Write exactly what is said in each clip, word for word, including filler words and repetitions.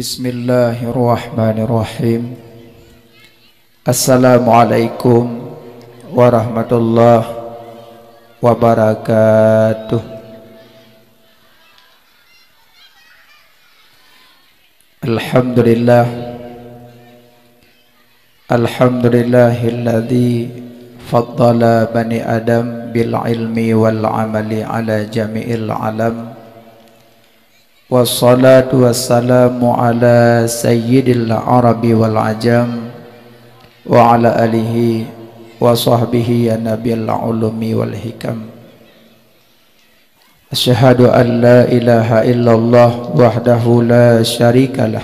Bismillahirrahmanirrahim. Assalamualaikum warahmatullahi wabarakatuh. Alhamdulillah. Alhamdulillahilladzi faddala bani Adam bil ilmi wal amali ala jami'il alam. Wassalatu wassalamu ala sayyidil arabi wal ajam wa ala alihi wa sahbihi ya nabil ulumi wal hikam. Asyhadu an la ilaha illallah wahdahu la syarikalah.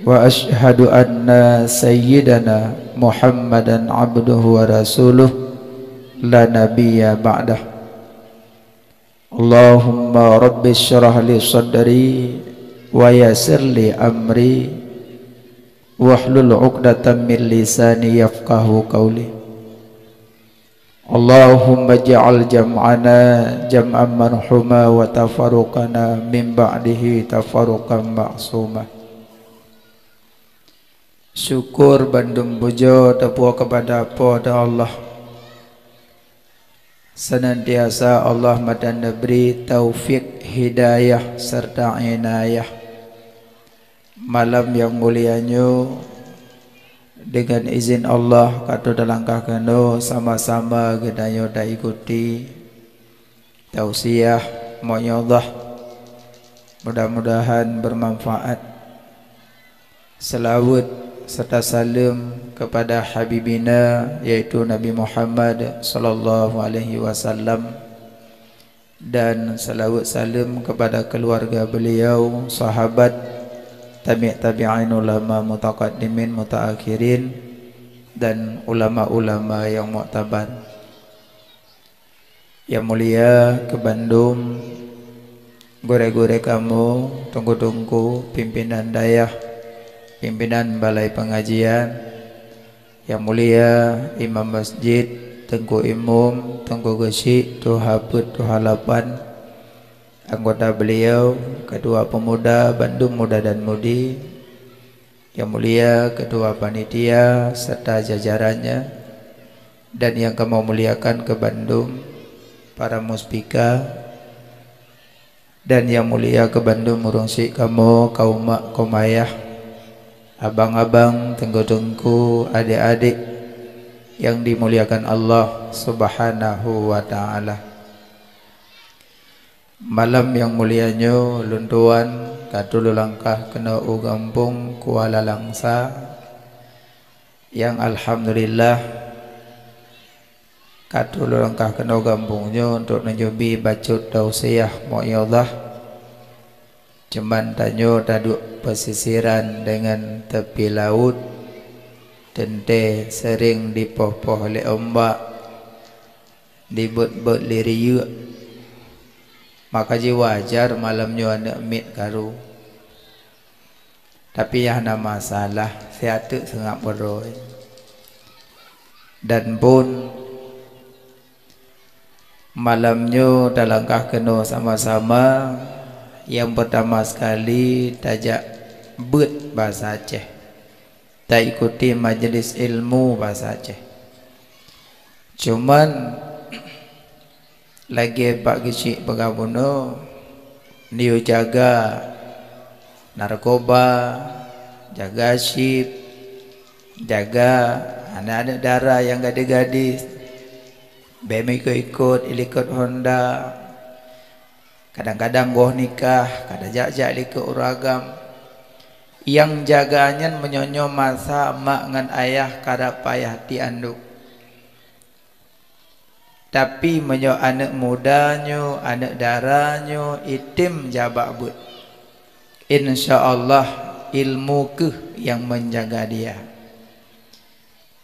Wa asyhadu anna sayyidana Muhammadan abduhu wa rasuluh la nabiyya ba'dah. Allahumma rabbi syrah li sadri wa yassir li amri wahlul 'uqdatam min lisani yafqahu qawli. Allahumma ja'al jam'ana jam'an marhuma wa tafarruqana min ba'dihi tafarruqan ma'suma. Syukur bandum pujoe teupuwoe keupada Po teu Allah. Seunantiasa Allah meudan neubri taufik, hidayah, serta inayah. Malam nyang mulia nyoe, deungon izin Allah, ka teu talangkah keunoe sama-sama geutanyoe taikuti tausiah, mau'izah. Mudah-mudahan bermanfaat. Seulaweuet serta saleuem keupada habibina, yaitu Nabi Muhammad sallallahu alaihi wasallam, dan seulaweuet saleuem keupada keuluwarga beuliau, sahabat, tabi' tabi'in, ulama mutaqaddimin, mutaakhirin, dan ulama-ulama nyang muktabar. Nyang mulia keu bandum gurée-gurée kamoe, teungku-teungku, pimpinan dayah, pimpinan balai peungajian, nyang mulia imam masjid, teungku imum, teungku geuchik, tuha peuet, tuha lapan, anggota beuliau, ketua peumuda, bandum muda dan mudi, nyang mulia ketua panitia serta jajarannya, dan nyang kamoe muliakan keu bandum para muspika, dan nyang mulia keu bandum ureuëng syik kamoe, kaum mak, kaum ayah, abang-abang, teungku-teungku, adék-adék nyang dimuliakan Allah Subhanahu wa Ta'ala. Malam nyang mulia nyoe, lôn tuan ka tulôn langkah keunoe u gampông Kuala Langsa, nyang alhamdulillah ka tulôn langkah keunoe gampông nyoe untuk neujumbi bacut tausiah, mau'izah. Cuman tanyoe taduek peusisiran deungon tepi laôt, teuntée seuréng dipoh-poh lé umbak, dibeuet-beuet lé riyeuk. Maka jiwajar malam nyoe aneuëk miet karu. Tapi nyang hana masalah, siat teuk seungab beurôi. Dan phon malam nyoe talangkah keunoe sama-sama, nyang peurtama sekali tajak beuet basa Aceh, taikuti majelis ilmu basa Aceh. Cuman, lagée Pak Geuchik peugah bunoe, neuyue jaga narkoba, jaga chip, jaga aneuëk-aneuëk dara nyang gadis-gadis, bék meuikot-ikot, ilikot honda. Kadang-kadang goh nikah, kadang jak-jak likot ureuëng agam. Nyang jaga nyan meunyoe nyoe masa mak ngon ayah karab payah tiek andok. Tapi meunyoe aneuëk muda nyoe, aneuëk dara nyoe item jabak beuet, insya Allah ilmu kheueh nyang meunjaga dia.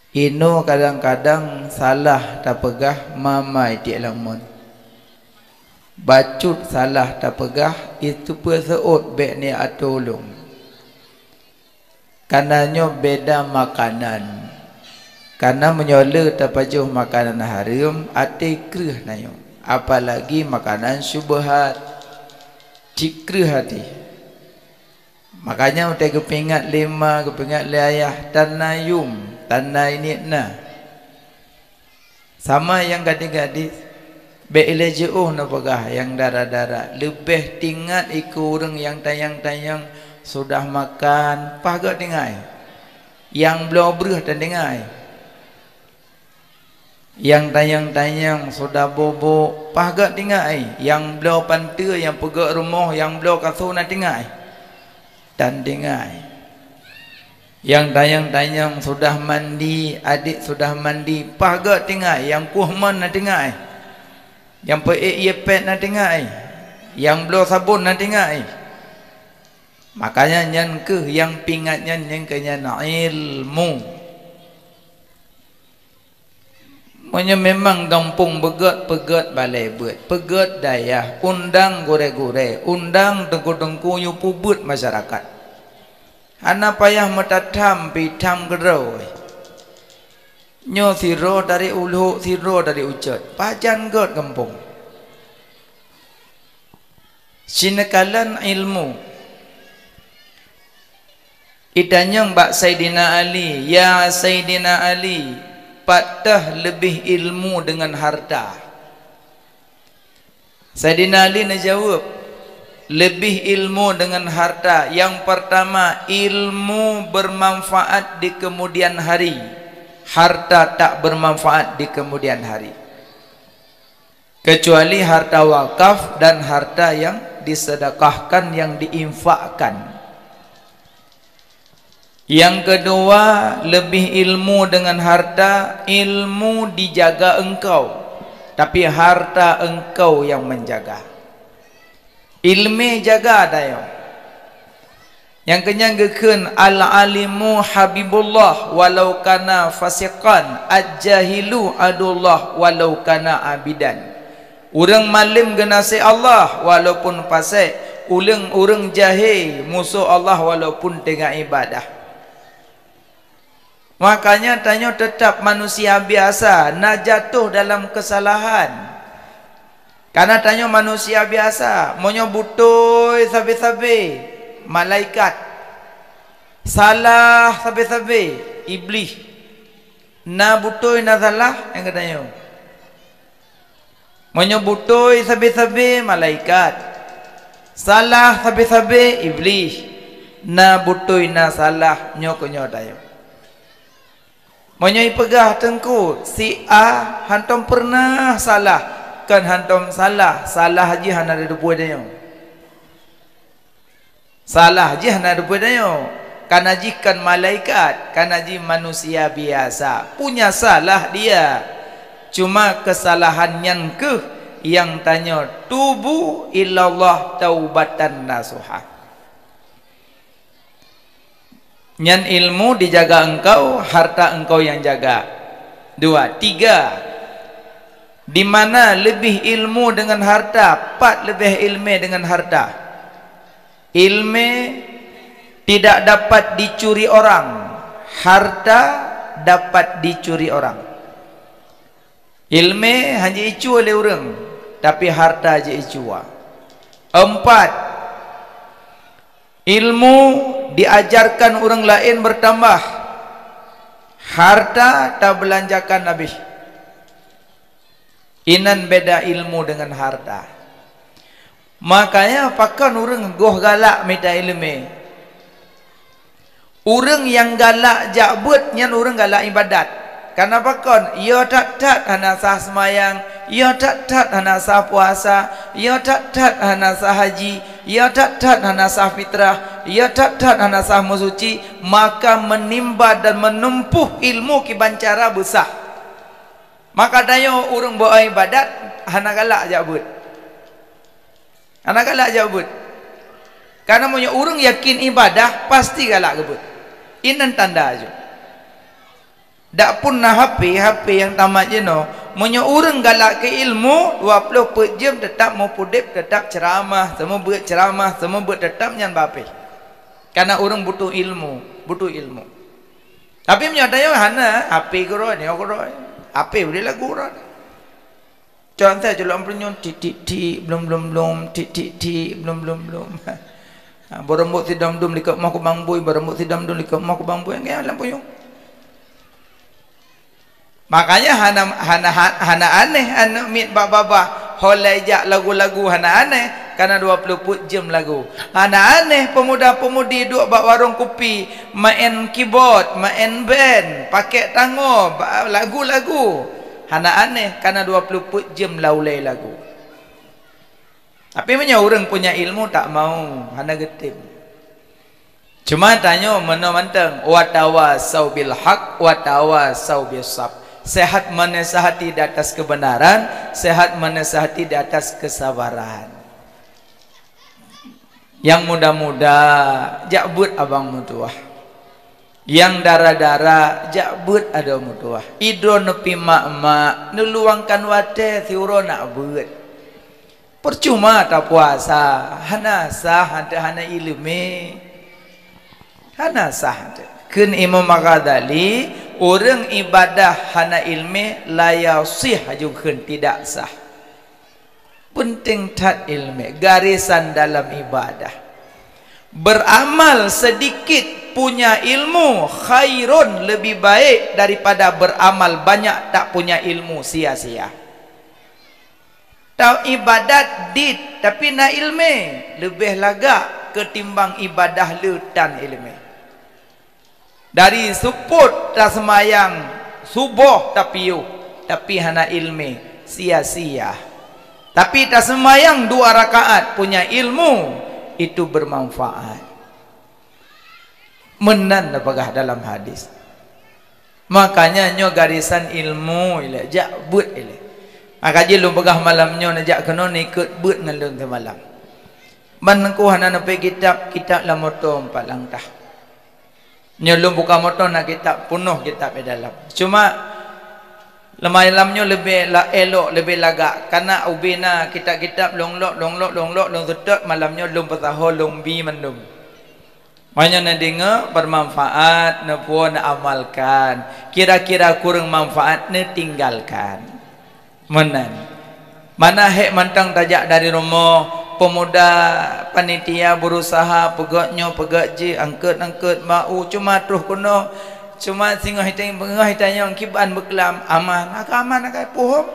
Inoe kadang-kadang salah tapeugah mamai tiek lamon. Bacut salah tapeugah, itu peuseuôt bék ni atulông. Kana nyoe beda makanan. Kana meunyoe le tapajoh makanan hareuem, até kreueh na nyoe. Apalagi makanan syubhat. Cit kreueh até. Makanya watée geupeuingat lé ma, geupeuingat lé ayah, tanda yum, tanda ingat na. Sama nyang gadis-gadis, bék ilée jiôh neupeugah nyang dara-dara. Leubeh teuingat ikeue ureuëng nyang tanyong-tanyong sudah makan, paih gét teuingat. Nyang bloe breueh tan teuingat. Nyang tanyong-tanyong sudah bubuk, paih gét teuingat. Nyang bloe panteue, nyang peugét rumoh, nyang bloe kasô na teuingat. Tan teuingat. Nyang tanyong-tanyong sudah mandi, adék sudah mandi, paih gét teuingat. Nyang kueh mon na teuingat. Nyang peuék ié pék na teuingat. Nyang bloe sabon na teuingat. Makanya nyan kheueh nyang peuingat nyan, nyan kheueh nyan ilmu. Meunyoe memang gampông beugét, peugét balée beuet, peugét dayah, undang gurée-gurée, undang teungku-teungku nyoe peubeuet masyarakat. Hana payah meutatham pih tham keudroe. Nyoe sidroe dari u lhok, sidroe dari u cot. Pajan gét gampông. Sineukalan ilmu. Itanyong bak Saidina Ali, "Ya Saidina Ali, pat teuh leubeh ilmu deungon harta?" Saidina Ali neujaweueb, "Leubeh ilmu deungon harta. Nyang peurtama, ilmu beumanfaat di keumudian hari. Harta tak beumanfaat di keumudian hari." Kecuali harta wakaf dan harta nyang disedekahkan, nyang diinfakkan. Nyang keudua, leubeh ilmu deungon harta, ilmu dijaga engkau, tapi harta engkau nyang menjaga. Ileumé jaga tanyoe. Nyang keunyan geukheun, "Al-alimu habibullah walau kana fasiqan, al-jahilu adullah walau kana abidan." Ureuëng malem geunaséh Allah walaupun fasek, ureuëng-ureuëng jahé musoh Allah walaupun teungoh ibadah. Makanya tanyoe teutap manusia biasa, na jatoh dalam keusalahan. Karena tanyoe manusia biasa, meunyoe beutôi sabe-sabe, malaikat. Salah sabe-sabe, iblih. Na beutôi na salah, nyang geutanyoe. Meunyoe beutôi sabe-sabe, malaikat. Salah sabe-sabe, iblih. Na beutôi na salah, nyoe keuh nyoe tanyoe. Meunyoe ipeugah teungku, si A hantom peureunah salah, kon hantom salah, salah jih hana teupeue tanyoe. Salah jih hana teupeue tanyoe, karena jih kon malaikat, karena jih manusia biasa. Punya salah dia. Cuma keusalahan nyan kheueh nyang tanyoe tubu ilallah taubatan nasuha. Nyan ilmu dijaga engkau, harta engkau nyang jaga. Dua, tiga. Di mana leubeh ilmu deungon harta? Pat leubeh ileumé deungon harta? Ileumé tidak dapat dicuri orang, harta dapat dicuri orang. Ileumé hana jiicue lé ureuëng, tapi harta jiicue. Empat, ilmu diajarkan ureuëng laén beurtambah, harta tabeulanjakan habéh. Inan beda ilmu deungon harta. Makanya pakon ureuëng goh galak mita ileumé? Ureuëng nyang galak jak beuet nyan ureuëng galak ibadat. Karena pakon? Yo that-that hana sah seumayang, yo that-that hana sah puasa, yo that-that hana sah haji, yo that-that hana sah fitrah, yo that-that hana sah meusuci, maka meunimba dan meuneumpôh ilmu kiban cara beusah. Maka tanyoe ureuëng beu ibadat hana galak jak beuet. Hana galak jak beuet. Karena meunyoe ureuëng yakin ibadah, pasti galak geubeuet. Inan tanda jih. Dak pun na HP, HP nyang tamat jinoe, meunyoe ureuëng galak keu ilmu, dua ploh peuet jeuem teutap meupudeb, teutap ceuramah, seumeubeuet ceuramah, seumeubeuet teutap nyan bapeh. Karena ureuëng butuh ilmu, butuh ilmu. Tapi meunyoe tanyoe hana, HP keudroe, nyoe keudroe. HP udeh lagu keudroe. Contoh culok peurunyong, tik, tik, tik, blum, blum, blum, tik, tik, tik, blum, blum, blum. Ha, beureumbot sidom-dom likot moh kubang bui, beureumbot sidom-dom likot moh kubang bui, nyan lam puyueng. Makanya hana, hana, hana aneh aneuk miet bak babah, ho lheueh jak lagu-lagu hana aneh, karena dua ploh peuet jeuem lagu. Hana aneh pemuda-pemudi duek bak warong kupi, maén keyboard, maén band, pakék tango, ba-, lagu-lagu. Hana aneh karena dua ploh peuet jeuem laulée lagu. Tapi meunyoe ureuëng punya ilmu tak mau, hana geutem. Cuma tanyoe meunoe mantong, "Wa tawasau bil haq, wa tawasau bis sab." Sehat menasihati di atas kebenaran, sehat menasihati di atas kesabaran. Nyang muda-muda, jak beuet abang meutuwah. Nyang dara-dara, jak beuet adoe meutuwah. Idroe neupi mak-mak, neuluwangkan watée siuroe nak beuet. Peucuma tapuasa, hana sah, hana iéleumé. Hana sah. Kheun Imam Ghazali, ureuëng ibadah hana iéleumé, la yasih, haju kheun tidak sah. Penting that iéleumé, garisan dalam ibadah. Beramal sedikit punya ilmu khairun, lebih baik daripada beramal banyak tak punya ilmu, sia-sia. Tau ibadat dit, tapi na iéleumé, leubeh lagak keutimbang ibadah le tan iéleumé. Dari seupôt taseumayang suboh tapiôh, tapi hana iéleumé, sia-sia. Tapi taseumayang dua rakaat punya ilmu, itu bermanfaat. Meunan neupeugah dalam hadis. Makanya nyoe garisan ilmu ilée, jak beuet ilée. Maka jih lôn peugah malam nyoe neujak keunoe neukot beuet ngon lôn seumalam. Ban Teungku hana neupeu kitab, kitab lam moto empat langkah. Nyoe lôn buka moto na kitab, peunoh kitab di dalam. Cuma leumalam nyoe leubeh la-, elok, leubeh lagak. Kana ubé na kitab-kitab lôn lok, lôn lok, lôn lok, lôn seutôt, malam nyoe lôn peusaho, lôn bi mandum. Meunyoe neudeungoe, bermanfaat, neupuwoe, neuamalkan. Kira-kira kureueng manfaat, neutinggalkan. Meunan. Mana hék mantong tajak dari rumoh, pemuda panitia berusaha peugét nyoe, peugét jih, angkot-angkot, mau cuma troh keunoe, cuma singoh iteng beungoh itanyong kiban beuklam, aman, aka aman, aka puhom.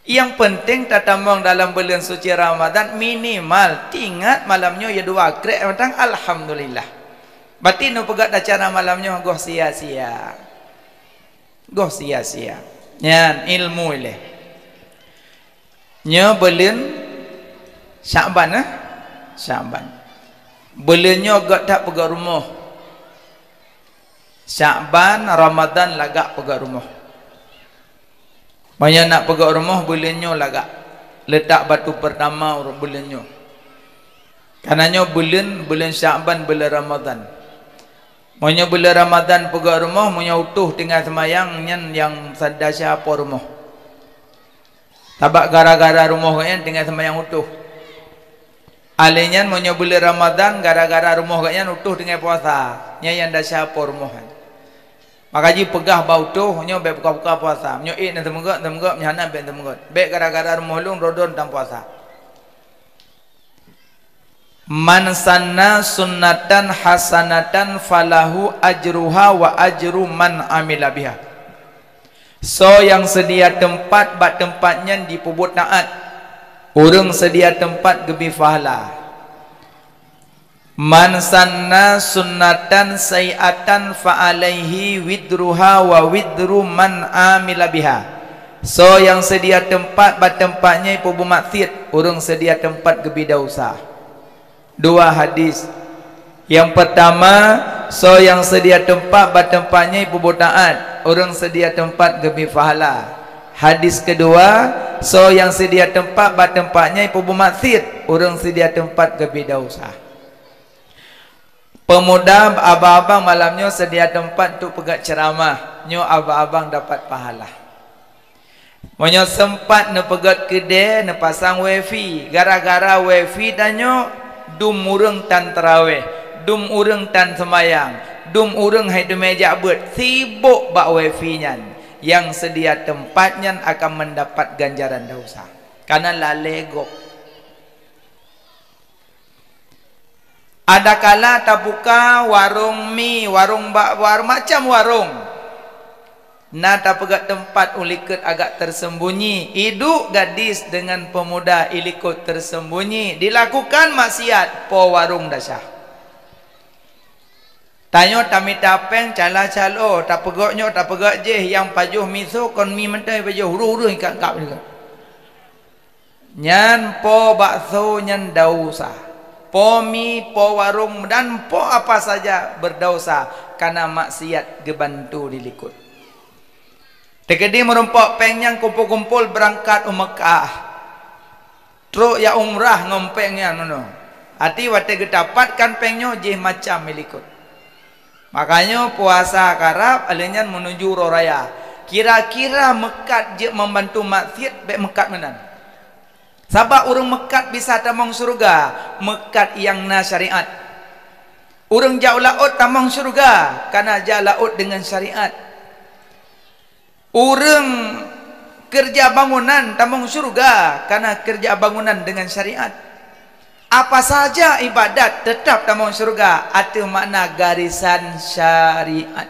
Yang penting tatamong dalam buleuen suci Ramadan minimal tingat malam nyoe ya dua krek mantong, alhamdulillah. Bati neupeugét acara malam nyoe goh sia-sia. Goh sia-sia. Nyan ilmu ilée. Nyoe buleuen Syakban, eh? Syakban. Buleuen nyoe gét that peugét rumoh. Syakban, Ramadan lagak peugét rumoh. Meunyoe nak peugét rumoh buleuen nyoe lagak. Leutak batu peurtama ureuëng buleuen nyoe. Kana nyoe buleuen, buleuen Syakban, buleuen Ramadan. Meunyoe buleuen Ramadan peugét rumoh, meunyoe utoh tinggai seumayang, nyan nyang sa-, desya po rumoh. Sabab gara-gara rumoh gobnyan tinggai seumayang utoh. Alèh nyan meunyoe buleuen Ramadan, gara-gara rumoh gobnyan utoh tinggai puasa, nyan nyang desya po rumoh nyan. Maka jipeugah bak utoh, nyoe bék buka-buka puasa. Meunyoe ék na teumeugét, teumeugét, meunyoe hana bék teumeugét. Bék gara-gara rumoh lôn, droe-droe tan puasa. "Man sanna sunnatan hasanatan falahu ajruha wa ajru man amila biha." Soe nyang seudia teumpat bak teumpat nyan jipeubuet taát, ureuëng seudia teumpat geubri pahala. "Man sanna sunnatan sayyi'atan fa alaihi wizruha wa wizru man amila biha." Soe nyang seudia teumpat bak teumpat nyan jipeubuet maksiet, ureuëng seudia teumpat geubri desya. Dua hadis. Nyang peurtama, soe nyang seudia teumpat bak teumpat nyan jipeubuet taát, ureuëng seudia teumpat geubri pahala. Hadis keudua, soe nyang seudia teumpat bak teumpat nyan jipeubuet maksiet, ureuëng seudia teumpat geubri desya. Pemuda abang-abang malam nyoe seudia teumpat untuk peugét ceuramah, nyoe abang-abang dapat pahala. Meunyoe seumpat neupeugét keudè, neupasang wifi, gara-gara wifi tanyoe dum ureuëng tan taraweh, dum ureuëng tan seumayang, dum ureuëng hai teumé jak beuet, sibok bak wifi nyan, nyang seudia teumpat nyan akan meudapat ganjaran desya, kana lalée gob. Adakala tabuka warong mi, warong bak, war-, macam warong. Na tapeugah teumpat u likot agak tersembunyi. Iduek gadis dengan pemuda i likot tersembunyi. Dilakukan maksiat, po warong dasya. Tanyoe tamita péng cala-calo, tapeugah nyoe, tapeugah jéh, nyang pajoh miso kon mi mantong pajoh, ureueng-ureueng ikab-kab juga. Nyan po bakso nyan dausa. Po mi, po warong, dan po apa saja berdausa karena maksiat geubantu di likot. Teukeudi meurumpok péng nyan kumpul-kumpul beurangkat u Meukah. Trok jak umrah ngon péng nyan meunoe. Até watée geutapatkan péng nyoe jih macam i likot. Makajih puasa karab, lheueh nyan meunuju uroe raya. Kira-kira meukat jeuet membantu maksiet, bék meukat meunan. Sabab ureuëng meukat bisa tamong syeuruga, meukat nyang na syariat. Ureuëng jak u laôt tamong syeuruga, kana jak laôt deungon syariat. Ureuëng keureuja bangunan tamong syeuruga, kana keureuja bangunan deungon syariat. Apa saja ibadat teutab tamong syeuruga ateueh makna garisan syariat.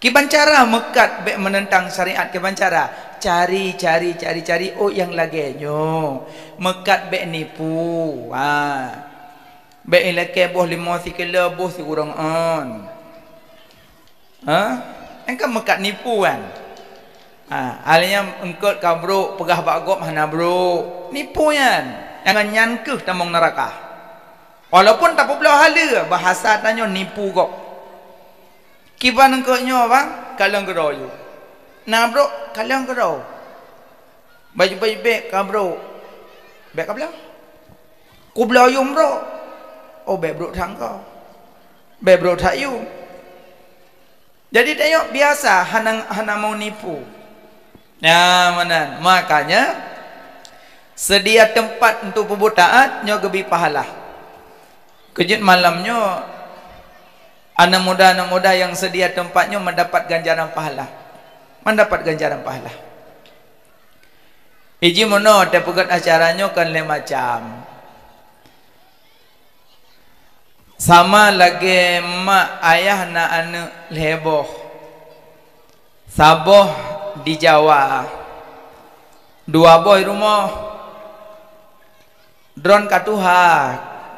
Kiban cara meukat bék meunentang syariat, kiban cara? Cari, cari, cari, cari, oh nyang lagée nyoe. Meukat bék nipu. Ha. Bék ilakée boh limong sikilo, boh sikureueng on. Ha? Engka meukat nipu kan? Ha, akhirnya eungkot ka brok, peugah bak gob hana brok. Nipu nyan. Nyang nyan keuh tamong neuraka. Walaupun tapeubloe haleue, bahasa tanyoe nipu gob. Kiban eungkot nyoe bang, kalon keudroe yue. Na brok, kalon keudroe. Baju-baju bék ka brok. Bék ka bloe. Kubloe yue brok. Oh, bék brok that ko. Bék brok that yue. Jadi tanyoe biasa hana, hana mau nipu. Nah, meunan. Makanya sedia tempat untuk peubuet taat nyoe geubi pahala. Keujeuet malam nyoe aneuk muda-aneuk muda nyang sedia tempat nyoe mendapat ganjaran pahala. Mendapat ganjaran pahala. Iji meunoe teupeugét acara nyoe kon lhée macam. Sama lagée mak ayah na aneuëk lhée boh. Saboh di Jawa, dua boh i rumoh. Droen ka tuha,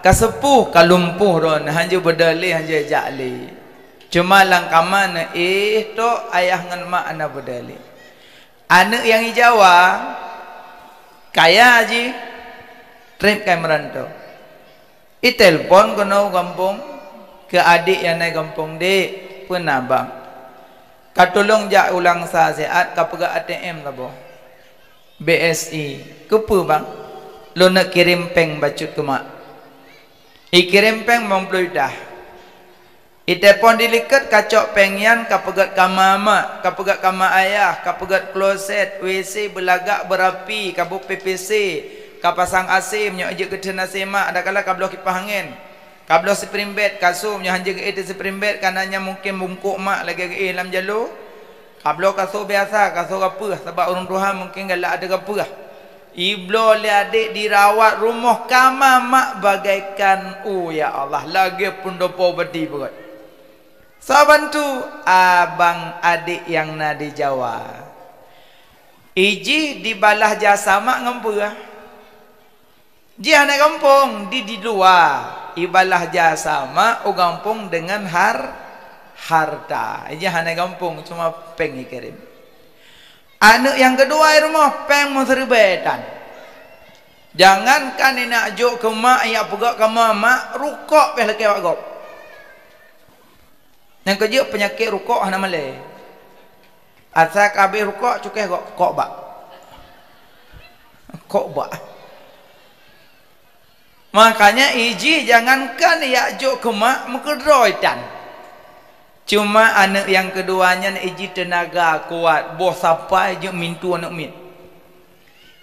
ka seupôh, ka lumpoh droen, hanjeuet beudôh lé, hanjeuet jak lé. Cuma lam kama neuéh tok ayah ngon mak hana beudôh lé. Aneuëk nyang i Jawa, kaya jih, treb kai meuranto. Itelpon keunoe u gampông, keu adék nyang na i gampông, "Dék, peue na bang? Ka tulông jak u Langsa siat, ka peugöt A T M saboh. B S I, keupeue bang?" "Lôn neuk kirém péng bacut keu mak." Ikirém péng limong ploh juta. Itelpon dilikot ka cok péng nyan ka peugöt kama mak, ka peugöt kama ayah, ka peugöt kloset, W C, beulagak, beurapi, ka buet P P C, ka pasang A C, meunyoe jeuet geutheun A C mak, adakala ka bloe kipah angén. Ka bloe spring bed, kasô, meunyoe hanjeuet geuéh teuh spring bed, kana nyan mungken bungkôk mak lagée geuéh lam jaloe. Ka bloe kasô biasa, kasô gapeuh, sabab ureuëng tuha mungken galak ateueh gapeuh. Ibloe lé adék dirawat rumoh kama mak bagaikan, oh ya Allah, lagée peundopo badi beurot. Saban tu abang adék nyang na di Jawa. Ijih dibalah jasa mak ngon peue? Jih hana gampông di, di luwa. Ibalah jasa mak u gampông deungon har-, harta. Ijih hana gampông, cuma péng ikirém. Aneuëk nyang keudua i rumoh péng meuseuribée tan. Jangankan ineuk jok keu mak, iyak peugöt kama mak, rukok pih lakée bak gob. Nyang keujeuet peunyakét rukok hana malée. Asai ka habéh rukok, cukéh gob, kok bak. Kok bak. Makanya ijih jangankan yak jok keu mak meukeudroe tan. Cuma aneuëk nyang keudua nyan ijih teunaga kuat, boh sapai jeuet mintu aneuëk miet.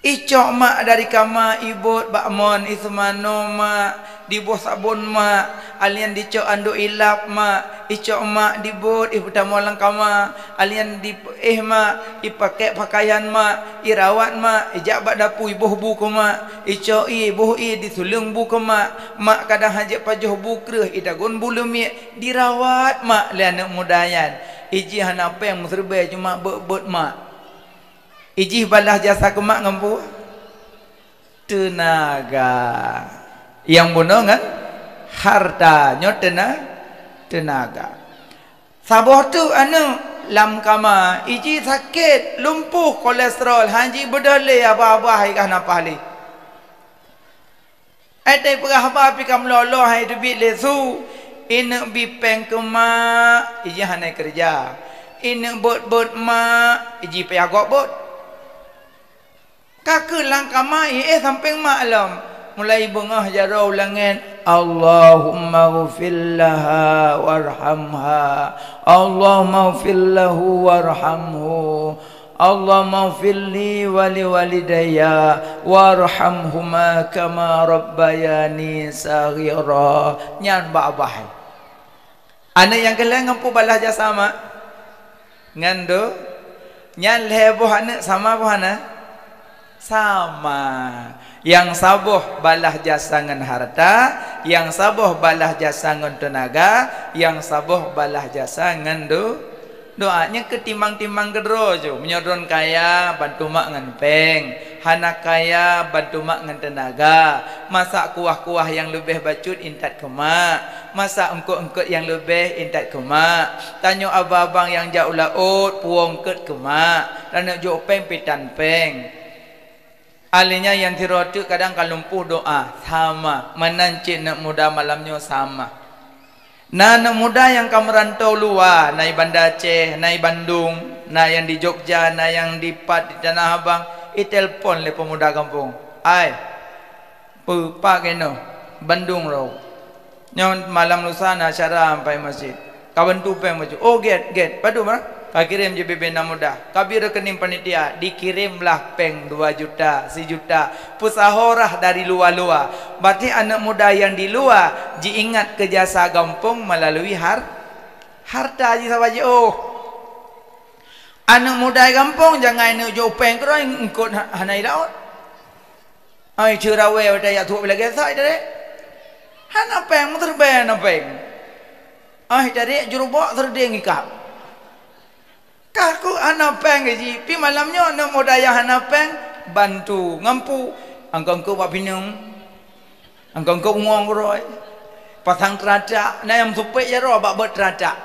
Icok mak dari kama, ibot bak mon, iseumano mak, diboh sabon mak, alian dicok andok ilap mak, icok mak dibot, ipeutamong lam kama, alian di éh mak, ipakèk pakaian mak, irawat mak, ijak bak dapu iboh bu keu mak, icok ié, iboh ié, disuleueng bu keu mak, mak kadang hana jeuet pajoh bu kreueh, idagon bu leumiek, dirawat mak lé aneuk muda nyan. Ijih hana péng meuseureubèe cuma beuet-beuet mak. Ijih balaih jasa keu mak ngon peue? Teunaga. Nyang bunoe ngon harta, nyoe teuna-, teunaga. Saboh teuk aneuk lam kama, ijih sakét, lumpuh kolesterol, han jibeudôh lé, abah-abah i kah na paih lé. Ai teupeugah haba pih ka meulolo hai teubiet lé su, ineuk bi péng keu mak, ijih hana keureuja. Ineuk bot-bot mak, ijih payah gob bot. Ka keuh lam kama ié sampéng mak lom. Mulai beungoh jaroe u langét, "Allahumma ghfir laha warhamha. Allahumma ghfir lahu warhamhu. Allahumma ghfir li wa li walidayya warhamhuma kama rabbayani shaghira." Nyan bak abah. Aneuk nyang keu lhèe ngon peue balaih jasa mak? Ngon do. Nyan lhèe boh aneuk sama boh hana? Sama. Nyang saboh balaih jasa ngon harta, nyang saboh balaih jasa ngon teunaga, nyang saboh balaih jasa ngon do-, doa. Nyan keuh timang-timang keudroe ju. Meunyoe droen kaya, bantu mak ngon péng. Hana kaya, bantu mak ngon teunaga. Masak kuah-kuah nyang leubeh bacut intat keu mak. Masak eungkot-eungkot nyang leubeh intat keu mak. Tanyoe abang-abang nyang jak u laôt, puwoe eungkot keu mak. Taneuk jok péng pih tan péng. Akhé nyan nyang sidroe teuk kadang ka lumpuh doa, sama. Meunan cit aneuk muda malam nyoe sama. Na aneuk muda nyang ka meurantau luwa, na i Banda Aceh, na i Bandung, na nyang di Jogja, na nyang di pat di Tanah Abang, itelepon lé peumuda gampông, "Ai, peue pat keunoe, Bandung rôh. Nyoe malam lusa na acara ampai masjid. Ka bantu péng bacut." "Oh, gét, gét. Padub, ah?" "Ka kirém jih bubena muda. Ka bi rekening panitia, dikirém lah péng dua juta, sijuta. Peusaho rhah dari luwa-luwa." Berarti aneuk muda nyang di luwa jiingat keu jasa gampông meulalu har-, harta jih saban jiôh. Aneuk muda gampông jangai neuk jok péng keudroe eungkot ha-, hana i laôt. Ai, ceurawée watée jak tuek lagée sa i tarek. Hana péng, meuteureubée hana péng. Ai, tarek jurubok seurdeng ikab. Ka keuh hana péng gaji, pi malam nyoe aneuk muda nyang hana péng, bantu ngon peue, eungkot-eungkot bak pineung, eungkot-eungkot bungöng keudroe, pasang teuratak, na nyang meusupet jaroe bak bot teuratak.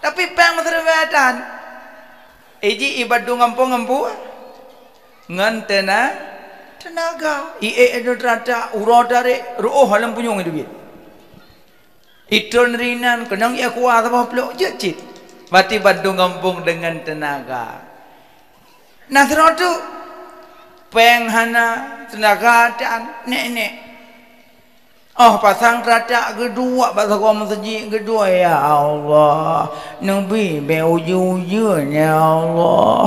Tapi péng meuteureubée tan. Iji ibantu ngon peue, ngon peue? Ngon teuna-, teunaga. I ék teuratak, uroe tarek, reuôh lam punyueng i teubiet. Itron rinan, keunong ie kuah saboh plôk, jeuet cit. Berarti bantu gampông deungon teunaga. Na sidroe teuk, péng hana, teunaga tan, nék-nék. Oh, pasang teuratak geuduek bak sagoe meuseujid geuduek, "Ya Allah, neubi bék ujeuen-ujeuen, ya Allah."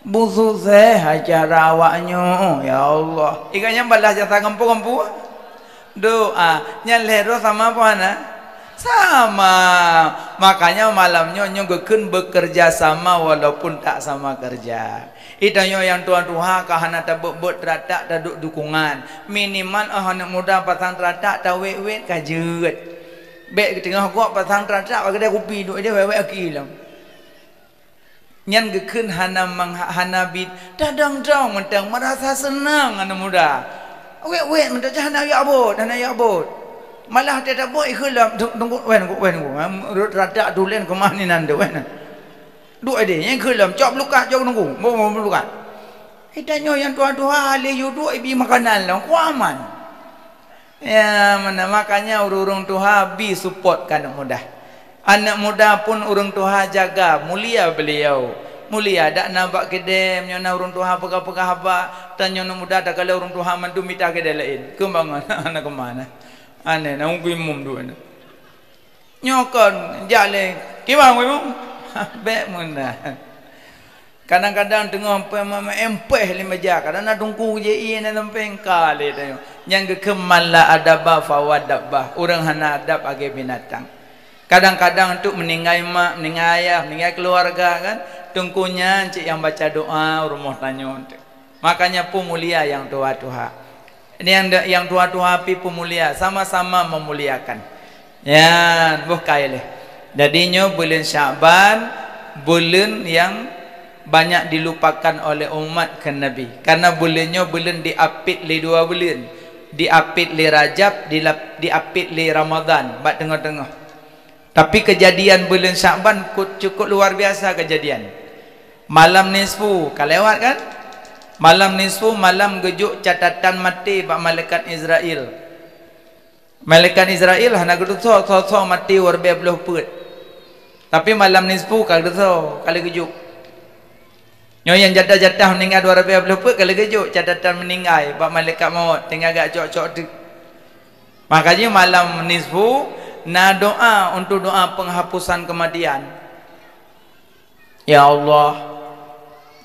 Beususah acara awaknyoe, ya Allah. Ingat nyan balaih jasa gampông-gampông. Doa. Nyan lhèe droe sama peue hana? Sama. Makanya malam nyoe, nyoe geukheun bekerja sama walaupun tak sama kerja. Geutanyoe nyang tuha-tuha ka hana tabeuet-beuet teuratak taduek dukungan. Minimal óh aneuk muda pasang teuratak tawét-wét ka jeuet. Bék teungoh gob pasang teuratak bak keudè kupi duek idéh wét-wét aki lom. Nyan geukheun hana mangha-, hana bit, tadong-dong mantong meurasa seunang aneuk muda. Wét-wét mantong, hana jak bot, hana jak bot. Malah watèe tabot ikheun lom, "Teungku, wéh teungku, wéh teungku. Rot radak tulen keumah ni nan deuh, wéh nan." Duek idéh, nyan ikheun lom, "Cok beulukat, cok teungku. Boh, boh beulukat." Geutanyoe nyang tuha-tuha lé yue duek ibi makanan lom, kuaman. Ya, meunan, makanya ureueng-ureueng tuha bi support keu aneuk muda. Aneuk muda pun ureueng tuha jaga, mulia beliau. Mulia dak na bak keudè, meunyoe na ureueng tuha peugah-peugah haba, tanyoe aneuk muda takalon ureueng tuha mandum mita keudè laén. Keubangon, hana keumana. Aneh, na ungkui mum duek na. Nyoe kon jak lé, "Kiban, Wei Mum?" Bék meunan. Kadang-kadang teungoh pe-, me-, me-, empeh lé meja, kadang na teungku jih ie na sampéng ka lé tanyoe. Nyang geukheun man la adaba fahuwa dabbah, ureuëng hana adab lagée binatang. Kadang-kadang untuk meuninggai mak, meuninggai ayah, meuninggai keuluwarga kan, teungku nyan cit nyang baca doa u rumoh tanyoe. Makanya peumulia nyang tuha-tuha. Nyang, nyang tuha-tuha pih peumulia, sama-sama meumuliakan. Nyan, boh ka ilée. Jadi nyoe buleuen Syakban, buleuen nyang banyak dilupakan oleh umat keu Nabi. Karena buleuen nyoe buleuen diapit lé dua buleuen. Diapit lé Rajab, dilap-, diapit lé Ramadan, bak teungoh-teungoh. Tapi keujadian buleuen Syakban ku-, cukup luar biasa keujadian. Malam nisfu ka lewat kan? Malam nisfu malam geujok catatan maté bak malaikat Israel. Malaikat Israel hana geuteusoe, soe-soe maté u ribée bloh peuet. Tapi malam nisfu ka geuteusoe, ka lheueh geujok. Nyoe nyang jatah-jatah meuninggai dua ribée bloh peuet ka lheueh geujok catatan meuninggai bak malaikat maut, tinggai geujok-cok teuk. Makajih malam nisfu na doa untuk doa penghapusan kematian. Ya Allah,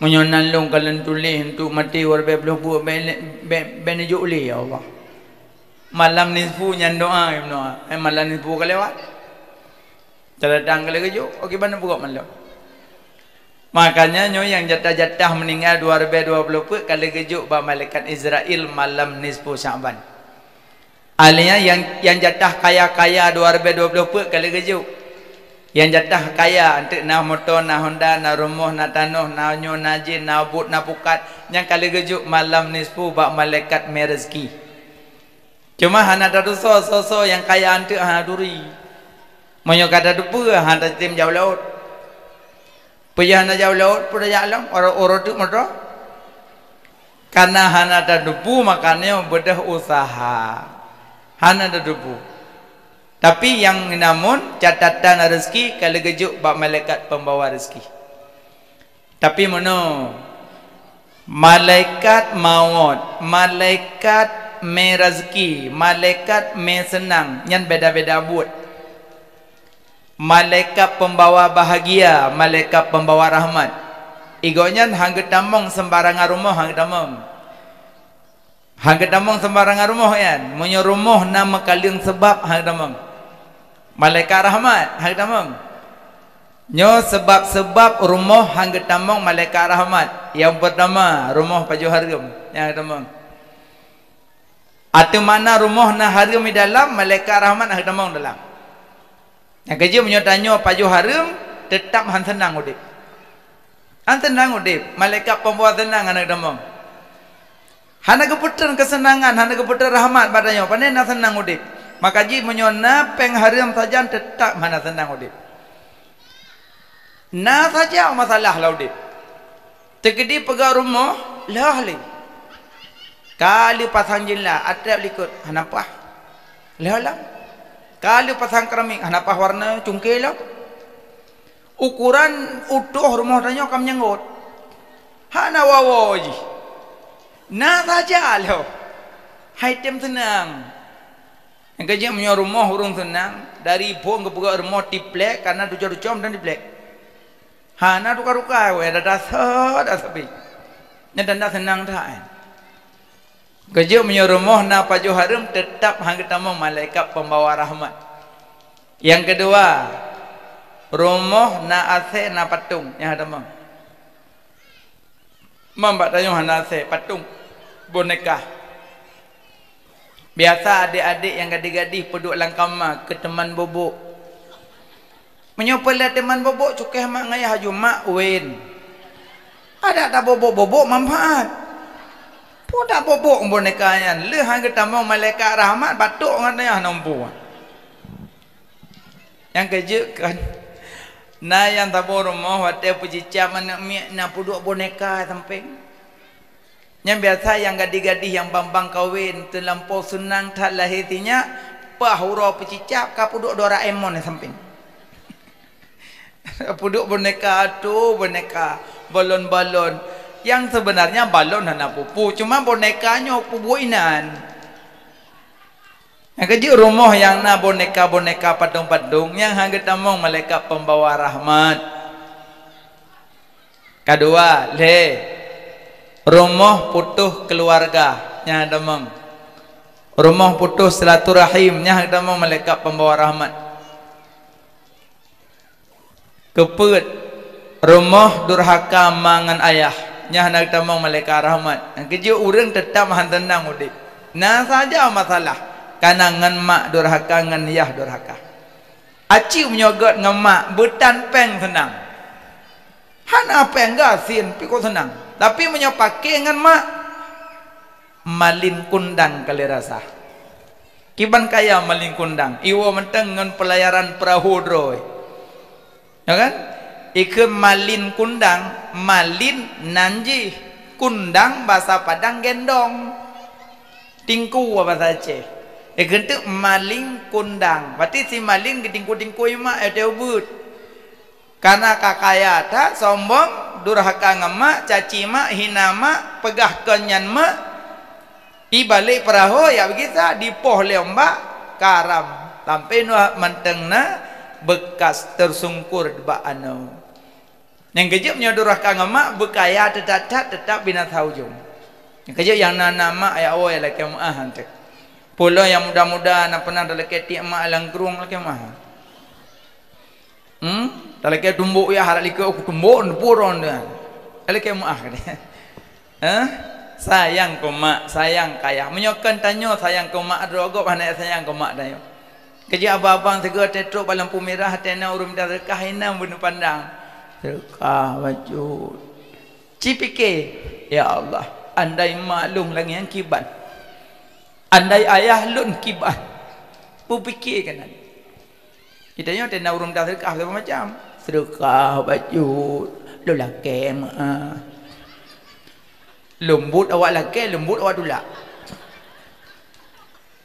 meunyoe nan lôn ka lôn tuléh untuk maté u ribée bloh peuet, bèk, bèk, bèk neujok lé, ya Allah. Malam nisfu nyan doa, Ibnu. Eh, malam nisfu ka lewat. Teulatang ka lheueh geujok, oke, bana peugot malam. Makanya nyoe nyang jatah-jatah meuninggai dua ribée dua bloh peuet ka lheueh geujok bak malaikat Israel malam nisfu Syakban. Alia nyang, nyang jatah kaya-kaya dua ribée dua bloh peuet ka lheueh geujok. Nyang jatah kaya, enteuk na moto, na honda, na rumoh, na tanoh, na nyoe, na jih, na buet, na pukat, nyang ka lheueh geujok malam nisfu bak malaikat mé rezeki. Cuma hana tateusoe soe-soe nyang kaya enteuk hana turi. Meunyoe ka tateupeue, hana tatem jaoe laôt. Peue hana jaoe laôt, peue tajak lom, oro-, oro teuk moto. Karena hana tateupeue, makanya beudôh useuha. Hana tateupeue. Tapi nyang namun catatan rezeki ka lheueh geujok bak malaikat pembawa rezeki. Tapi meunoe, malaikat mawöt, malaikat mé rezeki, malaikat mé seunang, nyan beda-beda buet. Malaikat pembawa bahagia, malaikat pembawa rahmat. Gobnyan han geutamong sembarangan rumoh, han geutamong. Han geutamong sembarangan rumoh nyan. Meunyoe rumoh na meukaleueng seubab, han geutamong. Malaikat rahmat, han geutamong. Nyoe seubab-seubab rumoh han geutamong malaikat rahmat. Nyang peurtama, rumoh pajoh hareuem, han geutamong. Ateueh makna rumoh na hareuem di dalam, malaikat rahmat han geutamong dalam. Nyang keujeuet meunyoe tanyoe pajoh hareuem, teutab han seunang udeb. Han seunang udeb, malaikat pembawa seunang hana geutamong. Hana geupeutreun keuseunangan, hana geupeutreun rahmat bak tanyoe, pane na seunang udeb. Maka jih meunyoe na péng hareuem sajan, teutab hana seunang udeb. Na saja masalah lam udeb. Teukeudi peugah rumoh, lheueh lé. Ka lheueh pasang jendela, ateueh likot, hana paih. Lheueh lom. Ka lheueh pasang keramik, hana paih warna, cungké lom. Ukoran utoh rumoh tanyoe ka meunyanggot. Hana woe-woe jih. Na saja lom. Hai tem seunang. Nyang keujeuet meunyoe rumoh ureuëng seunang, dari phon geupeugah rumoh tiplek, karena tucoe-tucoe meunan tiplek. Hana tuka-tuka, weh, dada sot, dada sepi. Nyan tanda seunang that, eh. Keujeuet meunyoe rumoh na pajoh hareuem, teutab han geutamong malaikat pembawa rahmat. Nyang keudua, rumoh na asèe, na patong, nyan han tamong. Man bak tanyoe hana asèe, patong, boneka. Biasa adék-adék nyang gadih-gadih peuduek lam kama keu teuman bobok. Meunyoe peuleueh teuman bobok, cukéh mak ngon ayah laju, "Mak, wen." Adak tabobok-bobok manfaat. Peue tabobok boneka nyan, lheueh han geutamong malaikat rahmat, batok ngon ayah nompu. Nyang keujeuet kan, na nyang saboh rumoh watèe peucicap aneuk miet na peuduek boneka sampéng. Nyang biasa nyang gadih-gadih nyang bang-bang kawen teulampau seunang that lahé sinyak, paih uroe peucicap ka peuduek Doraemon sampéng. Peuduek boneka tu, boneka balon-balon. Nyang sebenarnya balon hana peue-peue, cuma boneka nyoe peubuet inan. Nyang keujeuet rumoh nyang na boneka-boneka, patong-patong, nyang han geutamong malaikat pembawa rahmat. Kadua, lhèe, rumoh putôh keuluwarga, nyan tamong. Rumoh putôh silaturahim, nyan tamong malaikat pembawa rahmat. Keupeuet, rumoh durhaka ma ngon ayah, nyan tamong malaikat rahmat. Nyang keujeuet ureueng teutap hana seunang udép. Na saja masalah, kana ngon mak durhaka, ngon yah durhaka. Aci meunyoe gèt ngon mak, beutan péng seunang. Hana péng gasien pih ka seunang. Tapi meunyoe paké ngon mak, malin kundang ka lheueh rasa. Kiban kaya malin kundang, iwoe mantong ngon peulayaran peurahô droe. Ya kan? Ikheun malin kundang, malin nan jih, kundang basa Padang gendong. Tingku basa Aceh. Ikheun teuk malin kundang. Berarti si malin geutingku-tingku i mak, eh, teuh ubeut. Kana ka kaya that, sombong, durhaka ngon mak, caci mak, hina mak, peugah kon nyan mak, ibalek peurahô, ya beugisa, dipoh lé umbak, karam. Sampoe nyoe mantong na beukas teusungkur bak anoe. Nyang keujeuet meunyoe durhaka ngon mak, beukaya teutap-tap, teutap binasa ujong. Nyang keujeuet nyang na, na mak, ya Allah, ya lakèe meu'ah han teuk. Peue lom nyang muda-muda, na peunah talakèe tiek mak lam krueng, lakèe meu'ah. Hmm? Talakèe tumbok yah, adak likot kutumbok, neupue droeneuh. Talakèe meu'ah, kata. Hah? Sayang keu mak, sayang keu ayah. Meunyoe kon tanyoe sayang keu mak droe gob, hana sayang keu mak tanyoe. Keujeuet abang-abang sigoe teutrok bak lampu mirah, teuh na ureueng mita seudeukah, inan beuneupandang. Seudeukah bacut. Ci pike, "Ya Allah, andai mak lôn lagèe nyan kiban. Andai ayah lôn kiban." Beupike keunan. Geutanyoe teuh na ureueng mita seudeukah saban macam. Seudeukah bacut, lôn lakèe meu'ah. Leumbot awak lakèe, leumbot awak tulak.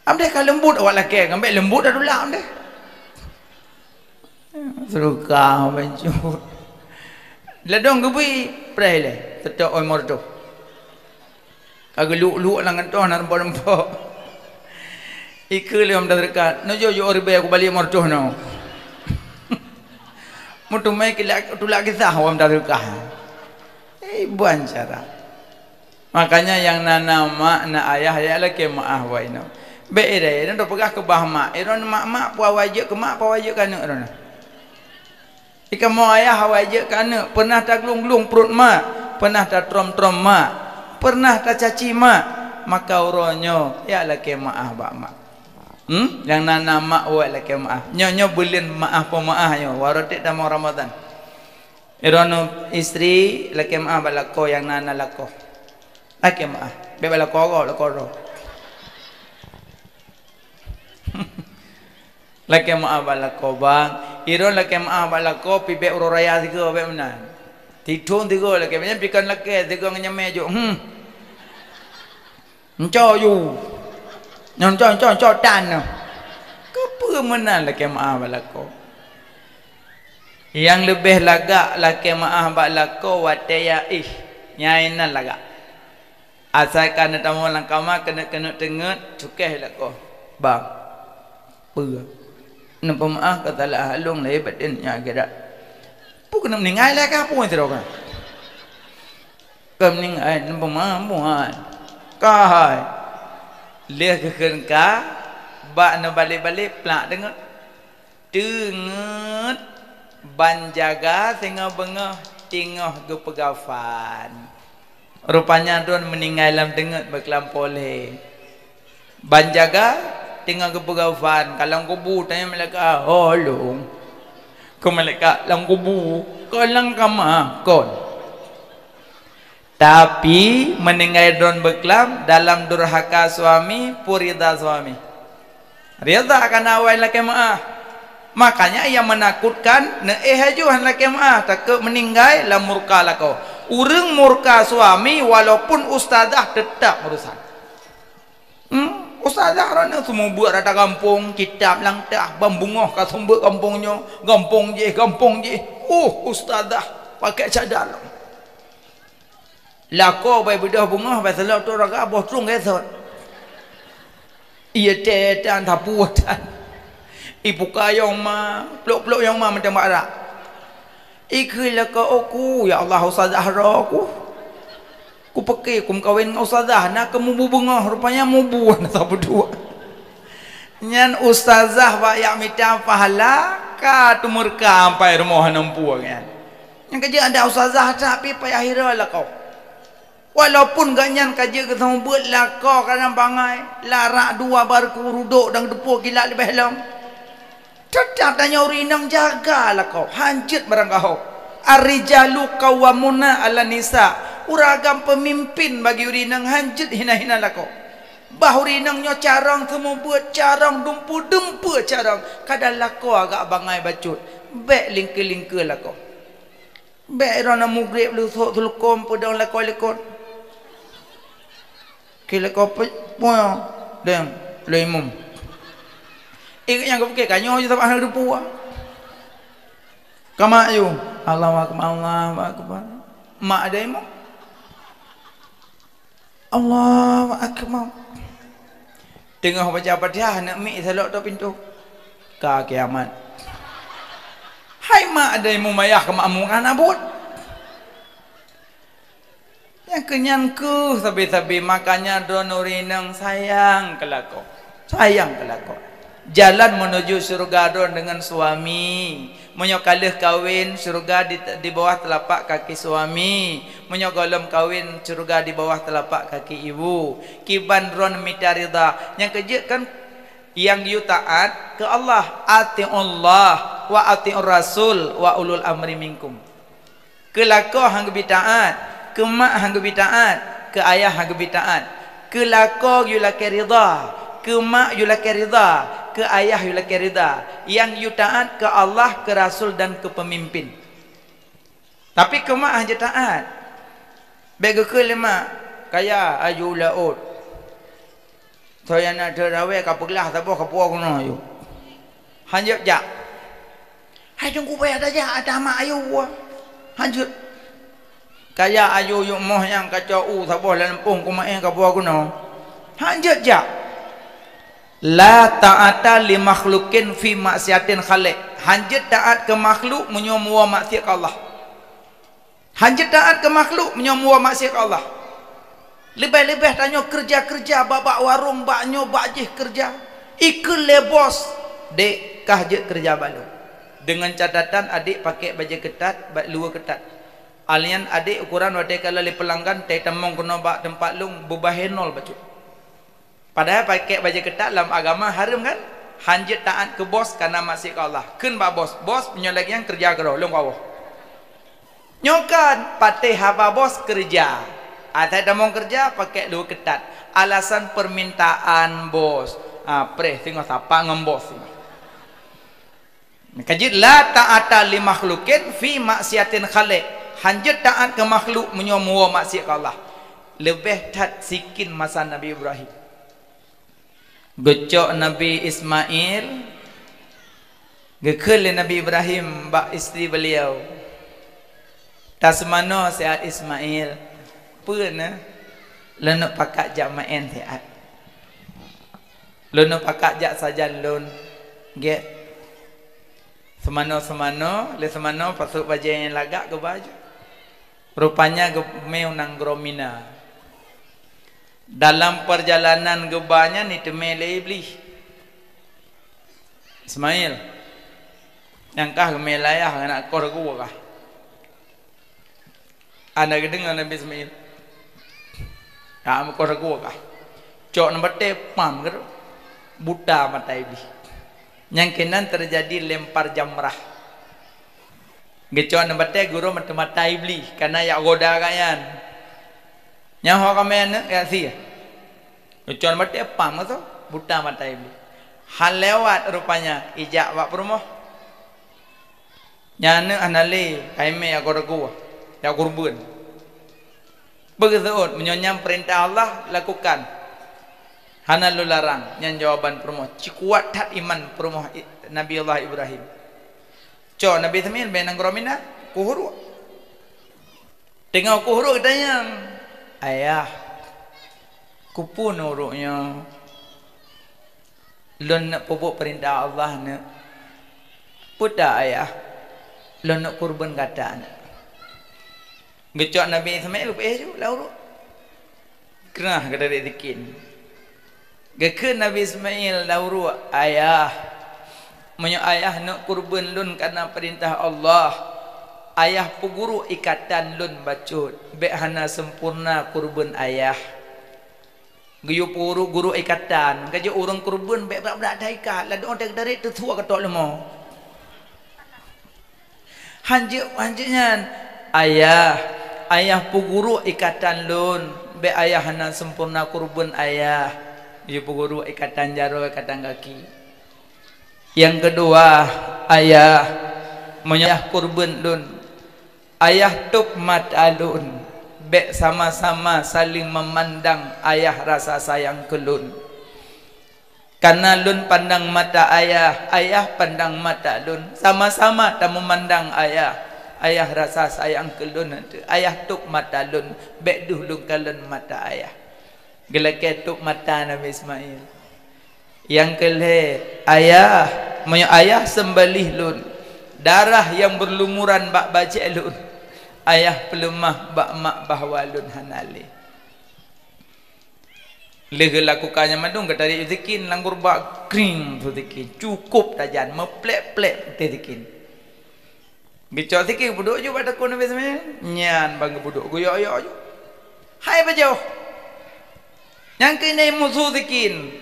Amdeh ka leumbot awak lakèe, ngon bèk leumbot awak tulak amdeh. Seudeukah bacut. Ladôm geubri, preh ilèe, seutôt oi meureutoh. Ka geuluk-luk lam kantô hana reumpok-reumpok. Ikheun lé ureueng mita seudeukah, "Neujok-jok ribèe kubalék meureutoh nyoe." Meuteumèe kilak, tulak kisah ureueng mita seudeukah. Eh, ban cara. Makanya nyang na, na mak, na ayah, ya lakèe meu'ah bak inoe. Bèk irèe, irèe tapeugah keubah mak. Irèe mak-mak, peue awai jeuet keu mak, peue awai jeuet keu aneuk irèe. Di kamoe ayah awai jeuet keu aneuk, peunah taglong-glong pruet mak, peunah tatrom-trom mak, peunah tacaci mak, maka uroe nyoe ya lakèe meu'ah bak mak. Hmm? Nyang na, na mak, wak lakèe meu'ah. Nyoe, nyoe buleuen meu'ah peumeu'ah nyoe, waroe teuk tamong Ramadhan. Droeneuh istri lakèe meu'ah bak lakoe nyang na, na lakoe. Lakèe meu'ah. Bèk bak lakoe gob, lakoe droe. Lakèe meu'ah bak lakoe, bang. Droeneuh lakèe meu'ah bak lakoe, pih bèk uroe raya sigoe, bèk meunan. Sithôn sigoe lakèe, nyan pih kon lakèe, sigoe ngon nyamé jok. Hmm. Nco yue. Nyoe nco, nco, nco tan nyoe. Keupeue meunan lakèe meu'ah bak lakoe? Nyang leubeh lagak lakèe meu'ah bak lakoe watèe ya éh. Nyan inan lagak. Asai ka neutamong lam kama keuneuk-keuneuk teungeut, cukéh lakoe. Bang. Peue? Neupeumeu'ah keu salah lôn lahé batén nyoe akhirat. Peue keuneuk meuninggai lé kah peue sidroe kah? Keu meuninggai neupeumeu'ah buhan. Ka hai. Lheueh geukheun ka, bak neubalek-balek plak teungeut. Teungeut ban jaga singoh beungoh teungoh geupeugafan. Rupanya droeneuh meuninggai lam teungeut beukeulampo lhèe. Ban jaga teungoh geupeugafan, ka lam kubu tanyong malaikat, "Ho lôn?" Kheun malaikat, "Lam kubu." "Kon lam kama?" "Kon." Tapi meuninggai droeneuh beuklam dalam durhaka suami, peue ridha suami. Ridha kana awai lakèe meu'ah. Makanya nyang meunakutkan, neuéh laju hana lakèe meu'ah, takot meuninggai lam murka lakoe. Ureueng murka suami walaupun ustazah teutap meurusak. Hmm, ustazah droeneuh seumeubeuet rata gampông, kitab lam tah, ban beungoh ka seumeubeuet gampông nyoe, gampông jéh, gampông jéh. Uh, ustazah pakai cadar. Lakoe bai beudôh beungoh, bai seulop trok raka, boh trueng gesot. Ié tée tan, sapu tan. Ipuka yong ma, plok-plok yong ma mantong bak rak. Ikheun lakoe, "Oh ku, ya Allah, ustazah droe ku. Ku peuke ku meukawen ngon ustazah, na keu mubu beungoh, rupanya mubu na sapeue dua." Nyan ustazah bak jak mita pahala, ka teumeureuka ampai rumoh hana meupeue nyan. Nyang keujeuet ada ustazah, tapi payah hira lakoe. Walaupun gobnyan ka jeuet geuseumeubeuet lakoe kadang bangai, larak dua baru keurudok dan geuteupeue kilat leubeh lom. Teutap tanyoe ureueng inong jaga lakoe, hanjeuet barangkaho. Ar-rijalu qawwamuna 'alan nisa. Ureueng agam peumimpin bagi ureueng inong hanjeuet hina-hina lakoe. Bah ureueng inong nyoe carông seumeubeuet, carông dumpeue-dumpeue carông, kadang lakoe agak bangai bacut. Bék lingkeu-lingkeu lakoe. Bék droeneuh mugreb leusok seulukôm peudong lakoe likot. Keu lakoe pe-, peue deng lé imum. Ingat nyang geupike ka nyoe ju sabab hana geuteupeue. Ka mak ju, Allahu akbar, Allahu akbar. Mak ada imum. Allahu akbar. Teungoh baca Fatihah, aneuk miet salok ateueh pintoe. Ka kiamat. Hai mak, ada imum ayah keu makmum hana buet. Nyang keu nyan keuh sabe-sabe, makanya droeneuh ureueng inong sayang keu lakoe. Sayang keu lakoe. Jalan menuju syurga droeneuh deungon suami. Meunyoe ka lheueh kawen, syurga di, di bawah telapak kaki suami. Meunyoe gohlom kawen, syurga di bawah telapak kaki ibu. Kiban droeneuh mita ridha. Nyang keujeuet kan, nyang yue taát keu Allah, "Atiullah wa atiur rasul wa ulul amri minkum." Keu lakoe han geubi taát, keu mak han geubi taát, keu ayah han geubi taát. Keu lakoe yue lakée ridha, keu mak yue lakée ridha, keu ayah yue lakée ridha. Nyang yue taát keu Allah, keu rasul dan keu peumimpin. Tapi keu mak han jeuet taát. Bék geukheun lé mak, "Kaya aju laôt. Soe nyang na teurawée ka peuglah saboh ka puwoe keunoe aju." Han jeuet jak. Hai teungku payah tajak ata mak ayue. Han jeuet. Kaya aju yue moh nyang ka cok u saboh lam pong keumaén ka puwoe keunoe. Han jeuet jak. La ta'ata li makhluqin fi maksiatil khaliq. Han jeuet taát keu makhluk meunyoe meuwoe maksiat keu Allah. Han jeuet taát keu makhluk meunyoe meuwoe maksiat keu Allah. Leubeh-leubeh tanyoe keureuja-keureuja bak, bak warong, bak nyoe, bak jih keureuja. Ikheun lé bos, "Dek, kah jeuet keureuja bak lôn." Deungon catatan adek pakék bajée keutat, ba-, luweue keutat. Alnyan adek ukoran watée ka lheueh lé peulanggan, teutamong keunoe bak teumpat lôn, beubahé nol bacut. Padahai pakék bajée keutat lam agama hareuem kan? Han jeuet taát keu bos kareuna maksiat keu Allah. Kheun bak bos, "Bos, meunyoe lagée nyan keureuja keudroe, lôn kuwoe." Nyoe kan patéh haba bos keureuja. Asai tamong keureuja pakék luweue keutat. Alasan permintaan bos. Ah, preh singoh sapat ngon bos singoh. Ka jeuet, "La ta'ata li makhluqin fi maksiatil khaliq." Han jeuet taát keu makhluk meunyoe meuwoe maksiat keu Allah. Leubeh that sikin masa Nabi Ibrahim. Geucok Nabi Ismail, geukheun lé Nabi Ibrahim bak istri beliau, "Taseumanoe siat Ismail, peue na? Lôn neuk pakat jak maén siat. Lôn neuk pakat jak sajan lôn." Gét. Seumanoe-seumanoe, lé seumanoe pasok bajée nyang lagak geuba ju. Rupanya geumé u nanggroe Mina. Dalam perjalanan geuba nyan jiteumé lé Iblih. "Ismail, nyang kah geumé layah ngon akoe ragu kah?" Hana geudeungoe Nabi Ismail. Ka meukoh ragu kah? Cok nibak batée, pam keudroe. Buta mata Iblih. Nyang keunan teujadi lempar jamrah. Geucok nibak batée, geuroe mata-mata Iblih, kareuna jak goda gobnyan. Nyan ho kamoe aneuk jak sie. Geucok nibak batée, pam keudroe, buta mata Iblih. Han lewat rupanya, ijak bak peurumoh. Nyan aneuk hana lé, kaimé jak goda gua, jak keureubeuen. Beugeuseut, meunyoe nyan peurintah Allah, lakukan. Hana lôn larang, nyan jawaban peurumoh. Cikuat that iman peurumoh i-, Nabi Allah Ibrahim. Cok Nabi Ismail bak nanggroe Mina, kuhuruk. Teungoh kuhuruk geutanyong, "Ayah, keupeue nuruk nyoe?" "Lôn neuk peubuet peurintah Allah, neuk." "Peue ta, Ayah?" Lôn neuk kurban gata aneuk." Geucok Nabi Ismail geupeuéh ju lam uruek. Keurah geutari sikin. Geukheun Nabi Ismail lam uruek, "Ayah, meunyoe ayah neuk kurban lôn kareuna peurintah Allah, ayah peugurok ikatan lôn bacut, bék hana sempurna kurban ayah." Geuyue peugurok-gurok ikatan, ka jeuet ureuëng kurban bék brat-brat that ikat, ladôm teuka tarék teusua keutok leumo. Hanjeuet, hanjeuet nyan, "Ayah, ayah peugurok ikatan lôn, bék ayah hana sempurna kurban ayah." Geuyue peugurok ikatan jaroe, ikatan gaki. Nyang keudua, "Ayah, meunyoe ayah kurban lôn, ayah tôb mata lôn, bék sama-sama saléng meumandang ayah rasa sayang keu lôn. Kareuna lôn pandang mata ayah, ayah pandang mata lôn, sama-sama tameumandang ayah, ayah rasa sayang keu lôn. Ayah tôb mata lôn, bék deuh lôn kalon mata ayah." Geulakée tôb mata Nabi Ismail. Nyang keulhée, "Ayah, meunyoe ayah seumbalieh lôn, darah nyang beulumuran bak bajée lôn, ayah peuleumah bak mak bahwa lôn hana lé." Lheueh geulakukan nyan mandum, geutari sikin lam gurba, kring, sikin cukôp tajan, meuplek-plek teuh sikin. Geucok sikin geupeuduek ju bak takue Nabi Ismail. Nyan ban geupeuduek, geuyok-yok ju. Hai pajoh. Nyang keuneuk musu sikin,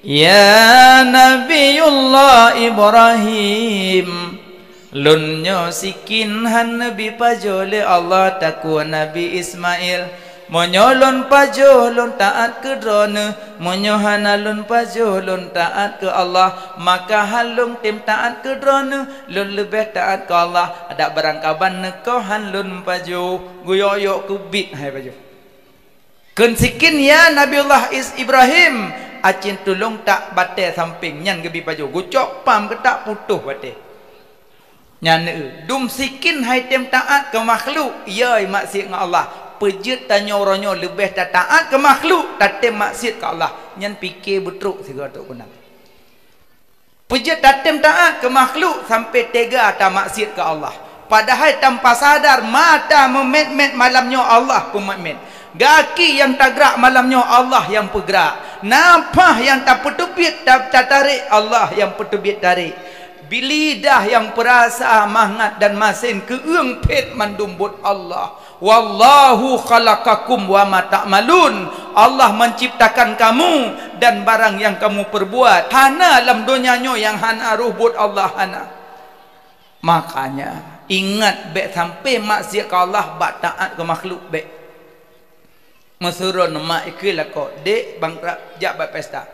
"Ya Nabiullah Ibrahim, lôn nyoe sikin hana neubi pajoh lé Allah takue Nabi Ismail. Meunyoe lôn pajoh, lôn taát keu Droeneueh. Meunyoe hana lôn pajoh, lôn taát keu Allah. Maka han lôn tem taát keu Droeneueh, lôn leubeh taát keu Allah. Adak barangkaban neukoh han lôn pajoh." Geuyok-yok keubiet hai pajoh. Kheun sikin, "Ya Nabiullah Is-, Ibrahim, acin tulông tak batée sampéng." Nyan geubi pajoh, geucok pam geutak putôh batée. Nyan eu, dum sikin hai tem taát keu makhluk, yoi maksiet ngon Allah. Peujeuet tanyoe uroe nyoe leubeh tataát keu makhluk, tatem maksiet keu Allah. Nyan pike beutrok sigoe trok keunan. Peujeuet tatem taát keu makhluk sampoe teuga tamaksiet keu Allah. Padahai tanpa sadar mata meumét-mét malam nyoe Allah peumét-mét. Gaki nyang tagrak malam nyoe Allah nyang peugrak. Nafah nyang tapeuteubiet ta-, tatarek Allah nyang peuteubiet tarek. Lidah nyang peurasa mangat dan masen keueung phét mandum buet Allah. "Wallahu khalaqakum wa ma ta'malun." Allah menciptakan kamu dan barang yang kamu perbuat. Hana lam donya nyoe nyang hana roh buet Allah, hana. Makanya, ingat, bék sampoe maksiet keu Allah bak taát keu makhluk, bék. Meusurot mak ikheun lakoe, "Dek, bang rab jak bak pesta."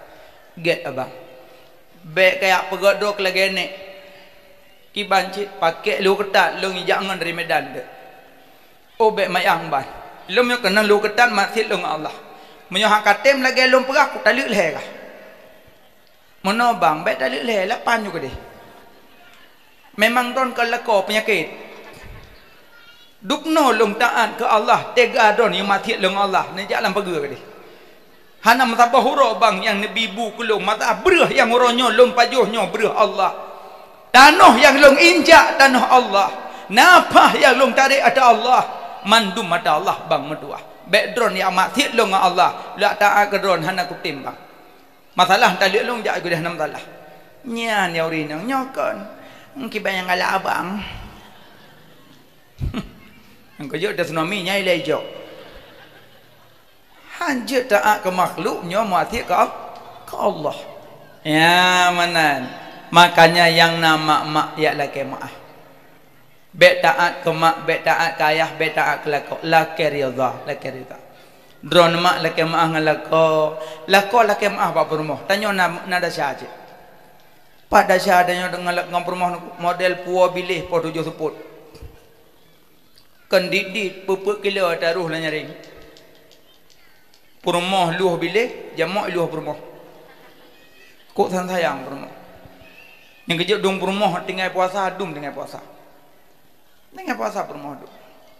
"Gét, abang." "Bék kajak peugét droe lagée nyan. Kiban cit pakék lhue keutat lôn jak ngon dari Medan dek." "Oh, bék mayang ban. Lôn nyoe keunan lhue keutat maksiet lôn ngon Allah. Meunyoe han katem lagée lôn peugah, kutaleuek lhée kah." "Meunoe bang, bék taleuek lhée, lapan ju keudeh. Memang droen ka lakoe peunyakét. Dubnoe lôn taát keu Allah, teuga droen nyang maksiet lôn ngon Allah, neujak lam pageue keudeh. Hana meusaboh uroe bang nyang neubi bu keu lôn, masa breueh nyang uroe nyoe lôn pajoh nyoe breueh Allah. Tanoh nyang lôn injak tanoh Allah. Nafah nyang lôn tarek atra Allah. Mandum atra Allah bang meutuah. Bék droen nyang maksiet lôn ngon Allah, lôn taát keu droen hana kutem bang." Masalah taleuek lôn jak keudeh, hana masalah. Nyan nyang ureueng inong nyoe kon. Kiban nyang galak abang. Nyang keujeuet tsunami nyang ilée ijok. Hanjeuet taát keu makhluk nyoe maksiet keu Al-, keu Allah. Ya, meunan. Makanya nyang na mak-mak jak lakée meu'ah. Bék taát keu mak, bék taát keu ayah, bék taát keu lakoe. Lakée ridha, lakée ridha. Droen mak lakée meu'ah ngon lakoe, lakoe lakée meu'ah bak peurumoh. Tanyoe na, na desya cit. Pat desya tanyoe deungon lak-, ngon peurumoh model puwoe biléh poh tujoh seupôt. Kon dit-dit, peuet-peuet kilo taroh lam nyaring. Peurumoh lheueh biléh, jamok lheueh peurumoh. Kok sayang-sayang peurumoh. Nyang keujeuet dum peurumoh tinggai puasa, dum tinggai puasa. Tinggai puasa peurumoh dum.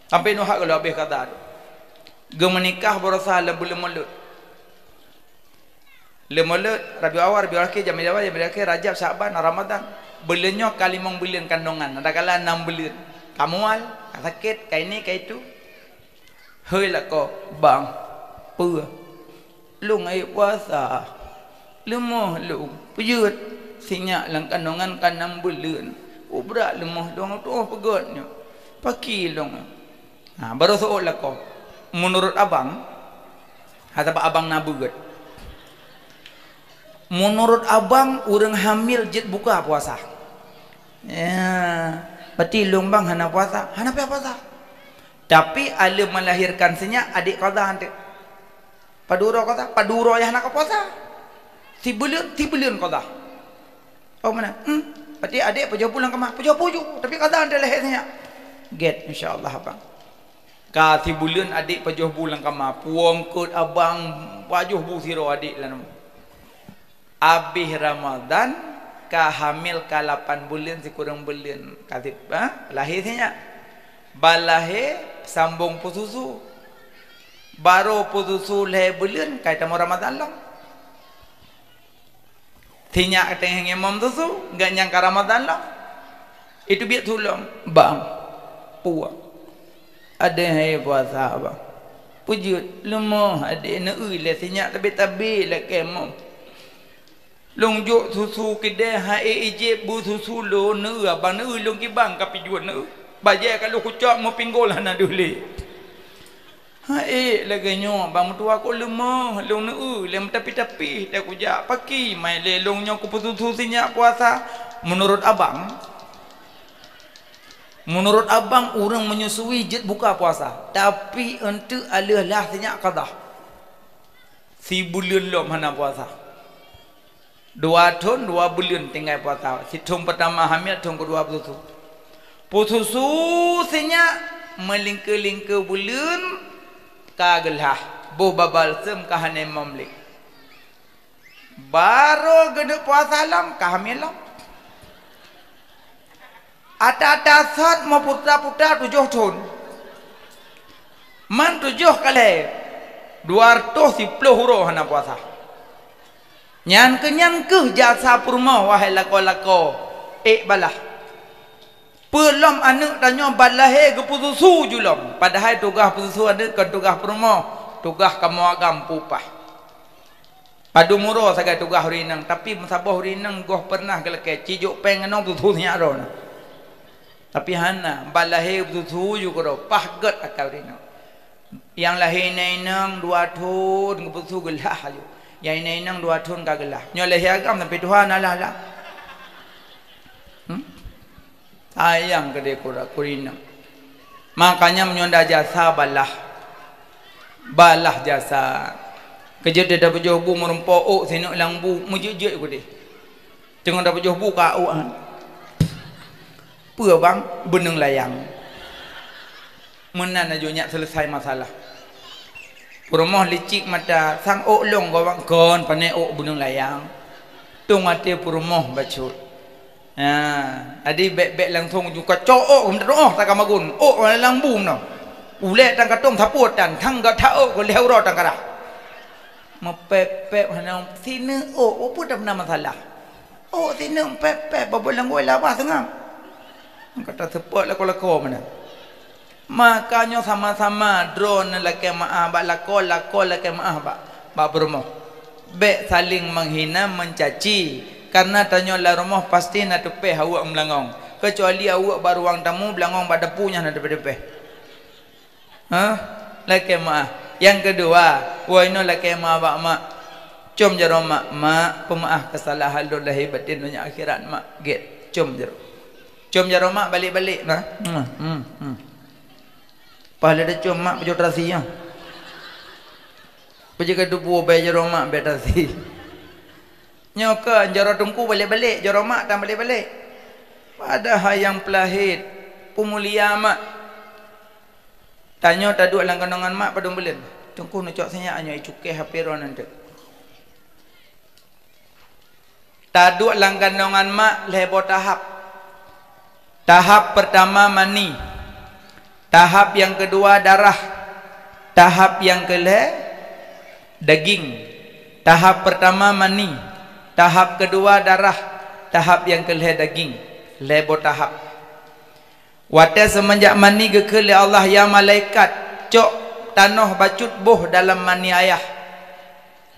Sampoe nyoe hak geuleueh habéh kata dum. Geumeunikah baroesa lam buleuen Maulud. Lheueh Maulud, Rabiul Awal, Rabiul Akhir, Jamadil Awal, Jamadil Akhir, Rajab, Syakban, Ramadan. Buleuen nyoe ka limong buleuen kandongan, adakala nam buleuen. Ka mual, ka sakét, ka ini, ka itu. Hei lakoe, bang, peue? Lôn ék puasa. Leumoh lôn, peujeuet. Sinyak lam kanongan ka nam buleuen. Ubrak leumoh lôn, tuoh peugét nyoe. Pakri lôn. Ha, barô seuôt lakoe. Meunurot abang, ha, sabab abang na beuet. Meunurot abang, ureuëng hamil jeuet buka puasa. Ya, berarti lôn bang hana puasa, hana payah puasa. Tapi aleuem melahirkan sinyak, adék qadha anteuk. Padum uroe qadha, padum uroe nyang hana ka puasa. Sibuleuen, sibuleuen qadha. Oh, meunan? Hmm. Berarti adék pajoh bu lam kama, pajoh bu ju, tapi qadha anteuk lahé sinyak. Gét, insya Allah, abang. Ka sibuleuen adék pajoh bu lam kama, puwoe eungkôt abang pajoh bu sidroe adék lam. Abéh Ramadan, ka hamil ka lapan buleuen, sikureueng buleuen ka si-, ha, lahé sinyak. Ban lahé sambong peususu. Barô peususu lhée buleuen, ka tamong Ramadan lom. Sinyak teungoh ngimum susu, gét nyang ka Ramadan lom. Itu biet tulông, bang, puasa. Adéh hai puasa, bang. Peujeuet, leumoh adéh, neueu lé sinyak tabi-tabi lakée mum. Lôn jok susu keudeh, hai ijép bu susu lôn, neueu abang, neueu lôn kibang ka pijuet neueu. Bajée ka lôn kucok meupinggol hana deuh lé. Hai lagée nyoe, bang meutuah kok leumoh, lôn neueu lé meutapi-tapi teuh kujak. Pakri mai lé lôn nyoe kupeususu sinyak puasa. Meunurot abang, Meunurot abang, ureuëng menyusui jeuet buka puasa, tapi eunteuk aleueh lah sinyak qadha. Sibuleuen lom hana puasa. Dua thon, dua buleuen tinggai puasa. Sithon peutama hamil, thon keudua peususu. Peususu sinyak meulingkeu-lingkeu buleuen ka geulah. Boh babah seum ka hana mum lé. Barô geuneuk puasa lom, ka hamil lom. Ata-ata sot meuputa-puta tujoh thon. Man tujoh kali dua reutôh siploh uroe hana puasa. Nyan keuh, nyan keuh jasa peurumoh, wahai lakoe-lakoe, ék balah. Peue lom aneuëk tanyoe ban lahé geupeususu ju lom, padahai tugaih peususu aneuëk kon tugaih peurumoh, tugaih kamoe agam peupah. Padum uroe sagai tugaih ureuëng inong, tapi meusaboh ureuëng inong goh peureunah geulakée, ci jok péng keunoe peususu sinyak droe na. Tapi hana, ban lahé peususu ju keudroe, pah gét akai ureuëng inong. Nyang lahé inong dua thon geupeusu geulah aju. Nyang inong dua thon ka geulah. Nyoe lahé agam sampai tuha na lah-lah. Hmm? Sayang keudeh kura-, kuri inong. Makanya meunyoe nda jasa balah. Balah jasa. Keujeuet teuh tapajoh bu meurumpok ôk sineuk lam bu meujeuet-jeuet keudeh. Teungoh tapajoh bu ka ôk han. Peue bang? Beuneueng layang. Meunan aju nyak seuleusai masalah. Peurumoh licik mata, sang ôk lôn gobang kon pané ôk beuneueng layang. Tông até peurumoh bacut. Ha, jadi bék-bék langsong ju ka cok ôk, meuteurôh ta ka magun. Ôk lam bu noh. Ulée tan ka tom sapeue tan, thang gata ôk lhée uroe tan ka rah. Meupép-pép hana sineuk ôk, peue tan na masalah. Oh, sineuk pép-pép, babah lam guai labah seungab. Ka taseupôt lakoe-lakoe meunan. Maka nyoe sama-sama droeneuh lakée meu'ah bak lakoe, lakoe lakée meu'ah bak, bak peurumoh. Bék saléng meuhina, meucaci, kareuna tanyoe lam rumoh pasti na teupéh aweuëk meulangong. Keucuali aweuëk bak ruang tamu, beulangong bak dapu nyan na teupéh-teupéh. Hah? Lakée meu'ah. Nyang keudua, woe inoe lakée meu'ah bak mak. Com jaroe mak, "Mak, peumeu'ah keusalahan lôn lahé batén donya akhirat, Mak." Gét, com jaroe. Com jaroe mak balek-balek, nah. Hmm, hmm, hmm. Pahala tacom mak pajoh terasi, ya. Peujeuet keu tuboh bèe jaroe mak bèe terasi. Nyoe keuh jaroe teungku balek-balek, jaroe mak tan balek-balek. Padahai nyang peulahé peumulia mak. Tanyoe taduek lam kandongan mak padum buleuen. Teungku neucok sinyak nyoe icukéh hapé droeneuh teuk. Taduek lam kandongan mak lhèe boh tahap. Tahap peurtama mani. Tahap nyang keudua darah. Tahap nyang keulhèe daging. Tahap peurtama mani. Tahap keudua darah. Tahap nyang keulhèe daging. Lhèe boh tahap. Watée seumeunjak mani geukheun lé Allah, "Ya malaikat, cok tanoh bacut boh dalam mani ayah."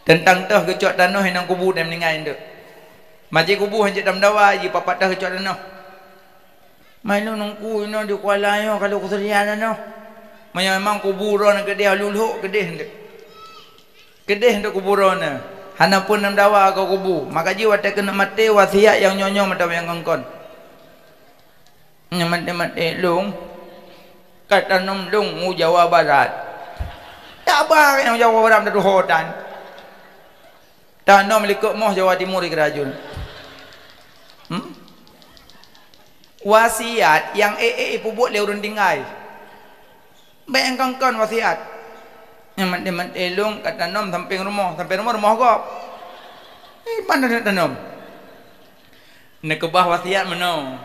Teuntang toh geucok tanoh inong kubu dan meuninggai eunteuk. Maji kubu hanjeuet tameudawa, jipapat toh geucok tanoh. Malu nungku inoe di kuala nyoe kalau kuseudia tanoh. Meunyoe memang kubu droe keudeh lulhok keudeh eunteuk. Keudeh eunteuk kubu droe. Hana pun tameudawa keu kubu. Maka jih watée keuneuk maté wasiat nyang nyoe-nyoe meudawa nyang kon-kon. Nyang maté-maté lôn, ka tanom lôn u Jawa Barat. Tabang nyang Jawa Barat meutuho tan. Tanom likot moh Jawa Timur i Kerajun. Hmm? Wasiat nyang ék-ék ipeubuet lé ureuëng tinggai. Bék nyang kon-kon wasiat. Nyang maté-maté lôn ka tanom sampéng rumoh, sampéng rumoh, rumoh gob. Eh, mana nak tanom? Neukeubah wasiat meunoe,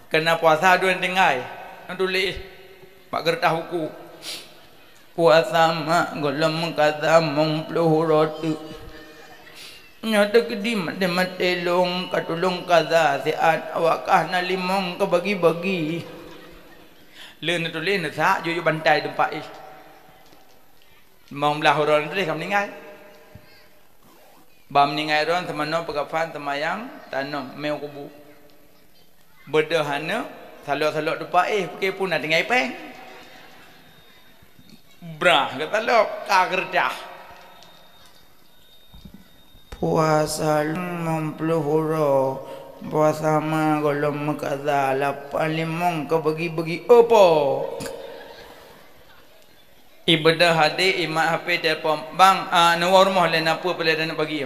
keunan puasa dua tinggai, neutuléh bak keureutah buku. Puasa mak gohlom meukaza mong ploh uroe teuk. Nyoe teukeudi maté-maté lôn ka tulông kaza siat awak kah na limong ka bagi-bagi. Le neutuléh neusak juyue bantai teumpat ih. Limong blaih uroe neutuléh ka meuninggai. Ban meuninggai droe teumanoe peukafan teumayang tanom mé u kubu. Beudôh aneuk salok-salok teumpat éh pike pun na tinggai péng. Brah geutalok ka keureutah. Puasa limong ploh uroe, puasa ma gohlom meukaza lapan limong ka bagi-bagi opo. Ibeudôh adék imat H P telepon, "Bang, ah, neuwoe rumoh lé na peue peuleueh taneuk bagi."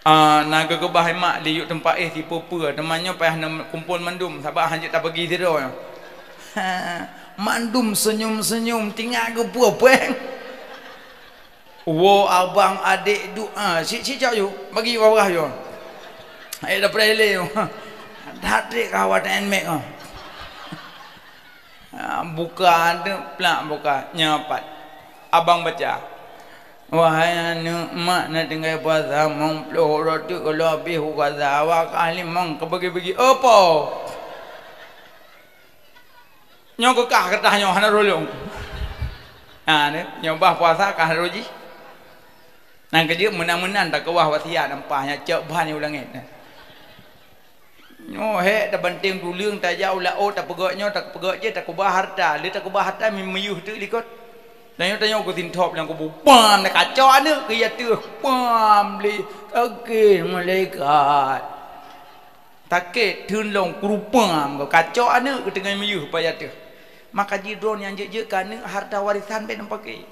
Ah, na geukeubah imat liyuek teumpat éh sipeue-peue, teuma nyoe payah neukumpol mandum sabab hanjeuet tabagi sidroe nyoe. Mandum seunyum-seunyum tinggai geupeue péng. Woe abang adék duek, ah, si, si cok yue, bagi babah yue. Eh, dah pernah lé yue. Dah trik kawan N M A K, ah. Ah, buka aneuk plak buka nyoe pat. Abang baca, "Wahai aneuk mak na tinggai puasa mong ploh uroe teuk gohlom habéh u kaza awak kah limong ka bagi-bagi opo." Nyoe keukah keutah nyoe hana roh lôn. Ha, nyoe bah puasa kah roh jih. Nang keujeuet meunan-meunan takeubah wasiat ampah nyang cok ban u langét. Nyoe hék tabanteng tuleueng tajak u laôt tapeugöt nyoe tapeugöt jih takeubah harta, lé takeubah harta meuyeuh teuk likot. Tanyoe-tanyoe keu sintop lam kubu, pam, na kacok aneuk keu ateueh, pam, lé, oke, malaikat. Takét theun lom kurupang, kacok aneuk keu teungoh meuyeuh payah teuh. Maka jih droe nyang jeuet-jeuet keu aneuk harta warisan bèk neupaké.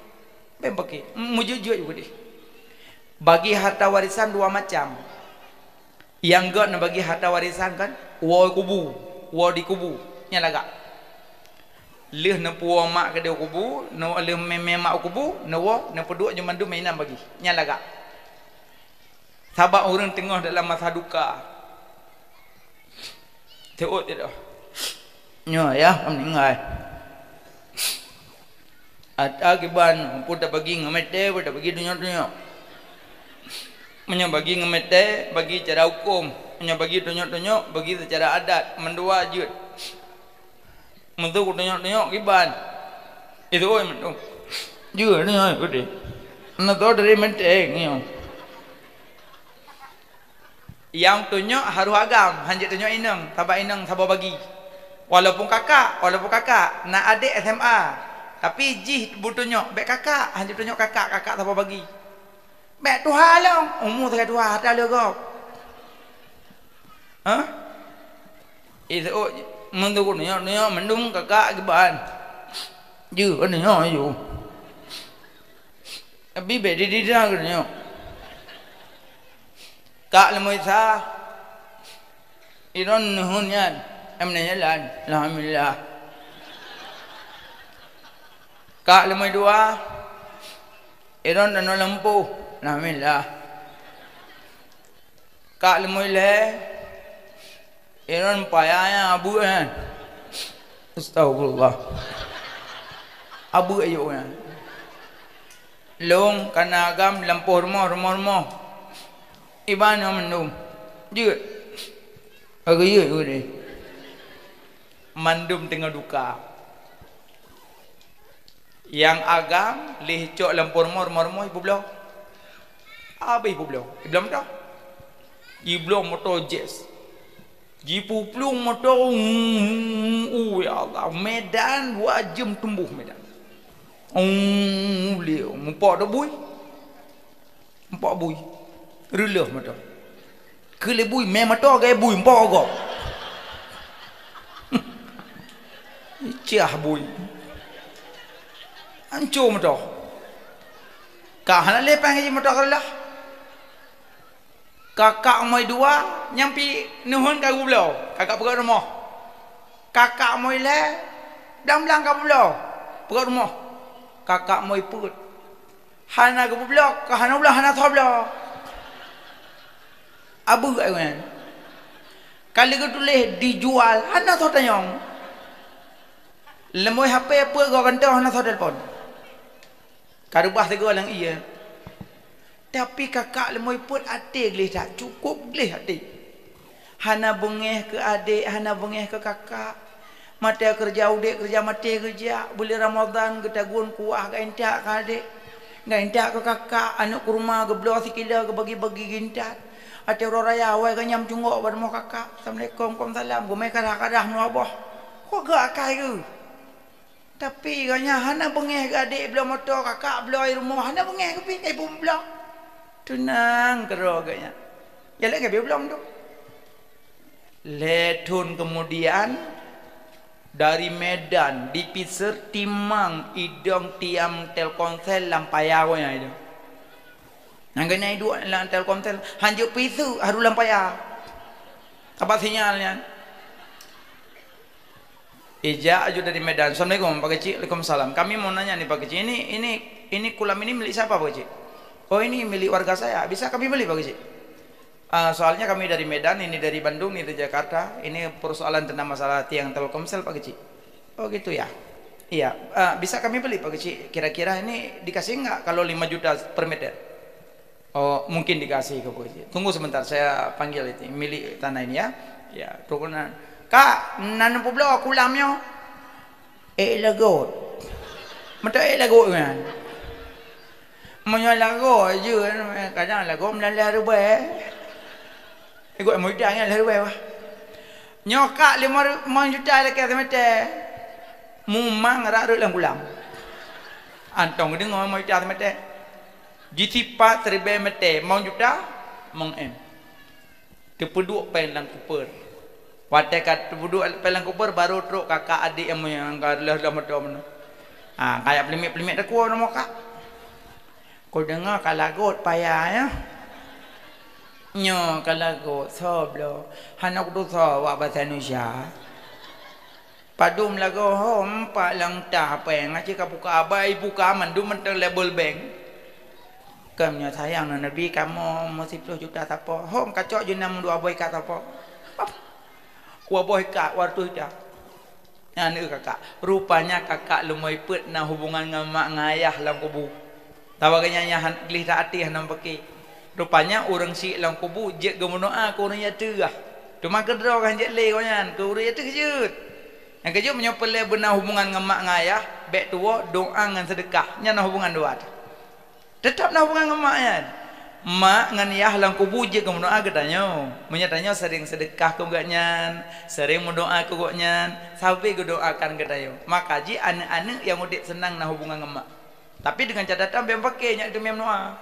Bèk neupaké. Meujeuet-jeuet ju keudeh. Bagi harta warisan dua macam. Nyang göt neubagi harta warisan kan, woe kubu, woe di kubu, nyan lagak. Lheueh neupuwoe mak keudeh kubu, neu-, lheueh mè-mè mak kubu, neuwoe, neupeuduek jih mandum inan bagi, nyan lagak. Sabab ureuëng teungoh dalam masa duka. Teuôt teuôt. Nyoe yah ka meuninggai. Ata kiban, peue tabagi ngon meuté, peue tabagi tunyok-tunyok. Meunyoe bagi ngon meuté, bagi cara huköm. Meunyoe bagi tunyok-tunyok, bagi seucara adat, mandua jeuet. Meunteuk tunyok-tunyok kiban. Itu oi meunteuk. Jeuet ni oi putih. Meunteuk dari meuté nyoe. Nyang tunyok harôh agam, hanjeuet tunyok inong, sabab inong saboh bagi. Walaupun kakak, walaupun kakak na adék S M A, tapi jih beutunyok bèk kakak, hanjeuet tunyok kakak, kakak saboh bagi. Bèk tuha lom, umu sagai tuha, ata lé gob. Hah? Iseuôt meunteuk tunyok-tunyok mandum kakak kiban. Jeuet tunyok aju. Tapi bèk didida keu nyoe. Kak leumoi sa, iron neuhun nyan, em neujalan, alhamdulillah. Kak leumoi dua, iron tanoh lampôh, alhamdulillah. Kak leumoi lhèe, iron payah nyan abeuk nyan. Astagfirullah. Abeuk ayok nyan. Lôn kana agam lampôh rumoh, rumoh-rumoh. Iban nyoe mandum. Jeuet. Ka geuyeuet geude. Mandum teungoh duka. Nyang agam lheueh cok lam peurumoh, rumoh-rumoh ipeubloe. Abéh ipeubloe. Ipeubloe moto. Ipeubloe moto Jazz. Jipeuplueng moto, uh, ya Allah, Medan dua jeuem tumboh Medan. Uh, lé, mupok tok bui. Mupok bui. Reuleuh moto. Keu lé bui, mé moto gaya bui, mupok gob. Cah bui. Anco moto. Ka hana lé péng jih moto ka reuleuh. Kakak umui dua, nyang pih neuheun ka geubloe, kakak peugöt rumoh. Kakak umui lhèe, blang-blang ka geubloe, peugöt rumoh. Kakak umui peuet, hana geubloe, ka hana bloe, hana tho bloe. Abeuh nyan. Ka lheueh geutuléh dijual, hana tho tanyong. Leumoi H P peuet goe gantoe, hana tho telepon. Ka reubah sigoe lam ié. Tapi kakak leumoi peuet até gleh that, cukup gleh até. Hana beungéh keu adék, hana beungéh keu kakak. Maté keureuja udép, keureuja maté geujak. Buleuen Ramadhan geutagun kuah, geuintat keu adék. Geuintat keu kakak, aneuk kurma geubloe sikilo, geubagi-bagi geuintat. Até uroe raya awai geunyam cunggok bak rumoh kakak. Assalamualaikum, waalaikumsalam. Geumè kadah-kadah meunurot boh. Kok geuakai geuh? Tapi gobnyan hana beungéh keu adék bloe moto, kakak bloe rumoh, hana beungéh keu pih, ka ipeubloe. Teunang keudroe gobnyan. Ya lé, ka ipeubloe moto. Lhèe thon keumudian, dari Medan, dipiseureutimang idong tiam Telkomsel lam paya gobnyan idong. Nyang gobnyan iduek lam Telkomsel, hanjeuet piseue, harôh lam paya. Saban sinyal nyan. Ijak aju dari Medan. "Assalamualaikum, Pak Keuchik." "Waalaikumsalam. Kami mau nanya nih, Pak Keuchik. Ini, ini, ini kolam ini milik siapa, Pak Keuchik?" "Oh, ini milik warga saya. Bisa kami beli, Pak Keuchik?" "Ah, soalnya kami dari Medan, ini dari Bandung, ini dari Jakarta. Ini persoalan tentang masalah tiang Telkomsel, Pak Keuchik." "Oh, gitu ya. Iya, ah, bisa kami beli, Pak Keuchik. Kira-kira ini dikasih nggak kalau lima juta per meter?" "Oh, mungkin dikasih ke polisi. Tunggu sebentar, saya panggil itu, milik tanah ini ya." Ya, turunan. "Kak, na neupubloe kolam nyoe?" "Ék lagot." "Meuteuk ék lagot nyan?" "Meunyoe lagot jeuet, kadang lagot meulalah rubée." Igoe muda nyan lheueh rubée wah. "Nyoe kak limong, limong juta lakée simeter." Mumang rak rot lam kulam. Antong deungoe limong juta simeter. Jisipat siribée meter, limong juta, mong em. Teupeuduek péng lam kuper. Watée ka teupeuduek péng lam kuper, baru trok kakak adék nyang meunyoe nyang ka lheueh-lheueh moto meunoe. Ha, kajak peulimit-peulimit takue rumoh kak. Kudeungoe ka lagot paya nyoe. Nyoe ka lagot, soe bloe? Hana kutusoe awak basa Indonesia. Padum lagoe ho, empat lam tah péng, aci ka buka abai, buka mandum mantong label bank. Keu meunyoe sayang ngon Nabi, kamoe meu siploh juta sapo. Hom kacok jeunam dua boh ikat sapo. Dua boh ikat, dua reutôh juta. Nyan kakak. Rupanya kakak leumoi peuet na hubungan ngon mak ngon ayah lam kubu. Tawa geuh nyan, nyan han-, gleh that até hana meupaké. Rupanya ureuëng syiek lam kubu jeuet geumeudoá keu ureuëng nyang teuh. Teuma keudroe ka han jeuet lé gobnyan keu ureuëng nyang teuh jeuet. Nyang keujeuet meunyoe peureulée beuna hubungan ngon mak ngon ayah, bék tuwoe doá ngon seudeukah. Nyan na hubungan dua teuh. Teutap na hubungan ngon mak nyan. Mak ngon yah lam kubu jeuet geumeudoá keu tanyoe. Meunyoe tanyoe seuring seudeukah keu gobnyan, seuring meudoá keu gobnyan, sabe geudoakan keu tanyoe. Maka jih aneuëk-aneuëk nyang udeb seunang na hubungan ngon mak. Tapi deungon catatan bék meupaké nyan teumé meudoá.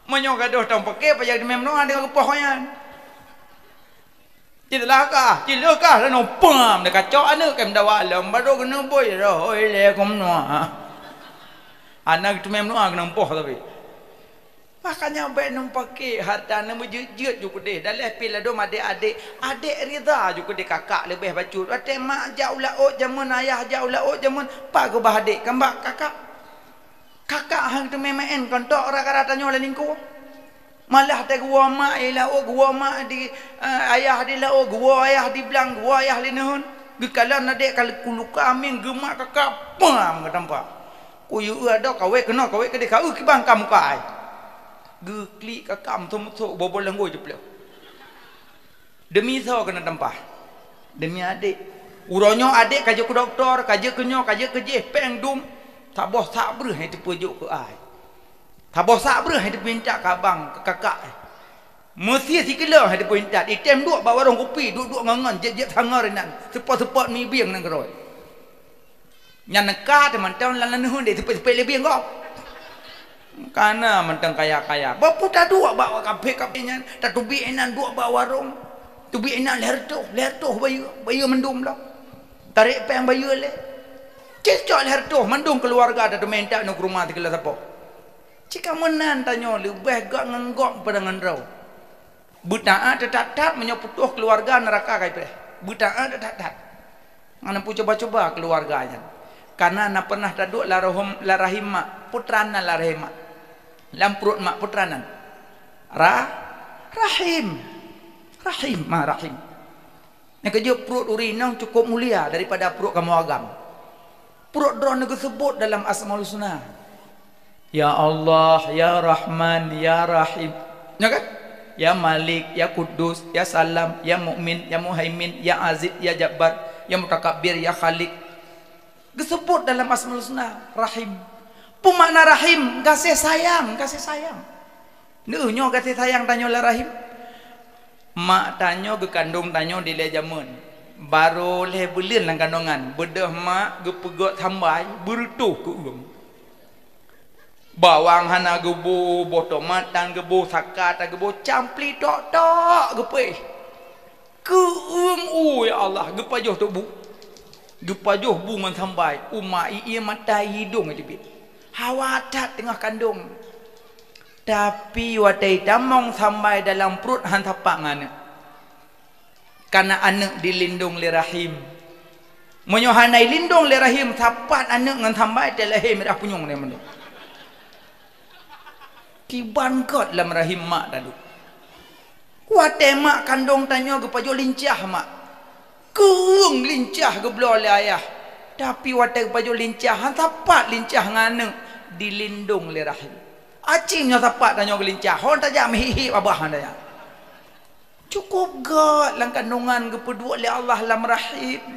Meunyoe gadôh tameupaké, pajan teumé meudoá deungon geupoh nyan. Cilakah, cilakah, lalu pam, dah kacok aneuëk, kém dawa lom, baru keuneubôi roh, oi, lé keumeunua. Aneuk teumé meunoe keuneuk poh tapi. Makanya bék neumeupaké hareuta, neumeujeuet-jeuet ju keudeh. Daleh pih ladôm adék-adék, adék rida ju keudeh kakak leubeh bacut. Watée mak jak u laôt jameun, ayah jak u laôt jameun, pat keubah adék, kambak kakak. Kakak han teumé meu'en, kon tok rara tanyoe lam lingkue. Malah teuh geuwoe mak i laôt, geuwoe mak di, eh, ayah di laôt, geuwoe ayah di blang, geuwoe ayah di neuheun. Geukalon adék ka leuku luka mieng geumat kakak, pam, geutampa. Kuyue adoe kawé keunoe, kawé keudeh, ka eu kiban ka muka ai. Geuklik kakak meuthok-meuthok, boh-boh langgôi jiploh. Demi soe keuneuk tampa? Demi adék. Uroe nyoe adék ka jeuet keu dokto, ka jeuet keu nyoe, ka jeuet keu jéh, péng dum, saboh sak breuh nyang teupeujok keu ai. Saboh sak breuh nyang teuminta keu abang, keu kakak. Meusie sikilo nyang teupeminta, item duek bak warong kupi, duek-duek ngon-ngon, jép-jép sangoe inan, seupôt-seupôt mibieng nanggroe. Nyan neuka teumantong lam laneuen deh, seupôt-seupôt lé bieng gob. Kana mantong kaya-kaya. Bak peue taduek bak kafé-kafé nyan, tateubiet inan duek bak warong. Teubiet inan lhèe reutôh, lhèe reutôh bayeue, bayeue mandum lom. Tarek péng bayeue lé. Cicok lhèe reutôh mandum keuluwarga tateuminta nyoe keu rumoh sikilo sapo. Cit ka meunan tanyoe leubeh gét ngon gob pada ngon droe. Beutaát teutat-tat, meunyoe putôh keuluwarga neuraka ka ipreh. Beutaát teutat-tat. Hana peucuba-cuba keuluwarga nyan. Kana na pernah taduek la rahom-, la rahim mak, peue treuk nan la rahim mak. Lam pruet mak peue treuk nan. Ra-, rahim. Rahim, ma rahim. Nyang keujeuet pruet ureueng inong cukup mulia daripada pruet kamoe agam. Pruet droeneuh geuseubut dalam Asmaul Husna. Ya Allah, ya Rahman, ya Rahim. Nyo kan? Ya Malik, ya Kudus, ya Salam, ya Mukmin, ya Muhaimin, ya Aziz, ya Jabbar, ya Mutakabbir, ya Khaliq. Geuseubut dalam Asmaul Husna, Rahim. Peue makna Rahim? Gaséh sayang, gaséh sayang. Nyoe gaséh sayang tanyoe la rahim. Mak tanyoe geukandong tanyoe dilèe jameun. Barô lhèe buleuen lam kandongan, beudôh mak geupeugöt sambai, beureutôh keu uem. Bawang hana geuboh, boh tomat tan geuboh, saka tan geuboh, campli tok-tok geupéh. Keu uem, oh ya Allah, geupajoh tok bu. Geupajoh bu ngon sambai, uem mak ie mata hidong teubiet. Hawa that teungoh kandong. Tapi watèe tamong sambai dalam pruet han sapat ngon aneuk. Kana aneuk dilindong lé rahim. Meunyoe hana ilindong lé rahim, sapat aneuk ngon sambai teulahé mirah punyueng lé mandum. Kiban göt lam rahim mak taduek. Watèe mak kandong tanyoe geupajoh lincah mak. Keueng lincah geubloe lé ayah. Tapi watèe geupajoh lincah, han sapat lincah ngon aneuk dilindong lé rahim. Aci meunyoe sapat tanyoe geulincah, hon tajak meuhit-hit babah han tajak. Cukup göt lam kandongan geupeuduek lé Allah lam rahim.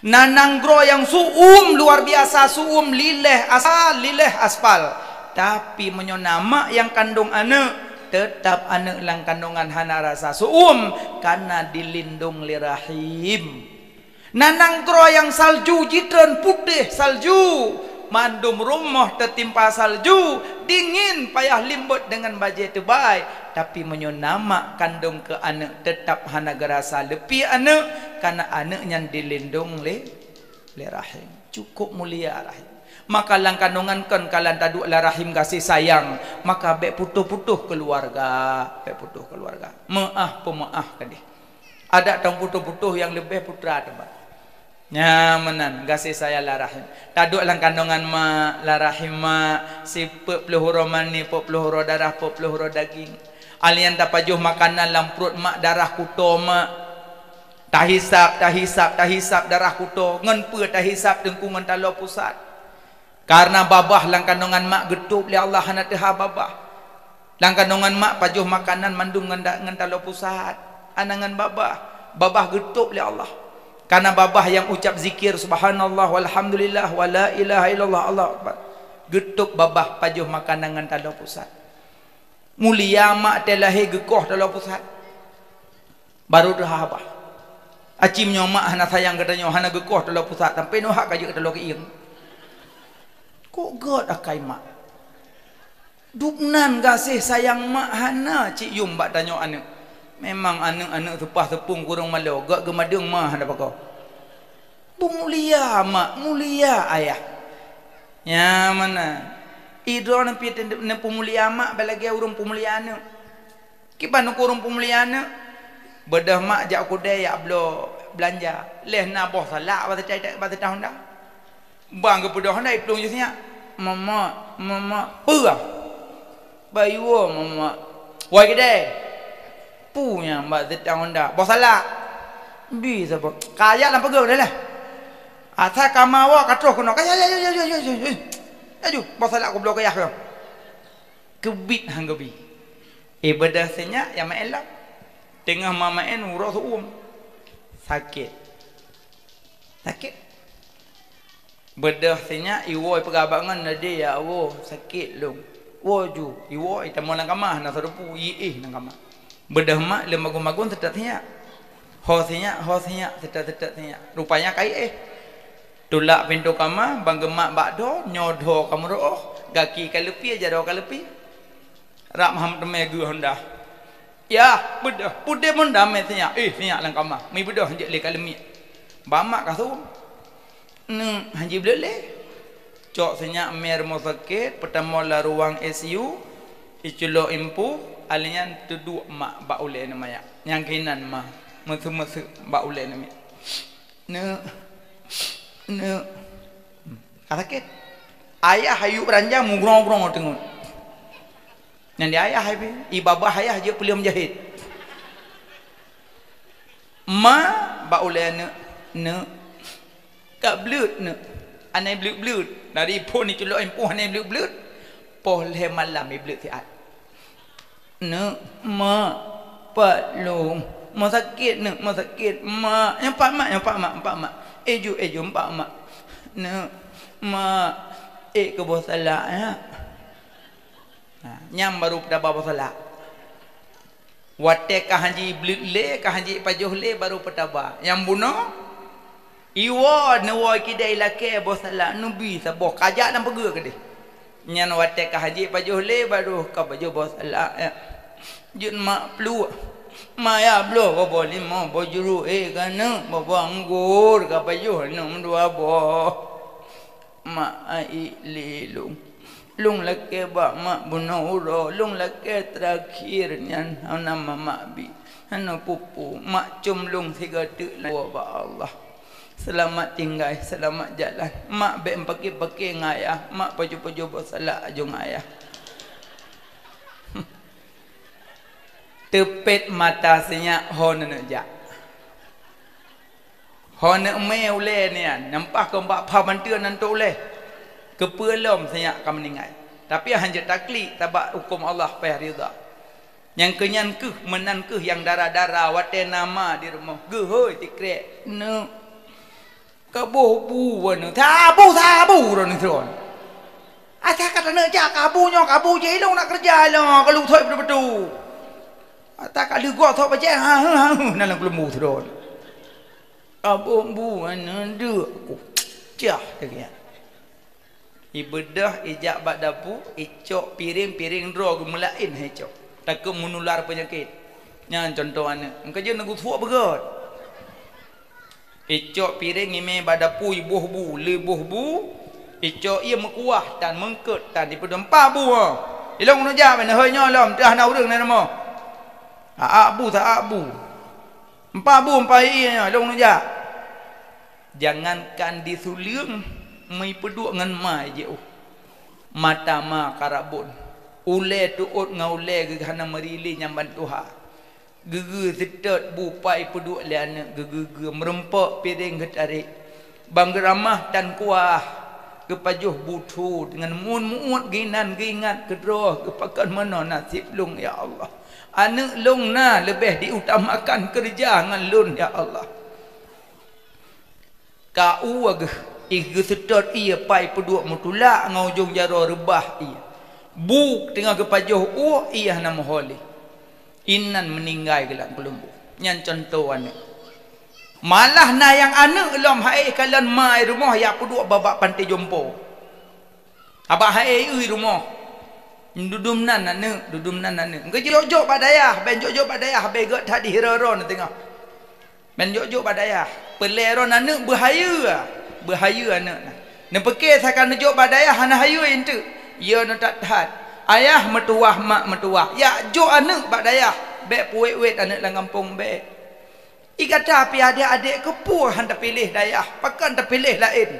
Na nanggroe nyang su'uem luar biasa, su'uem liléh asa, liléh aspal. Tapi meunyoe na mak nyang kandong aneuk, teutap aneuk lam kandongan hana rasa su'uem, kana dilindong lé rahim. Na nanggroe nyang salju jitreun putéh salju, mandum rumoh teutimpa salju, dingin payah limbot deungon bajèe teubai. Tapi meunyoe na mak kandong keu aneuk, teutap hana geurasa leupie aneuk, kana aneuk nyan dilindong lé, lé rahim. Cukup mulia rahim. Maka lam kandongan kon kalon taduek lam rahim gaséh sayang, maka bèk putôh-putôh keuluwarga, bèk putôh keuluwarga. Meu'ah peumeu'ah keudéh. Adak tông putôh-putôh nyang leubeh putra teuh, Pak. Nyan meunan, gaséh sayang lam rahim. Taduek lam kandongan mak, lam rahim mak, sipeuet ploh uroe mani, peuet ploh uroe darah, peuet ploh uroe daging. Alèh nyan tapajoh makanan lam pruet mak, darah kuto mak. Tahisab, tahisab, tahisab darah kuto. Ngon peue tahisab, Teungku, ngon taloe pusat. Kareuna babah lam kandongan mak geutôb lé Allah hana teuhah babah. Lam kandongan mak pajoh makanan mandum ngon da-, ngon taloe pusat, hana ngon babah. Babah geutôb lé Allah. Kareuna babah nyang ucap zikir, "Subhanallah, walhamdulillah, wa la ilaha illallah, Allahu akbar." Geutôb babah pajoh makanan ngon taloe pusat. Mulia mak teulahé geukoh taloe pusat. Barô teuhah babah. Aci meunyoe mak hana sayang geutanyoe, hana geukoh taloe pusat, sampoe nyoe hak ka jeuet taloe keuieng. Kok göt akai mak. Dubnan gaséh sayang mak hana cit yum bak tanyoe aneuk. Memang aneuk-aneuk seupah seupung kureueng malo, göt geumadeueng ma hana pakoe. Peumulia mak, mulia ayah. Nyan meunan. Idroe neupie neupeumulia mak bak lagèe ureueng peumulia aneuk. Kiban ukeue ureueng peumulia aneuk, beudôh mak jak u keudè jak bloe beulanja. Lheuh na boh salak bak sitang, bak sitang honda. Ban geupeudôh honda iplueng ju sinyak. "Mamak, mamak, peue?" "Bayeue, mamak." "Wai keudè." "Peue nyan bak sitang honda?" "Boh salak." "Bi saboh." "Kajak lam pageue deh lah. Asai ka ma woe ka troh keunoe. Kajak, ya, ya, ya, ya, ya, ya. Laju, boh salak kubloe keu yah keunoe." Keubiet han geubi. Eh, beudôh sinyak nyang meu'en lom. Teungoh ma meu'en uroe seuuem. Sakét. Sakét. Beudôh sinyak, iwoe peugah bak ngon, "Lé, ya Allah, sakét lôn." Woe ju, iwoe, itamong lam kama, na sadepu, iéh lam kama. Beudôh mak lé magun-magun seutôt sinyak. Ho sinyak, ho sinyak, seutôt-seutôt sinyak. Rupanya ka iéh. Tulak pintoe kama, ban geumat bak dhoe, nyoe dhoe ka meureuôh, gaki ka leupie, jaroe ka leupie. Rab meuham teumé geuh honda. "Yah, beudôh, peue deuh honda mé sinyak? Éh, sinyak lam kama. Meubeudôh jeuet lé ka leumiek." Bak mak ka suruh. Neuk, hana jibleuet lé. Cok sinyak mé rumoh sakét, peutamong lam ruang I C U, iculok impôh, alèh nyan teuduek mak bak ulèe aneuk manyak. Nyang keunan ma, meuseuk-meuseuk bak ulèe aneuk manyak. "Neuk, neuk." Ka sakét. Ayah hayeu beuranja meugrong-grong teungeut. Nyan di ayah hai pih, i babah ayah jeuet peuleuem jahét. Ma bak ulèe aneuk, "Neuk, ka bleuet neuk." Hana ibleuet-bleuet. Dari phon iculok impôh hana ibleuet-bleuet. Poh lhèe malam ibleuet siat. "Neuk, mak, pat lôn? Meuh sakét neuk, meuh sakét, mak. Nyoe pat mak, nyoe pat mak, pat mak. Éh ju, éh ju, pat mak. Neuk, mak, ék keu boh salak, ya." Ha, nyan baru peutaba boh salak. Watèe ka hana jibleuet lé, ka hana jipajoh lé, baru peutaba. Nyang bunoe, iwoe neuwoe kidai lakèe boh salak, neubi saboh, ka jak lam peugeuet keudéh. Nyan watèe ka hana jipajoh lé, baru ka pajoh boh salak, ya. Jeuet mak pluek. Mak ya bloe boh-boh limau, boh juruk, éh, ka neuk, boh-boh anggô, ka pajoh neuk meudua boh. Mak, aék lé lôn. Lôn lakèe bak mak bunoe uroe, lôn lakèe teurakhir nyan hana mamak bi, hana pupu. Mak com lôn sigoe teuk lôn woe bak Allah. Seulamat tinggai, seulamat jalan. Mak bèk meupaké-paké ngon ayah, mak pajoh-pajoh boh salak aju ngon ayah. Teupet mata sinyak ho neuneuk jak. Ho neuk mé ulèe nyan, nyan paih keu bak pha banteuen nan tok ulèe. Keupeue lom sinyak ka meuninggai. Tapi hana jeuet taklik, sabab hukôm Allah payah ridha. Nyang keu nyan keuh, meunan keuh nyang dara-dara watèe na ma di rumoh. Geuhôi sikrek, "Neuk, ka boh bu aneuk, sabu, sabu droeneuh sidroe. Asai ka taneuk jak ka bu nyoe, ka bu jih ilong nak keureuja ilong, ka lôn thôt beutôi-beutôi. Ata ka lheueh goe thôt bajèe, ha, ha, ha, ha, na lam keuleumbô sidroe. Ka boh bu aneuk deuk ku." Cah, lagèe nyan. Ibeudôh ijak bak dapu, icok piréng, piréng droe geumeulaén hai cok. Takot meunular peunyakét. Nyan cuntoh aneuk. Engkajeuet neugeusuek beugöt. Icok piréng imé bak dapu, iboh bu, lheueh boh bu, icok ié meukuah tan, meungkot tan, ipeudong, "Empat bu, ha. Ilong neujak, bèk neuhôi nyoe lom, teuh na ureueng na rumoh. Aak bu, sa-aak bu. Empat bu, empat ié nyoe, ilong neujak." Jangankan di suleueng, meupeuduek ngon ma jiôh. Mata ma karabon. Ulèe teuôt ngon ulèe geuh hana meuri lé nyang ban tuha. Geugeu seutôt bu pai peuduek lé aneuk, geugeu-geu meurumpok piréng geutarek. Ban geuramah tan kuah, geupajoh bu thô deungon muet-muet geuinan geuingat keudroe geupakon meunoe naseb lôn, ya Allah. Aneuk lôn na leubeh diutamakan keureuja ngon lôn, ya Allah. Ka u geuh, ih geuseutôt ié pai peuduek meutulak ngon ujong jaroe reubah ié. Bu teungoh geupajoh ueh ié hana meuho lé. Inan meuninggai geuh lam keuleumbôh. Nyan cuntoh aneuk. Malah na nyang aneuk lom hai kalon ma i rumoh jak peuduek bak, bak panti jompo. Abah hai eu rumoh. Dudum nan aneuk, dudum nan aneuk. Geujok-jok bak dayah, bèk jok-jok bak dayah, bèk gèt that di hireuen na teungoh. Bèk jok-jok bak dayah. Peuleueh droe aneuk beuhayeue, beuhayeue aneuk na. Neupeuke sakan neujok bak dayah hana hayeue enteuk. Yo na that-that. Ayah meutuwah, mak meutuwah. Jak jok aneuk bak dayah, bèk peuwet-wet aneuk lam gampông bèk. Ih gata pih adék-adék keupeue han tapiléh dayah, pakon tapiléh laén.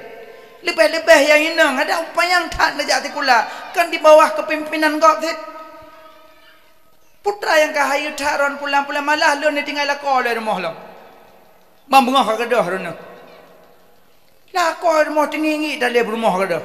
Leubeh-leubeh nyang inong, ada upanyang that neujak sikula, kan di bawah kepimpinan gob cit. Putra nyang ka hayeue that droen pulang-pulang malah lôn neutinggai lakoe lé rumoh lom. Ban beungoh ka keudeh droeneuh. Lakoe rumoh teungieng-ngieng dalé rumoh keudeh.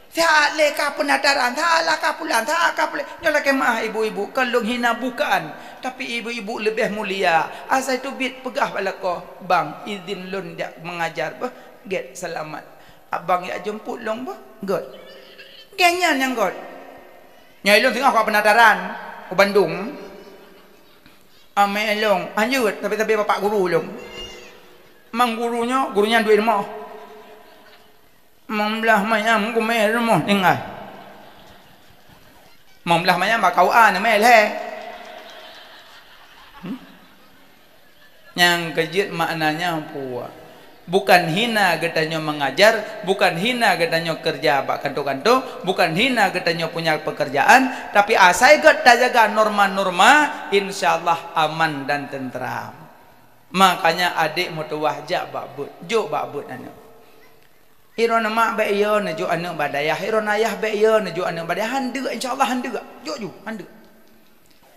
Siat lé ka peunataran, siat lah ka pulan, siat ka pulan. Nyoe lakée meu'ah ibu-ibu, kon lôn hina bukan, tapi ibu-ibu leubeh mulia. Asai teubiet peugah bak lakoe, "Bang, idhin lôn jak mengajar beuh, gét seulamat. Abang jak jemput lôn beuh, gét." Gét nyan nyang gét. Nyoe lôn singoh ka peunataran u Bandung. Amé lôn, hanjeuet, tapi-tapi bapak guru lôn. Mang guru nyoe, guru nyan duek rumoh. Meublah manyam kumé rumoh tinggai. Meublah manyam bak K U A neumé lhée. Hmm? Nyang keujeuet maknanya peue? Bukan hina geutanyoe mengajar, bukan hina geutanyoe kerja bak kanto-kanto, bukan hina geutanyoe punya pekerjaan, tapi asai gét tajaga norma-norma, insya Allah aman dan tentram. Makanya adék meutuwah jak bak beuet, jok bak beuet aneuk. Iron mak bék yo neujok aneuk bak dayah, iron ayah bék yo neujok aneuk bak dayah, han deuk, insya Allah han deuk. Jok ju, han deuk.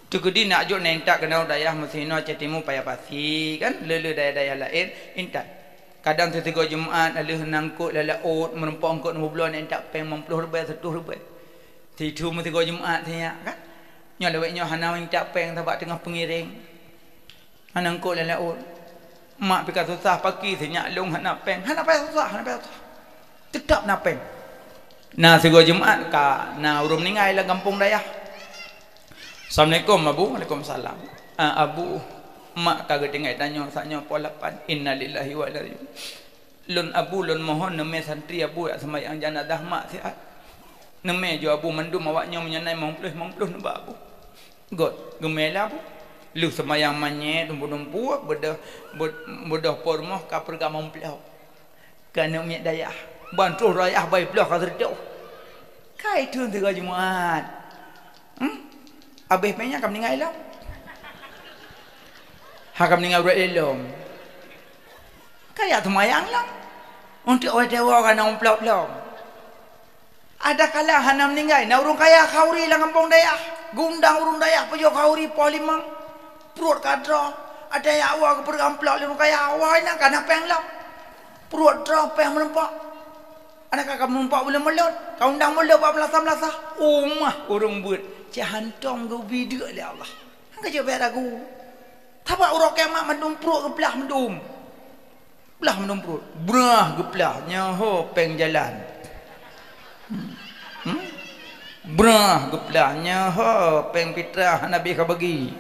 Teukeudi nak jok na intat keunoe dayah meusinoe cit timu paya pasi kan, le-le dayah-dayah laén intat. Kadang teusigoe Jumat na lheueh na eungkot lam laôt meurumpok eungkot neubloe na intat péng limong ploh ribèe, seratus ribèe. Situ meusigoe Jumat sinyak kan. Nyoe lawét nyoe hana intat péng sabab teungoh peungiréng. Hana eungkot lam laôt. Mak pih ka susah paki sinyak lôn hana péng. Hana payah susah, hana payah susah. Teutap na péng. Na sigoe Jumat ka na ureuëng meuninggai lam gampông dayah. "Assalamualaikum, Abu." "Waalaikumsalam." "Ah, Abu, mak ka geutinggai tanyoe saat nyoe poh lapan." "Innalillahi wa inna ilaihi raji'un." "Lôn Abu, lôn mohon neumé santri Abu jak seumayang janazah mak siat. Neumé ju Abu mandum awak nyoe meunyoe na limong ploh, limong ploh neubak Abu." Gét, geumé lé Abu. Lheueh seumayang manyét dumpu-dumpu, beudôh, beu-, beudôh po rumoh ka peureuga limong ploh. Keu aneuk miet dayah. Ban troh dayah bai ploh ka seureutôh. Ka itheun sigoe Jumat. Hmm? Abéh péng nyan ka meuninggai lom. Ha ka meuninggai uroe lom. Ka jak seumayang lom. Untuk awai tewa ka na limong ploh lom. Ada kala hana meuninggai, na ureuëng kaya khauri lam gampông dayah. Geundang ureuëng dayah pajoh khauri poh limong. Pruet ka droe, ada nyang awai geupeureuga amplop lé ureuëng kaya, awai nyan ka na péng lom. Pruet droe péng meurumpok. Adak ka meurumpok buleuen mulod, ka undang mulod bak meulasa-meulasa. Umah ureuëng beuet, cit hántom geubi deuk lé Allah. Han ka jeuet bèk ragu. Sabab uroe kiamat mandum pruet geuplah mandum. Plah mandum pruet. Brah geuplah, nyoe ho péng jalan. Hmm? Brah geuplah, nyoe ho péng pitrah hana bèh ka bagi.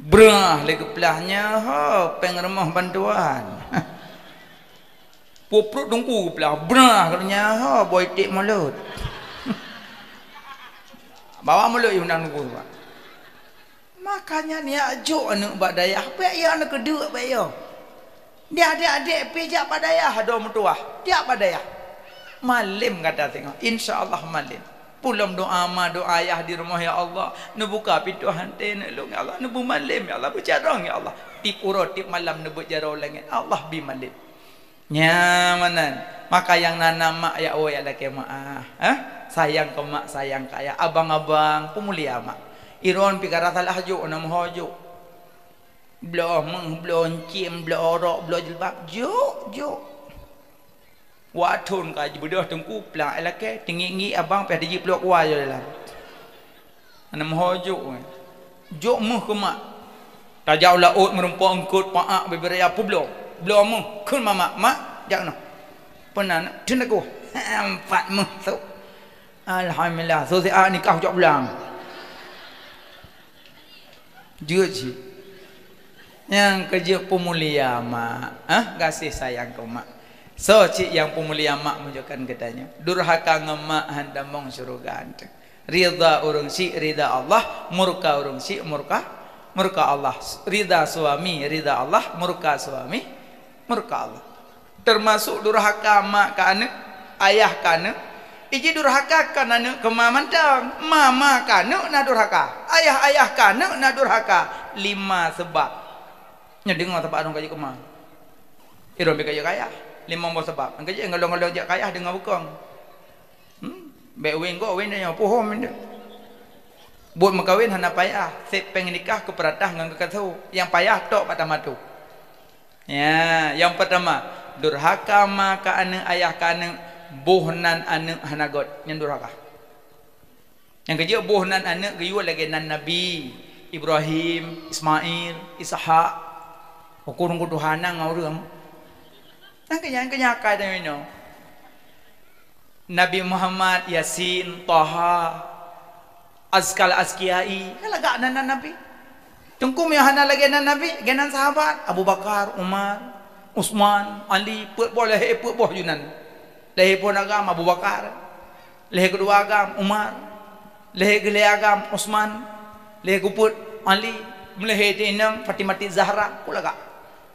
Brah lé geuplah, nyoe ho péng rumoh bantuan. Pruet-pruet teungku geuplah, brah nyoe ho boh iték mulod. Bawa mulod undang teungku, Pak. Makanya nyak jok aneuk bak dayah, bèk yo aneuk keudeuk bèk yo. Di adék-adék pih jak bak dayah, adoe meutuwah, jak bak dayah. Malém gata singoh, insya Allah malém. Pulom doa ma, doa ayah di rumoh, "Ya Allah, neubuka pintoe hanté neulông, ya Allah, neubeumalém, ya Allah, beucarông, ya Allah." Tiep uroe, tiep malam neubeuet jaroe langét, Allah bi malém. Nyan meunan. Maka nyang na, na mak jak woe jak lakèe meu'ah. Hah? Sayang keu mak, sayang keu ayah. Abang-abang, peumulia mak. Iron pih ka rasa lah jok, na meuho jok. Bloe méuh, bloe encim, bloe rok, bloe jilbab. Jok, jok. Wak thon ka jibeudôh teungku, plang ai lakèe, teungiek-ngiek abang pih dijipluek kuah jih dalam. Hana meuho jok, eh. Jok méuh keu mak. Tajak u laôt meurumpok eungkot, paak, bibir raya, peubloe. Bloe méuh, kheun ma mak, "Mak, jak keunoe." Peue na, "Theun lagoe." Empat méuh, sok. Alhamdulillah, so siat nikah jak pulang. Jeuet cit. Nyang keujeuet peumulia mak, ah, gaséh sayang keu mak. Soe cit nyang peumulia mak meununjukkan geutanyoe? Durhaka ngon mak han tamong syeuruga. Ridha ureuëng syik ridha Allah, murka ureuëng syik murka, murka Allah. Ridha suami ridha Allah, murka suami murka Allah. Teumasok durhaka mak keu aneuk, ayah keu aneuk. Iji durhaka kon aneuk keu ma mantong, ma-ma keu aneuk na durhaka, ayah-ayah keu aneuk na durhaka. Lima seubab. Nyoe deungoe sabab ureuëng ka jeuet keu ma. Iron pih ka jeuet keu ayah. Limong boh seubab. Nyang keujeuet ngalong-ngalong jak keu ayah deungoe beukong. Hmm? Bèk wéng goe, wéng tanyoe, pohom indeuek. Buet meukawen hana payah, sép péng nikah keu peuratah ngon keu kaso. Nyang payah tok bak tamatu. Ya, nyang peurtama, durhaka ma keu aneuk, ayah keu aneuk, Boh nan aneuëk hana göt, nyan durhaka. Nyang keujeuet boh nan aneuëk geuyue lagée nan Nabi Ibrahim, Ismail, Ishak. Ukur-ukur Tuhan ngon ureuëng. Nyang keu nyang keu nyan akai dan inoe. Nabi Muhammad, Yasin, Taha, Azkal Azkiyai, kan lagak nan, nan Nabi. Teungku meunyoe hana lagée nan Nabi, lagée nan sahabat, Abu Bakar, Umar, Utsman, Ali, peuet boh lehée peuet boh ju nan. Lehée phon agam Abu Bakar, lehée keudua agam Umar, lehée geulhée agam Utsman, lehée keupeuet Ali, meulehée teuinong Fatimati Zahra, ku lagak.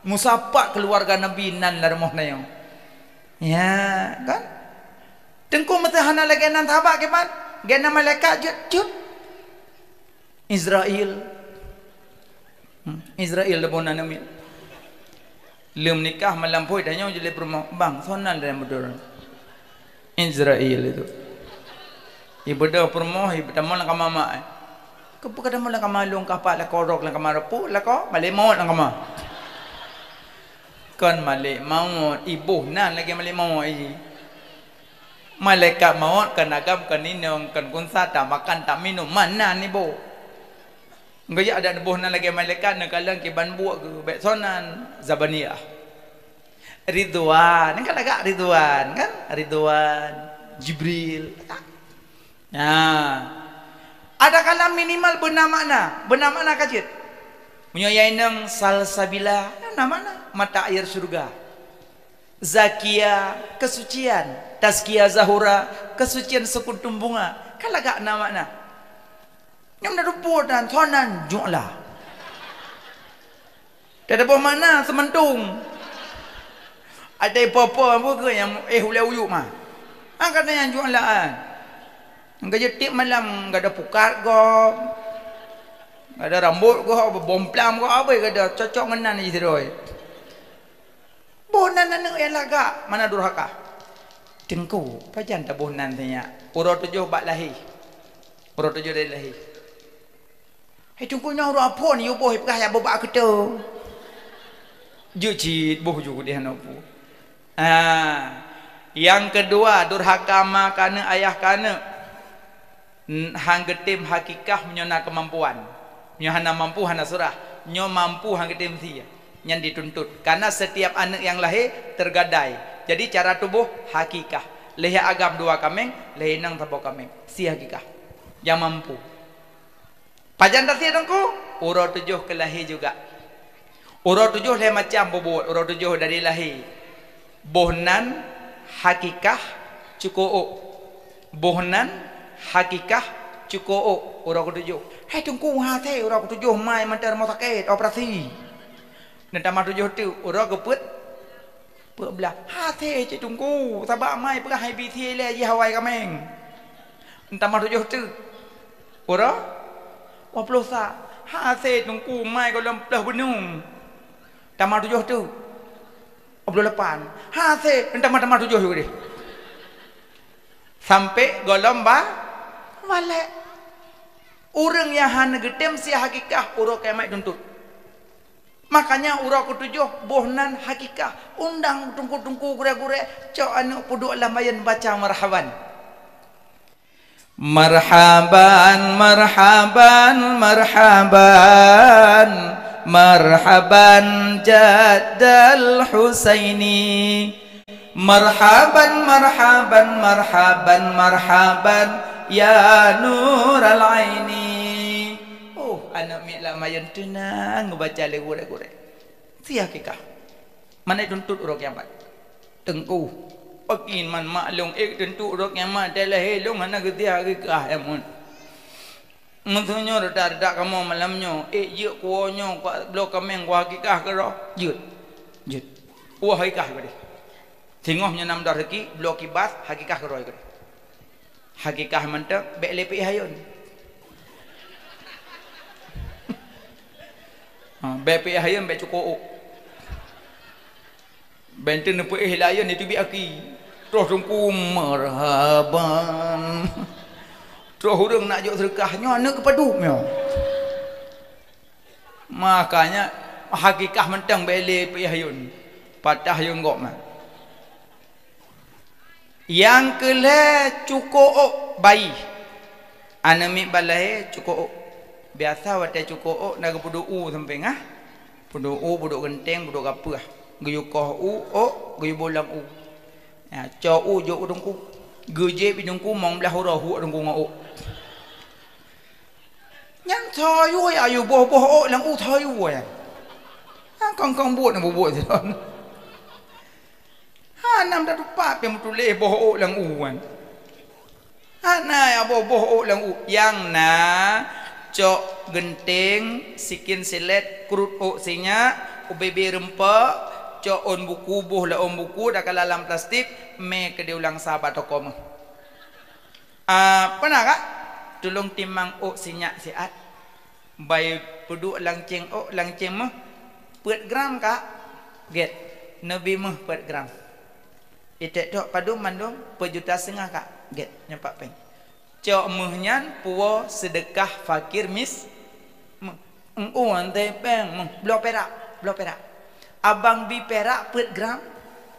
Musapat keuluwarga Nabi nan lam rumoh nyoe. Ya, kan? Teungku meusé hana lagée nan sahabat kiban, lagée nan malaikat jeuet, jeuet. Izrail. Hmm, Izrail dah bona namiet. Leuem nikah malam phôi tanyoe jeuet lé peurumoh, "Bang, soe nan lé beudôh?" Izrail itu. Ibeudôh peurumoh, itamong lam kama mak, eh. "Keupeue ka tamong lam kama lôn, ka pat lakoe rok lam kama, reupuk lakoe, malée mawöt lam kama." Kon malée mawöt, iboh nan lagée malée mawöt, iji. Malaikat mawöt kon agam, kon inong, kon kunsa, tamakan, taminum, mana nibo. Geujak adak neuboh nan lagée malaikat, neukalon kiban buet geuh, bék soe nan, Zabaniyah. Ridwan, kan lagak Ridwan, kan? Ridwan, Jibril. Nah, ada kalam minimal beuna makna, beuna makna ka jeuet. Meunyoe ya inong Salsabila, na makna mata air syurga. Zakia, kesucian. Tazkia Zahura, kesucian seukuntum bunga. Kan lagak na makna. Nyang na rupo dan soe nan Ju'la. Teudaboh makna seumantung. Ada ipo-po apa ke nyang éh ulée uyuek mah. Angkat nyang Ju'la an. Geujeuet tiep malam gada pukat gob. Gada rambot gob, bomplam gob, abai gada cocok ngon nan sidroe. Boh nan aneuëk nyang lagak, mana durhaka. Teungku, pajan taboh nan sinyak? Uroe tujoh bak lahé. Uroe tujoh dari lahé. Hai Teungku, nyoe uroe phon, yue boh, ipeugah ya boh bak keuto. Jeuet cit boh ju deh aneuk pu. Ah, nyang keudua, durhaka ma keu aneuëk, ayah keu aneuëk. N-, han geutem hakikah meunyoe na keumampuan. Meunyoe hana mampu, hana surah. Nyoe mampu, han geutem sie. Nyan dituntut. Karena setiap aneuëk nyang lahé teugadai. Jadi, cara tuboh hakikah. Lheueh agam dua kaméng, lheueh inong saboh kaméng. Sie hakikah. Nyang mampu. Pajan tasie Teungku? Uroe tujoh keu lahé juga. Uroe tujoh lhée macam bubuet, uroe tujoh dari lahé. Boh nan hakikah cuko ôk. Boh nan hakikah cuko ôk, uroe keutujoh. Hai Teungku, hasé uroe keutujoh mai mantong rumoh sakét, operasi. Neutamah tujoh teuk, uroe keupeuet, peuet blaih. Hasé cit Teungku, sabab mai peugah hai bisi lé jih awai kaméng. Neutamah tujoh teuk. Uroe dua ploh sa. Hasé Teungku, mai gohlom ploh beuneueng. Tamah tujoh teuk. Dua ploh lapan. Hasé, tamah-tamah tujoh juga deh. Sampai gohlom ba-, balek. Ureuëng nyang hana geutem sie hakikah, uroe kiamat tuntut. Makanya uroe keutujoh boh nan hakikah. Undang teungku-teungku, gurée-gurée, cok aneuëk peuduek lam bayeuen baca marhaban. Marhaban, marhaban, marhaban, marhaban Jaddal Husaini. Marhaban, marhaban, marhaban, marhaban, ya nural aini. Oh, aneuëk miet lam bayeuen teunang baca lé gurée-gurée. Sie hakikah. Mana tuntut uroe kiamat. Teungku, pakriban mak lôn ék teuntu uroe kiamat, teulahé lôn hana geusie hakikah, ya mun. Meunyoe reutak-reutak kamoe malam nyoe, ék jeuet kuwoe nyoe, kuwat bloe kaméng, kuwat hakikah keudroe? Jeuet. Jeuet. Kuwat hakikah keudeh. Singoh nyoe nam dua reuzeki, bloe kibas, hakikah keudroe keudeh. Hakikah mantong, bék lé peuéh ayôn. Ha, bék peuéh ayôn, bék cuko ôk. Bék teuh neupeuéh lé ayôn, neuteubiet aki. Troh teungku, marhaban. Troh ureuëng nak jok seudeukah, nyoe aneuëk keupadub nyoe. Makanya, hakikah mantong bék lé peuéh ayôn. Patah ayôn gok mah. Nyang keu lhèe, cuko ôk bayi. Aneuk miet ban lahé cuko ôk. Biasa watèe cuko ôk na geupeuduek u sampéng, ah. Peuduek u, peuduek geunteng, peuduek gapeue. Geuyue koh u, ôk, geuyue boh lam u. Ya, cok u jok u teungku. Geujép i teungku mong blah uroe hu teungku ngon ôk. Nyan tho yue ya, yue boh-boh ôk lam u tho yue ya. Ha, kong-kong buet na bubuet sidon. Hana meutupat pih meutuléh boh ôk lam u nyan. Hana ya boh-boh ôk lam u. Nyang na cok geunteng, sikin silet, krut ôk sinyak, ubé-bé rumpok, cok ôn buku, boh lam ôn buku, dakala lam plastik, mé keudéh u Langsa bak toko meuh. Ah, peue na, Kak? Tulông timang ôk sinyak siat. Bai peuduek lanceng ôk, lanceng meuh. Peuet gram, Kak? Gét. Neubi meuh peuet gram. Iték tok padum mandum, peuet juta seutengah, Kak? Gét, nyoe pat péng. Cok meuh nyan puwoe seudeukah fakir mis-, meuh. Eng-, u, antée péng, meuh, bloe pirak, bloe pirak. Abang bi pirak peuet gram,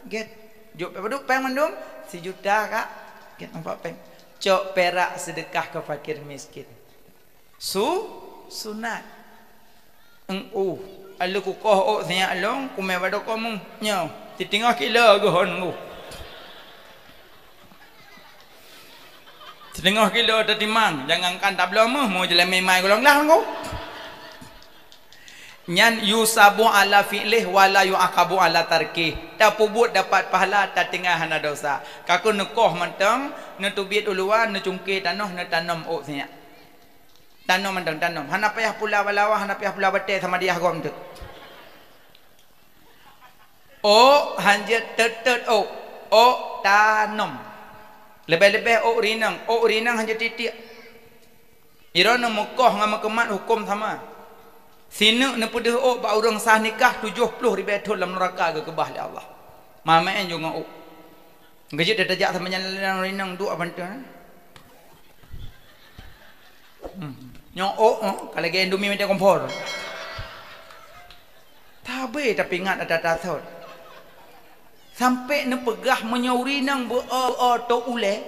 gét. Jok padum péng mandum, sijuta, Kak. Gét, empat péng. Cok pirak seudeukah keu fakir miskin. Su-, sunat. Eng-, u, aleu kukoh ôk sinyak lôn, kumé bak toko meuh. Nyoe, siteungoh kilo geuhon ngu. Siteungoh kilo tatimang, jangankan tabloe meuh, meu jeulamé mai golom glah ngon. Nyan yusabu ala fi'lih wa la yu'aqabu ala tarkih. Tapeubuet dapat pahala, tatinggai hana dosa. Ka keuh neukoh mantong, neuteubiet u luwa, neucungké tanoh, neutanom ôk sinyak. Tanom mantong, tanom. Hana payah pula bak lawa, hana payah pula batée sama diah gom teuk. Ôk hanjeuet teut-teut ôk, ôk tanom. Leubeh-leubeh ôk rineng, ôk rineng hanjeuet tiek-tiek. Droeneuh meukoh ngon meukeumat hukôm sama. Sineuk neupeudeuh ôk bak ureuëng sah nikah tujoh ploh ribée thon lam neuraka geukeubah lé Allah. Mamèe jeuet ngon ôk. Geujeuet tajak sama nyan rineng duek bantuan. Hmm. Nyoe ôk, oh, ka lagée Indomie mantong kompor. Tabe tapi ingat ada tasot. Sampai neupeugah meunyoe ureuëng inong beu-o, beu-o tôp ulée,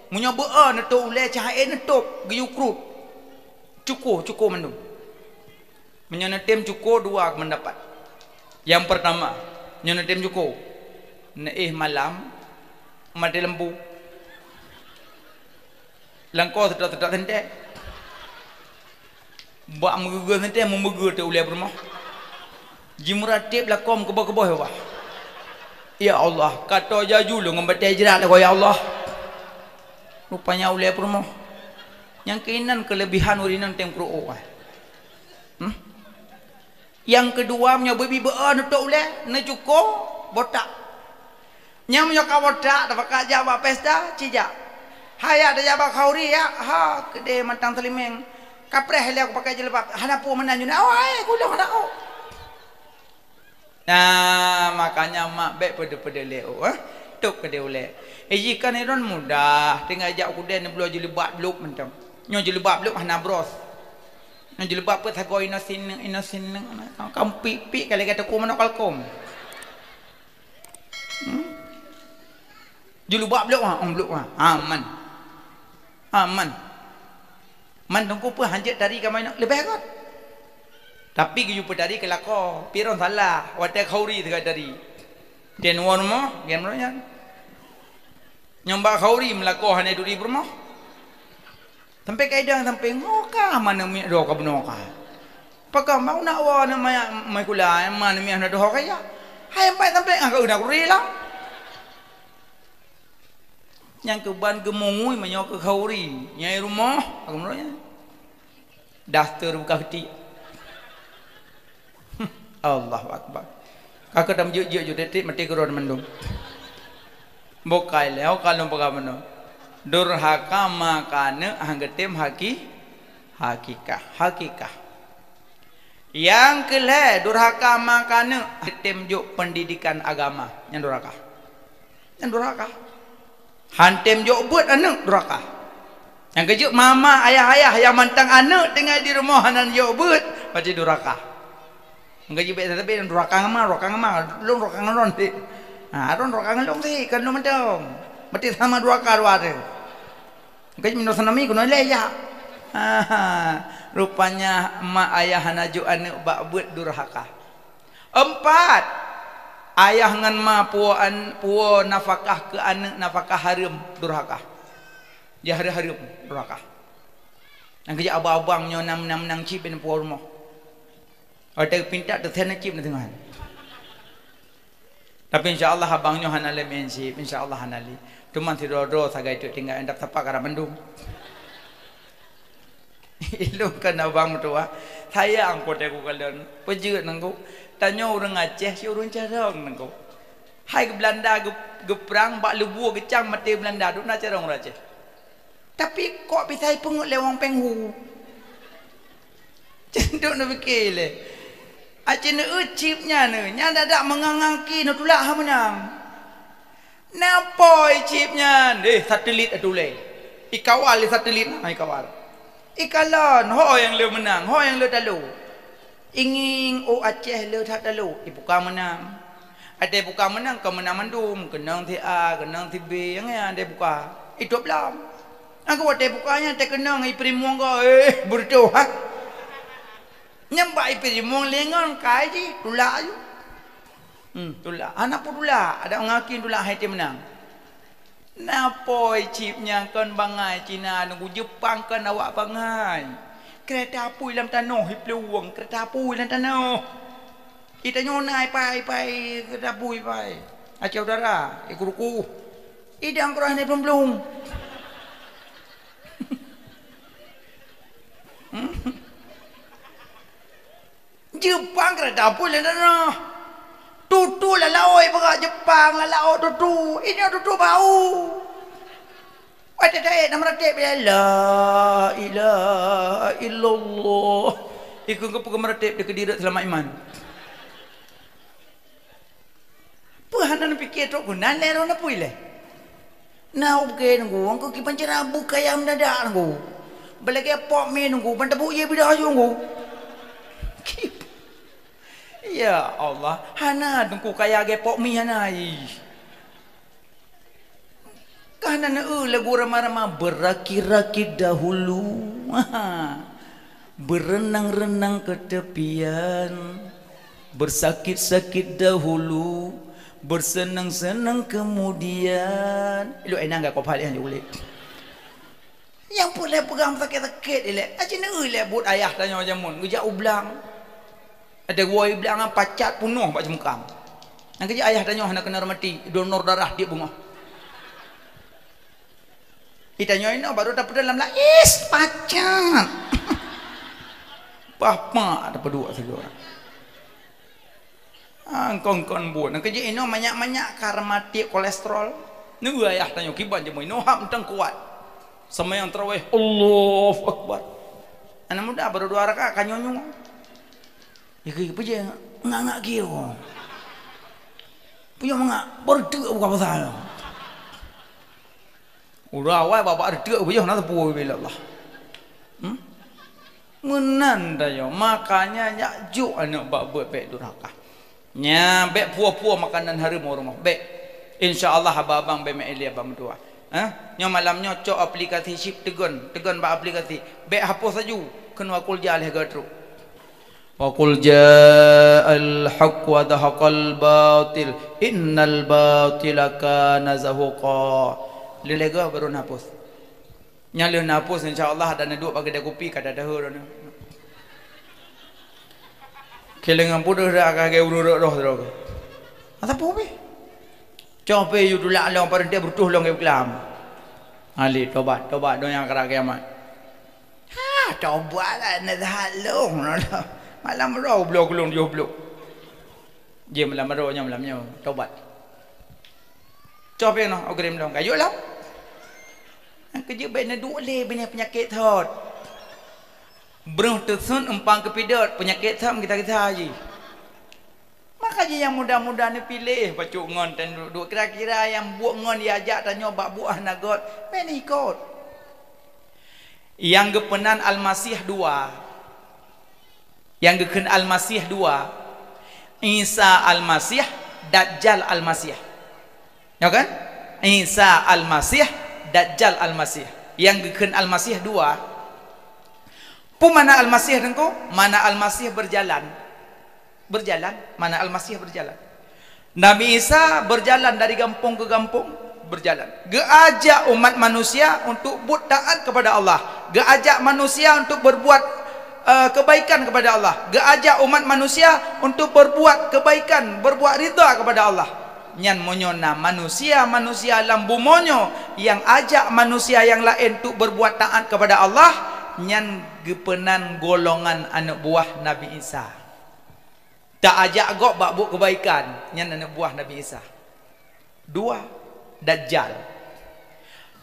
meunyoe beu-o neutôp ulée, cahé neutôp geuyue krut. Cuko, cuko mandum. Meunyoe neutem cuko, dua meudapat. Nyang peurtama, nyoe neutem cuko, neuéh malam, maté lampu. Langkoe seudok-seudok teuntée. Bak meugeugeue teuntée, meumeugeue teuh ulée peurumoh. Jimeuratéb lakom keuboh-keuboh, ya Allah. Ya Allah, ka toe jaju lôn ngon batée jrat lagoe, ya Allah. Rupanya ulée peurumoh. Nyang keunan keuleubihan ureuëng inong tem kruk-uk, eh. Hmm? Nyang keudua, meunyoe beubi beu-o neutôp ulée, neucuko botak. Nyang meunyoe ka botak, tapakat jak bak pesta, cijak. Hai jak tajak bak khauri, jak, ha, keudeh mantong teulimeng. Kapreh lé kupakai jilbab, hana peue meunan jinoe. Oh, hai, kulong hana oh. Nah, makanya mak bék peude-peude lé oh, eh. Tôp keudeh ulée. Eh, jih kan iron mudah, tinggai jak u keudeh neubloe jilbab blok mantong. Nyoe jilbab blok hana bros. Nyoe jilbab peuet sagoe inosin, inosin, kampik-pik kali kata ku manok kalkom. Hmm? Jilbab blok ha, ong blok ha. Aman. Aman. Man teungku peuh hanjeuet tari ka main leubeh kot. Tapi geuyue peutari keu lakoe, piron salah, watée khauri teuka tari. Ten won mo, gen mo nyan. Nyang bak khauri meulakoe hana duri peurumoh. Sampai ka idang sampai ngoka mana miak doh ka bunoe ka. Pakon bang nak wa na maya mai kula, mana miak na doh kaya. Hai empat sampai ngah ka udah kurila. Nyang keuban geumungui meunyoe keu khauri, nyai rumoh, aku menurutnya. Daster buka heuti. Allahu Akbar. Ka keutam jeuet-jeuet ju titik mati keudroe mandum. Bukai lé, oh, ka lôn peugah meunoe. Durhaka makaneuk han geutem haki-, hakikah, hakikah. Nyang keu lhée, durhaka makaneuk han geutem jok peundidikan agama. Nyan durhaka. Nyan durhaka. Han tem jok beuet aneuëk, durhaka. Nyang keujeuet mama, ayah-ayah nyang mantang aneuëk tinggai di rumoh hana jok beuet, pasti durhaka. Nyang keujeuet bék sabe durhaka ngon ma, durhaka ngon ma, lôn durhaka ngon lôn sih. Ha, lôn durhaka ngon lôn sih, kon lôn mantong. Berarti sama durhaka dua tu. Kan minus tsunami keunoe lé ya. Rupanya mak ayah hana jok aneuk bak buet durhaka. Empat, ayah ngon ma puwoe an-, puwoe nafakah keu aneuk nafakah hareuem durhaka. Jih hareuem-hareuem durhaka. Nyang keujak abang-abang nyoe na meunang-meunang cit bèk neupuwoe rumoh. Watèe pinta teusen cit na teungoh. Tapi insya Allah abang nyoe hana lé meu'en cit, insya Allah hana lé. Teuma sidroe-droe sagai teuk tinggai, dap sapat karap mandum. Ilôn kan abang meutuah, sayang po teuh kukalon. Peujeuet nangku. Tanyoe ureueng Aceh, si ureueng carông nangku. Hai Beulanda geu-, geuprang bak leubue geucang maté Beulanda, dum na carông ureueng Aceh. Tapi kok bisa ipeungeut lé wong Péng Hu? Cendok neupike lé. Aci neueu cip nyan, nyan dadak meungang-ngang ki neutulak ha meunang. Na poi cip nyan, eh, satelit atulée. Ikawal lé satelit, ha, ikawal. Ikalon, ho nyang le meunang, ho nyang le talo. Ingieng ôk Aceh le that talo, ipuka meunang. Watée ipuka meunang, kon meunang mandum, keunong si A, keunong si B, nyang nyan watée ipuka. Itôb lom. Nyang watée ipuka nyan, watée keunong, ipeurimong goe, eh, beureutoh, ha. Nyang bak ipeurimong lé ngon kai jih, tulak aju. Hmm, tulak. Hana peue tulak, adak ngaki tulak hai teuh meunang. Na poi cip nyang kon bangai Cina nunggu Jeupang kon awak bangai. Keureta apui lam tanoh iplueng, keureta apui lam tanoh. Itanyoe na ipai-ipai keureta apui ipai. Aceh Utara, ikuruku. Idang keurah ni plong-plong. Hmm. Jeupang keureta apui lam tanoh. Tutu lam laôt bak Jeupang, lam laôt tutu. Inyoe tutu bau. Watée taék na meuratéb, ya, "La ilaha illallah." Ikeu keupeue meuratéb dikeue direk seulamat iman. Peue hana neupike trok keunan lé droeneuh pui lé? Na ubke nunggu, engkau kiban cara bukaya mendadak nunggu. Belagée pok mi nunggu, ban teubu ie bidoh aju nunggu. Ya Allah, hana teungku kaya gée pok mi hana, ih. Ka hana neueu lagu rama-rama, berakit-rakit dahulu. Berenang-renang ke tepian, bersakit-sakit dahulu, bersenang-senang kemudian. Ilok enang gak kopal yang jolek. Nyang peureulée peugah sakét-sakét ilée. Aci neueu ilée buet ayah tanyoe jameun geujak u blang. Ada gua i blang pacat punoh bak ceumukam. Nyang keujak ayah tanyoe hana keuneuk mati, donor darah tiep beungoh. Itanyoe inoe baru tapeudong lam lais pacat. Pah mak tapeuduek sigoe. Ah, kon-kon buet. Nyang keujak inoe manyak-manyak karma tiek kolesterol. Neueu ayah tanyoe kiban jameun inoe hab mantong kuat. Seumayang tarawih, Allahu Akbar. Aneuk muda baru dua rakaat ka nyoe-nyoe. Ya, ke, peue jeuet ngak-ngak kieu? Peue jeuet mangak? Beureuteuk buka puasa. Udah awai babak reuteuek beuyoh na teupeu bila Allah. Hmm? Meunan tanyoe, makanya jak jok aneuk bak buet bék durhaka. Nya, bék puwoe-puwoe makanan hareuem u rumoh, bék. Insya Allah abang-abang bék meu'en lé bak meutuah. Eh? Nyoe malam nyoe cok aplikasi chip Tegon, Tegon bak aplikasi. Bék hapus laju, kheun wa qul jaa lhèe go trok. Wa qul jaa'al haqq wa zahaqal batil, innal batila kana zahuqa. Lheueh lhèe go baru neuhapus. Nyan lheueh neuhapus, insya Allah, dan neuduek bak keudè kupi ka tadeuh droeneuh. Keuleungan pudeuh dak ka geu ureueng roh droe. Asa peue pih? Cong pih yue tulak lom, pareuteh beureutoh lom geu kelam. Ali, tobat, tobat, donya akhirat kiamat. Ha, tobat lah, na that lôn. Malam roh bloe kulong tujoh bloe. Jeuet malam roh nyoe, malam nyoe, tobat. Cong pih noh, ôk rem lom, kayok lom. Nyang keujeuet bék neuduek lé binéh peunyakét thot. Breuh teusut umpang keupidot, peunyakét thot gisa-gisa jih. Maka jih nyang muda-muda neupiléh bacut ngon tan duek-duek. Kira-kira nyang buet ngon yue jak tanyoe bak buet hana göt, bék neuikot. Nyang geupeunan Almasih dua. Nyang geukheun Almasih dua. Isa Almasih, Dajjal Almasih. Ya kan? Isa Almasih, Dajjal Almasih. Nyang geukheun Almasih dua. Peue makna Almasih, Teungku? Makna Almasih berjalan. Berjalan, makna Almasih berjalan. Nabi Isa berjalan dari gampông ke gampông, berjalan. Geuajak umat manusia untuk buet taat kepada Allah. Geuajak manusia untuk berbuat, eh, kebaikan kepada Allah. Geuajak umat manusia untuk berbuat kebaikan, berbuat ridha kepada Allah. Nyan meunyoe na manusia-manusia lam bumoe nyoe nyang ajak manusia nyang laén untuk berbuat taat kepada Allah, nyan geupeunan golongan aneuk buah Nabi Isa. Taajak gob bak buet kebaikan, nyan aneuk buah Nabi Isa. Dua, Dajjal.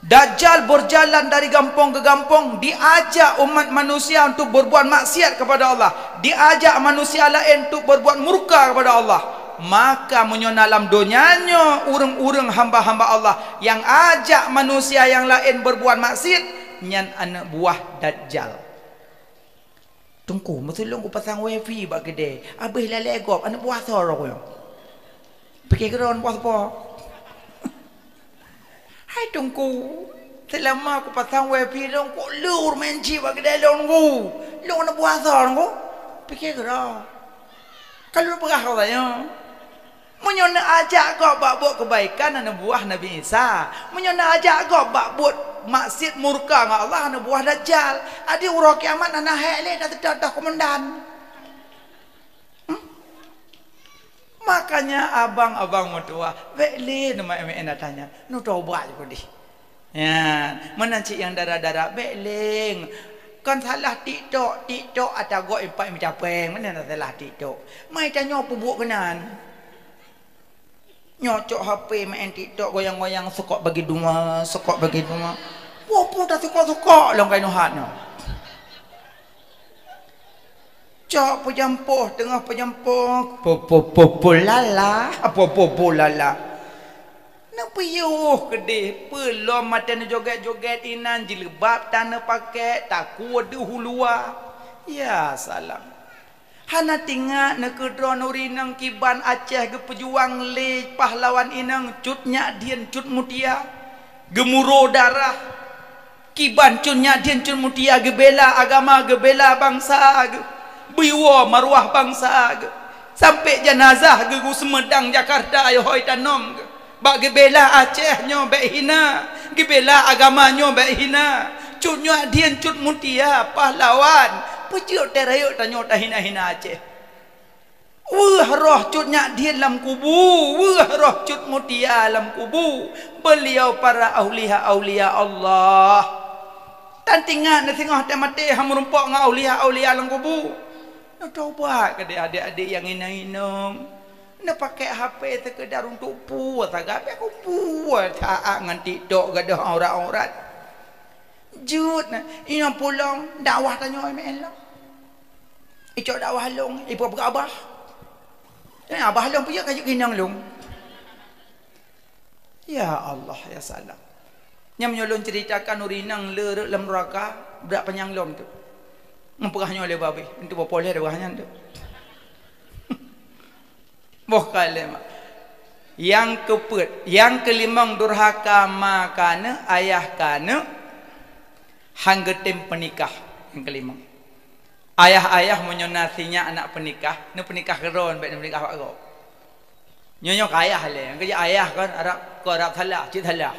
Dajjal berjalan dari gampông ke gampông, diajak umat manusia untuk berbuat maksiat kepada Allah, diajak manusia laén untuk berbuat murka kepada Allah. Maka meunyoe na lam donya nyoe ureuëng-ureuëng hamba-hamba Allah nyang ajak manusia nyang laén berbuat maksiat, nyan aneuk buah Dajjal. Teungku, meusulông kupasang wifi bak keudè, abéh lalée gob, aneuk buah soe roh nyoe? Pike keudroe aneuk buah soe po? Hai Teungku, seulama kupasang wifi lôn kok le ureuëng main chip bak keudè lôn Teungku. Lôn aneuk buah soe Teungku? Pike keudroe. Ka lôn peugah keu tanyoe. Meunyoe neuajak gob bak buet keubaikan aneuk buah Nabi Isa, meunyoe neuajak gob bak buet maksiat murka ngon Allah aneuk buah Dajjal, adi uroe kiamat hana hék lé taseutôt toh komandan. Hmm? Makanya abang-abang meutuwah, bék lé neumeu'en-meu'en ata nyan, neutobat ju keudeh. Nyan, meunan cit nyang dara-dara, bék lé. Kon salah TikTok, TikTok ata gob ipat mita péng, meunan salah TikTok. Mai tanyoe peubuet keunan. Nyoe cok H P main TikTok, goyang-goyang, seukok bagi dua, seukok bagi dua. Peue-peue tasukok-sukok lom keunoe hat nyoe. Cok peujampoh, teungoh peujampoh, po, po, po, po, lala, po, po, po, lala. Neupiôh keudeh, peue lom mata neujogét-jogét inan, jilbab tan neupakè, takue deuh u luwa. Ya salam. Hana tingat neukeudroe nuri inong kiban Aceh geupeujuang lé pahlawan inong Cut Nyak Dhien, Cut Mutia, geumuro darah. Kiban Cut Nyak Dhien, Cut Mutia geubela agama, geubela bansa geuh, beuiwoe maruah bansa geuh. Sampoe janazah geuh geuseumeudang Jakarta, yoh hôi tanom geuh. Bak geubela Aceh nyoe bék hina, geubela agama nyoe bék hina. Cut Nyak Dhien, Cut Mutia, pahlawan, peue jeuet teuh rayeuk tanyoe tahina-hina Aceh. Weueh roh Cut Nyak Dhien lam kubu, weueh roh Cut Mutia lam kubu. Beliau para aulia-aulia Allah. Tan tingat neusingoh teuh maté han meurumpok ngon aulia-aulia lam kubu. Neutobat keudeh adék-adék nyang inong-inong. Neupakè H P seukeudar untuk pue sagai, bék kupue taát ngon TikTok gadôh aurat-aurat. Jeuet na, inong pulang dakwah tanyoe meu'en lom. Icok dakwah lôn, ipeugah abah. Eh, abah lôn peue jeuet ka jeuet keu inong lôn. Ya Allah, ya salam. Nyang meunyoe lôn ceuritakan ureueng inong le rhot lam nuraka, brat panyang lom tu. Meupeugah nyoe lé babeh, untuk bapoleh dakwah nyan tu. Boh kalimat. Nyang keupeuet, nyang keulimong durhaka ma keuneuk, ayah keuneuk, han geutem peunikah. Nyang keulimong. Ayah-ayah meunyoe na sinyak aneuk peunikah, neupeunikah keudroe, bék neupeunikah bak gob. Nyoe nyoe keu ayah lé, nyang keu ayah kon Arab, kon Arab salah, cit salah.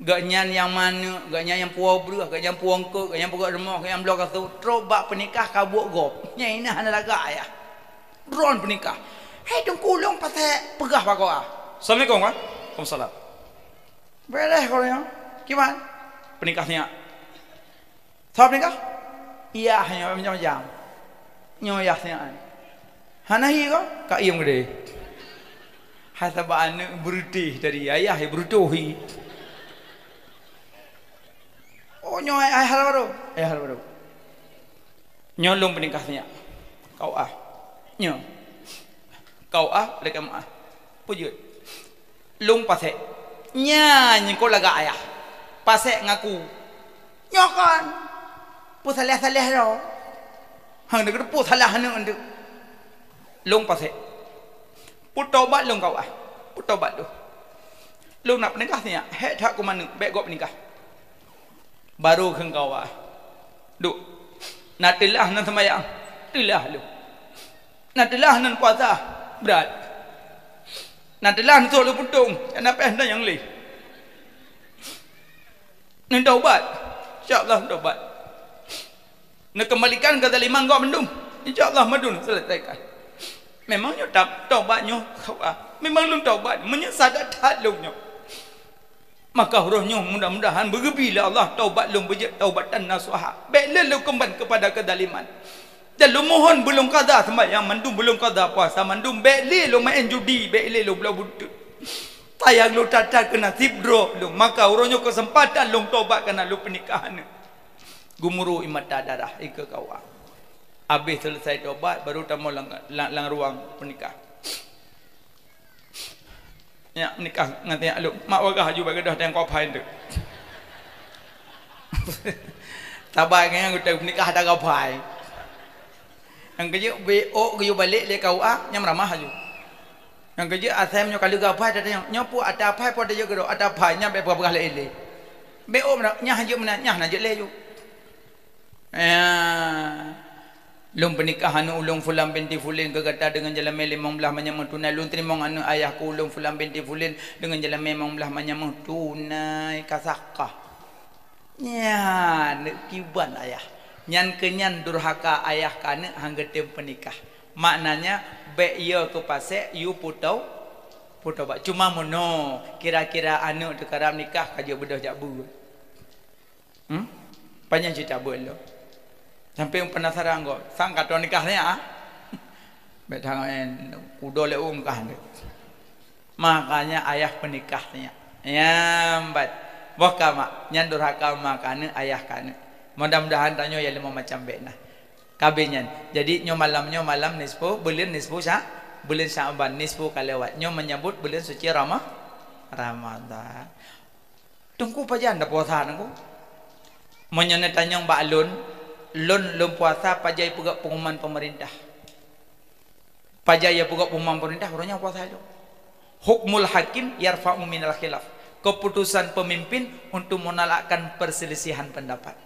Gobnyan nyang maneuk, gobnyan nyang puwoe breueh, gobnyan puwoe eungkôt, gobnyan peugöt rumoh, gobnyan bloe kasô, trok bak peunikah ka buet gob. Nyan inan hana lagak ayah. Droen peunikah. Hai teungku, lôn pasék peugah bak gob ah. Assalamualaikum, Wan. Waalaikumsalam. Beureh kau nyoe. Kiban? Peunikah sinyak. Soe peunikah? Yah nyoe macam-macam. Nyoe yah sinyak. Hana hi ko? Ka iem keudeh. Hai sabab aneuk beureuteh tadi, ayah beureuteh hi. Oh, nyoe ayah hal baru. Ayah hal baru. Nyoe lôn peunikah sinyak. Kau ah. Nyoe. Kau ah, lé kama ah. Peue jeuet? Lôn pasék. Nyan nyang kau lagak ayah. Pasék ngaku. Nyoe kon. Peusalah-salah droe. Hana keudeuh peusalah aneuk nteuk. Lôn pasék. Peutobat lôn kau ah. Peutobat lôn. Lôn nak peunikah sinyak, hék that keu manök, bék gob peunikah. Barô kheun kawa, "Duek, na teulah nan seumayang, teulah lôn. Na teulah nan puasa, brat. Na teulah nan sôk lôn puntông, na péh na nyang lé. Neutaubat, insya Allah neutaubat. Neukeumbalikan keuzaliman gob mandum, insya Allah mandum seuleusaikan." Memang nyoe tab-, taubat nyoe, kawa. Memang lôn taubat, meunyoe sadat that lôn nyoe. Maka uroe nyoe mudah-mudahan beugeubri lé Allah taubat lôn beujeuet taubatan nasuha. Bék lé lôn keumban keupada keuzaliman. Dan lôn mohon beulôn qadha seumbahyang mandum, beulôn qadha puasa mandum, bék lé lôn maén judi, bék lé lôn bloe buntut. Sayang lôn that-that keu naseb droe lôn, maka uroe nyoe keuseumpatan lôn taubat keu na lôn peunikah aneuk. Geumuru ie mata darah, ikeue kawa. Abéh seuleusai taubat, baru tamong lam, lam, lam ruang peunikah. Nyak nikah ngon sinyak lôn. Mak bagah aju bak geudoh teuh kop hai teuk. Saban nyan geutanyoe nikah ata kop hai. Nyang keujeuet B O geuyue balek lé K U A, nyan meuramah aju. Nyang keujeuet asai meunyoe ka lheueh kop hai tatanyong, "Nyoe peue ata kop hai peue tajeuet keudroe?" "Ata kop hai nyan bék peugah-peugah lé ilée." B O meunan, "Nyan hanjeuet meunan, nyan hanjeuet lé aju." Ya. "Lôn peunikah aneuk ulôn Fulan binti Fulin keu gata deungon jalamé limong blaih manyameuh tunai. Lôn teurimong aneuk ayah keu ulôn Fulan binti Fulin deungon jalamé limong blaih manyameuh tunai." Ka sah kah? Nyan neuk kiban ayah. Nyan keu nyan durhaka ayah keu aneuk han geutem peunikah. Maknanya, bék yue keu pasék, yue putau, putau bak. Cuma meunoe, kira-kira aneuk teukarab nikah ka jeuet beudôh jak beue. Hmm? Panjang cerita buet lom. Sampai penasaran kok, sang ka toe nikah nyan, ah? Bék tangai kudo lé ungkah deh. Makanya ayah peunikah nyan. Nyambat. Boh ka mak, nyan durhaka mak keu aneuk, ayah keu aneuk. Mudah-mudahan tanyoe ya lima macam bék nah. Kabe nyan. Jadi nyoe malam, nyoe malam nisfu, buleuen nisfu Sya-, buleuen Sya'ban, nisfu ka lewat. Nyoe menyambut buleuen suci Rama-, Ramadan. Teungku pajan dah puasa Teungku? Meunyoe neutanyong bak lôn, lôn, lôn puasa pajan peugah pengumuman pemerintah. Pajan nyang peugah pengumuman pemerintah, ureuëng nyan puasa lôn. Hukmul hakim yarfa'u minal khilaf. Keputusan pemimpin untuk menolakkan perselisihan pendapat.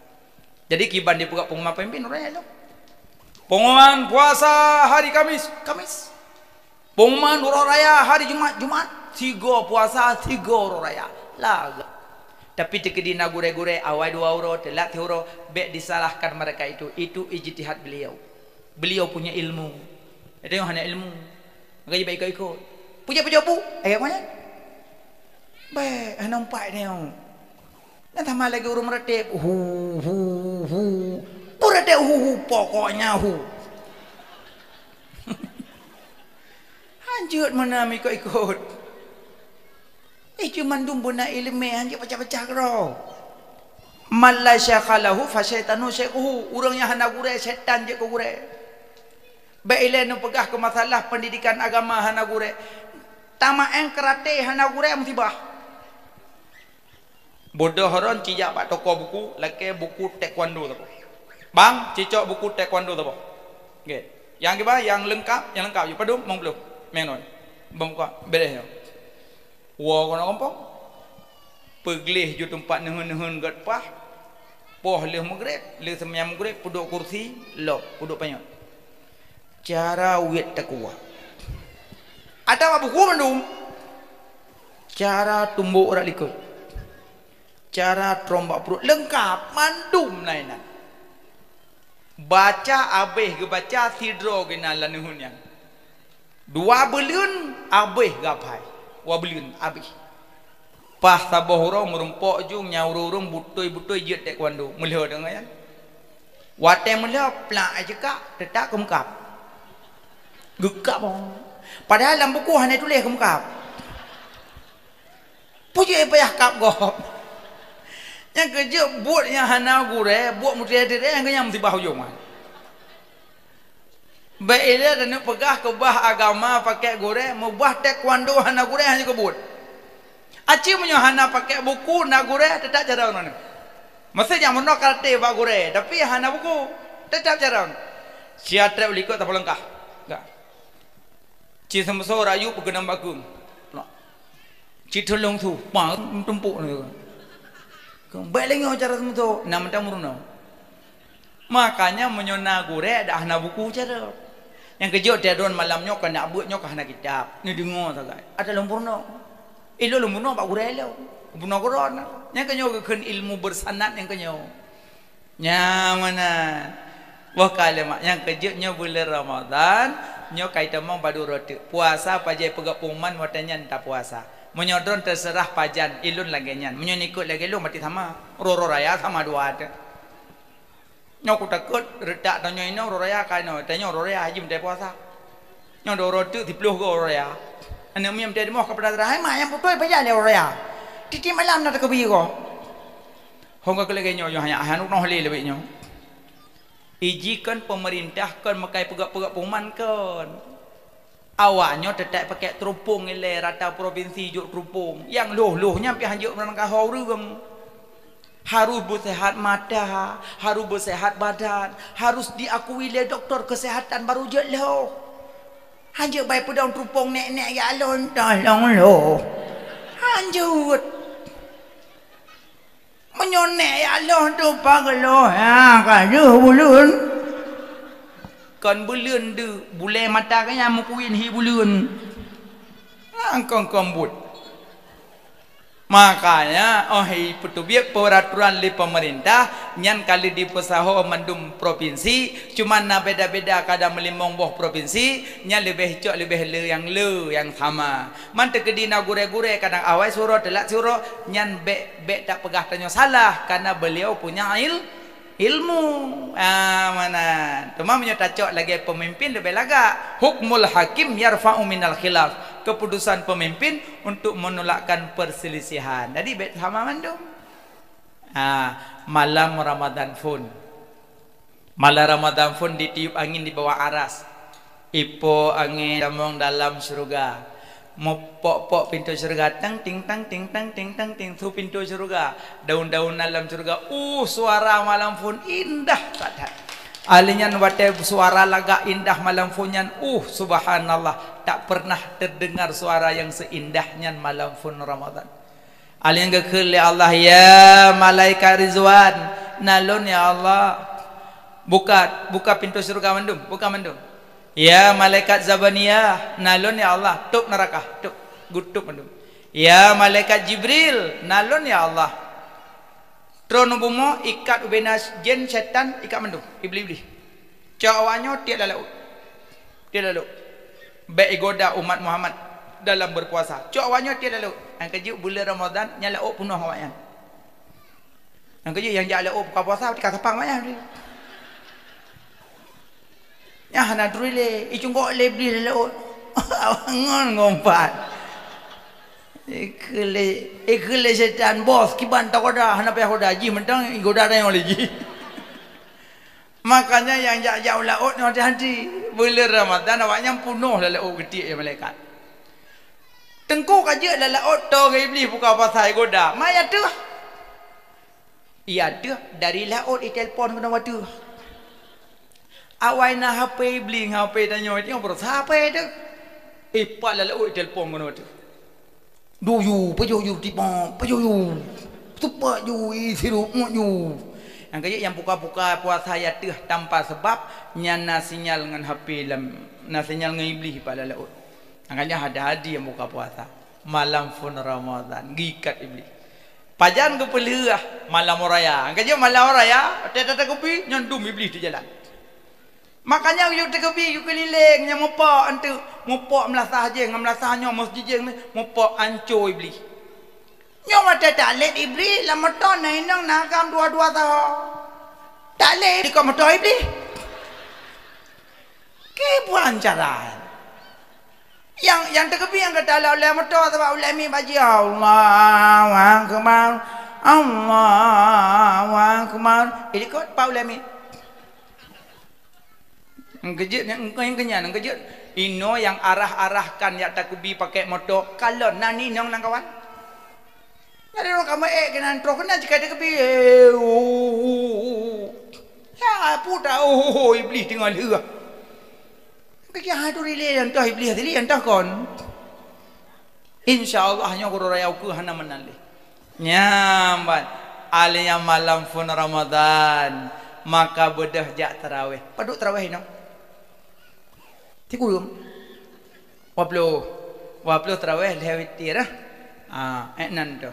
Jadi kiban dipeugah pengumuman pemimpin, ureuëng nyan lôn. Pengumuman puasa hari Kamis, Kamis. Pengumuman uroe raya hari Jumat, Jumat. Sigo puasa, sigo uroe raya. Lagak. Tapi teukeudi na gurée-gurée awai dua uroe, teulat siuroe, bék disalahkan mereka itu. Itu ijtihad beliau. Beliau punya ilmu. Ada yang hana ilmu. Maka dia ikut-ikut. Puja-puja bu. Eh, apa nyan? Bék, hana umpat dia. Nyan sama lagi ureuëng meuratéb, hu, hu, hu. Peuratéb hu, hu, pokoknya hu. Hanjeuet meunan ikot-ikot. Eh, cuma dum beuna iéleumé, hanjeuet pacah-pacah keudroe. Man la syekha lahu fa syaitanu syaikhuhu. Ureuëng nyang hana gurée, syaitan jeuet keu gurée. Bék ilée neupeugah keu masalah pendidikan agama hana gurée. Tamaén keuratéb hana gurée musibah. Bodoh ron cijak bak toko buku, lakée buku taekwondo saboh. "Bang, cicok buku taekwondo saboh." Nggih. Nyang kiban, nyang leungkap, nyang leungkap ju padum, limong ploh. Meng non. Bang buka, beres nyoe. Woe keunoe gampông. Peugleh ju teumpat neuheun-neuheun gét paih. Poh lheueh meugreb, lheueh seumayang meugreb, peuduek kursi, lom, peuduek panyöt. Cara wiet takwa. Atawa buku mandum. Cara tumbok urat likot. Cara trombak pruet, leungkap mandum na inan. Baca abéh geubaca sidroe geunan lam neuheun nyan. Dua buleuen abéh geuhafai. Dua buleuen abéh. Paih saboh uroe meurumpok ju nyang ureuëng-ureuëng beutôi-beutôi jeuet taekwondo. Meulhö deungon nyan. Watée meulhö plak jikak teutap keumeukab. Geukab. Padahai lam buku hana tuléh keumeukab. Peue jeuet payah kab gob? Nyang keujeuet buet nyang hana gurée, buet meutirée-tirée nyang keunyan musibah ujong nyan. Bék ilée taneuk peugah keubah agama pakék gurée, meubah taekwondo hana gurée hana keubuet. Aci meunyoe hana pakék buku na gurée teutap carông droeneuh. Meusé nyang meunoe karate bak gurée, tapi hana buku, teutap carông. Sia treb u likot tapeuleungkah. Ka. Ci seumeusoe rayu peukeunong bak keueng. Cit thôn lông su, pa, tumpuk ni. Kong, bèk lé nyoe cara seumeutô, na mantong meurunoe. Makanya meunyoe na gurèe, dak hana buku cara. Nyang keujeuet teuh droen malam nyoe ka nak beuet nyoe ka hana kitab. Neudeungoe sagai. Ata lôn peurunoe. Ilôn lôn peurunoe bak gurèe lôn. Peurunoe keudroe na. Nyang keunyoe geukheun ilmu beursanad nyang keunyoe. Nyan meunan. Boh kalimat nyang keujeuet nyoe buleuen Ramadhan, nyoe ka itamong padub uroe teuk. Puasa pajan peugah pengumuman watèe nyan tapuasa. Meunyoe droen teuseurah pajan, ilôn lagèe nyan. Meunyoe ikot lagèe lôn, berarti sama. Uroe-uroe raya sama dua teuk. Nyoe kutakot, reutak tanyoe inoe uroe raya ka inoe. Tanyoe uroe raya hajim tapuasa. Nyoe dua uroe teuk, siplôh goe uroe raya. Aneuk miet meuteumèe ka peugah, "Hai mak, nyang beutôi pajan lé uroe raya? Tiep-tiep malam na takeubi goe." Hong ka lagèe nyoe, nyoe hana, hana reunoh lé leubeh nyoe. Iji kon peumeurintah kon meukai peugah-peugah pengumuman kon. Awak nyoe teutap pakai teureumpông ilèe rata propinsi jok teureumpông. Nyang lhôh-lhôh nyan pih hanjeuet meunan ka ho ureueng. Harus beuseuhat mata, harus beuseuhat badan, harus diakui lé dokto keuseuhatan baru jeuet lhôh. Hanjeuet bai peudong teureumpông nèk-nèk ya lôn tolong lôn. Hanjeuet. Meunyoe nèk ya lôn teupah geulôh, ha, ka deuh buleuen. Kon buleuen deuh, bulèe mata geuh nyan meukuin hi buleuen. Nyan kon-kon buet. Makanya, oh, ipeuteubiet peuraturan lé peumeurintah, nyan ka lheueh dipeusaho mandum propinsi, cuma na beda-beda kadang meulimong boh propinsi, nyan leubeh cok leubeh le nyang le nyang sama. Man teukeudi na gurèe-gurèe kadang awai siuroe teulat siuroe, nyan bèk, bèk tapeugah tanyoe salah, karena beliau punya il-, ilmu. Ah, meunan. Teuma meunyoe tacok lagèe peumimpin leubeh lagak. Hukmul hakim yarfa'u minal khilaf. Keputusan pemimpin untuk menolakkan perselisihan. Jadi bèk sama mandum. Ah, malam Ramadan phôn. Malam Ramadan phôn ditiup angin di bawah aras. Ipo angin tamong dalam syeuruga. Meupok-pok pintoe syeuruga, tang ting tang ting tang ting tang ting, su pintoe syeuruga. Daun-daunan lam syeuruga, uh, suara malam phôn indah that-that. Ahli nyan watèe suara lagak indah malam phôn nyan, uh, subhanallah, tak pernah terdengar suara yang seindah nyan malam phôn Ramadan. Alèh nyan geukheun lé Allah, "Ya malaikat Ridwan, na lôn ya Allah." Buka, buka pintoe syeuruga mandum, buka mandum. "Ya malaikat Zabaniyah, na lôn ya Allah." Tôp neuraka, tôp, geutôp mandum. "Ya malaikat Jibril, na lôn ya Allah." Troh u bumoe, ikat ubena jén, syaitan, ikat mandum, iblih-iblih. Cok awak nyoe tiek lam laôt. Tiek lam laôt. Bèk igoda umat Muhammad dalam berpuasa. Cok awak nyoe tiek lam laôt. Nyang keujeuet buleuen Ramadan, nyan laôt peunoh awak nyan. Nyang keujeuet nyang jak laôt buka puasa, tika sapang awak nyan. Nyan hana turi lé, icunggok lé iblih lam laôt. Ngon ngumpat. Ikheun lé, ikheun lé syaitan, "Bos, kiban tagoda, hana payah goda, jih mantong igoda tanyoe lé jih." Makanya nyang jak-jak u laôt nyoe hati-hati. Buleuen Ramadan awak nyan peunoh lam laôt geutiek lé malaikat. Teungku ka jeuet lam laôt toe keu iblih buka puasa igoda. Ma ya teuh. Ya teuh dari laôt itelepon keunoe ateuh. Awai na H P iblih ngon H P tanyoe, tanyoe beurasa H P teuh. Eh, pat lam laôt itelepon keunoe ateuh. Duyu, pajoh ju tipa, pajoh ju. Teupah ju, ih, sirup ngot ju. Nyang keujeuet nyang buka-buka puasa ya teuh tanpa sebab, nyan na sinyal ngon H P lam, na sinyal ngon iblih pat lam laôt. Makanya hati-hati nyang buka puasa. Malam phôn Ramadan, geuikat iblih. Pajan geupeulheueh malam raya. Nyang keujeuet malam raya, watèe tatakeubi, nyan dum iblih teujalan. Makanya yue takeubi, yue keulileng nyang meupok anteuk, meupok meulasah jih ngon meulasah nyoe, meuseujijeng, meupok anco iblih. Nyoe watèe talet iblih lam moto na inong na agam dua-dua saho. Talet dikeue moto iblih. Kiban cara. Nyang, nyang takeubi nyang gata lheueh moto sabab ulèe miet bak jih, "Allahu Akbar, Allahu Akbar." Ilikot pat ulèe miet. Nyang keujeuet, nyang, nyang keunyan, nyang keujeuet. Inoe nyang arah-arahkan jak takeubi pakai moto, kalon na inong lam kawan. Nyan lôn ka meu-ék keunan troh keunan jih ka takeubi. Eh, uh, uh, uh, uh. Ya, peue ta, oh, oh, oh, iblih teungoh lheueh. Keu kiah tu rilé nyang toh iblih tadi nyang toh kon. Insya Allah nyoe uroe raya ukeue hana meunan lé. Nyan ban, alia malam phon Ramadan, maka beudôh jak taraweh. Padub taraweh inoe? Sikureueng. Dua ploh. Dua ploh taraweh, lhèe witir, ah. Ah, eh, nan tu.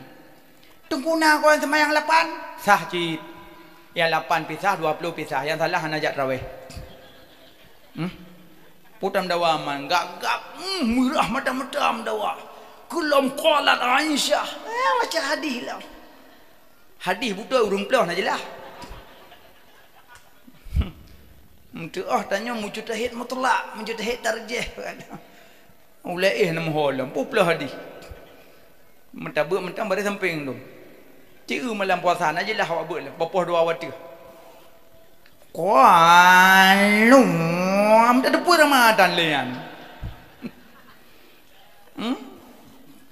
Teungku na kon seumayang lapan, sah cit. Nyang lapan pih sah, dua ploh pih sah. Nyang salah hana jak taraweh. Hmm? Peue tameudawa man, gab-gab, hmm, meurah mata-mata meudawa. Keu lom qalat Aisyah. Eh, baca hadih lom. Hadih beutôi ureueng ploh na jeulaih. Meutuoh tanyoe mujtahid mutlak, mujtahid tarjih. Ulée éh na meuho lom, peue ploh hadih. Meutabeuet mantong bari sampéng tu. Ci eu malam puasa na jeulaih awak beuet lom, beupoh dua watèe. Kualu, am tak teupeu Ramadan lé nyan. Hmm?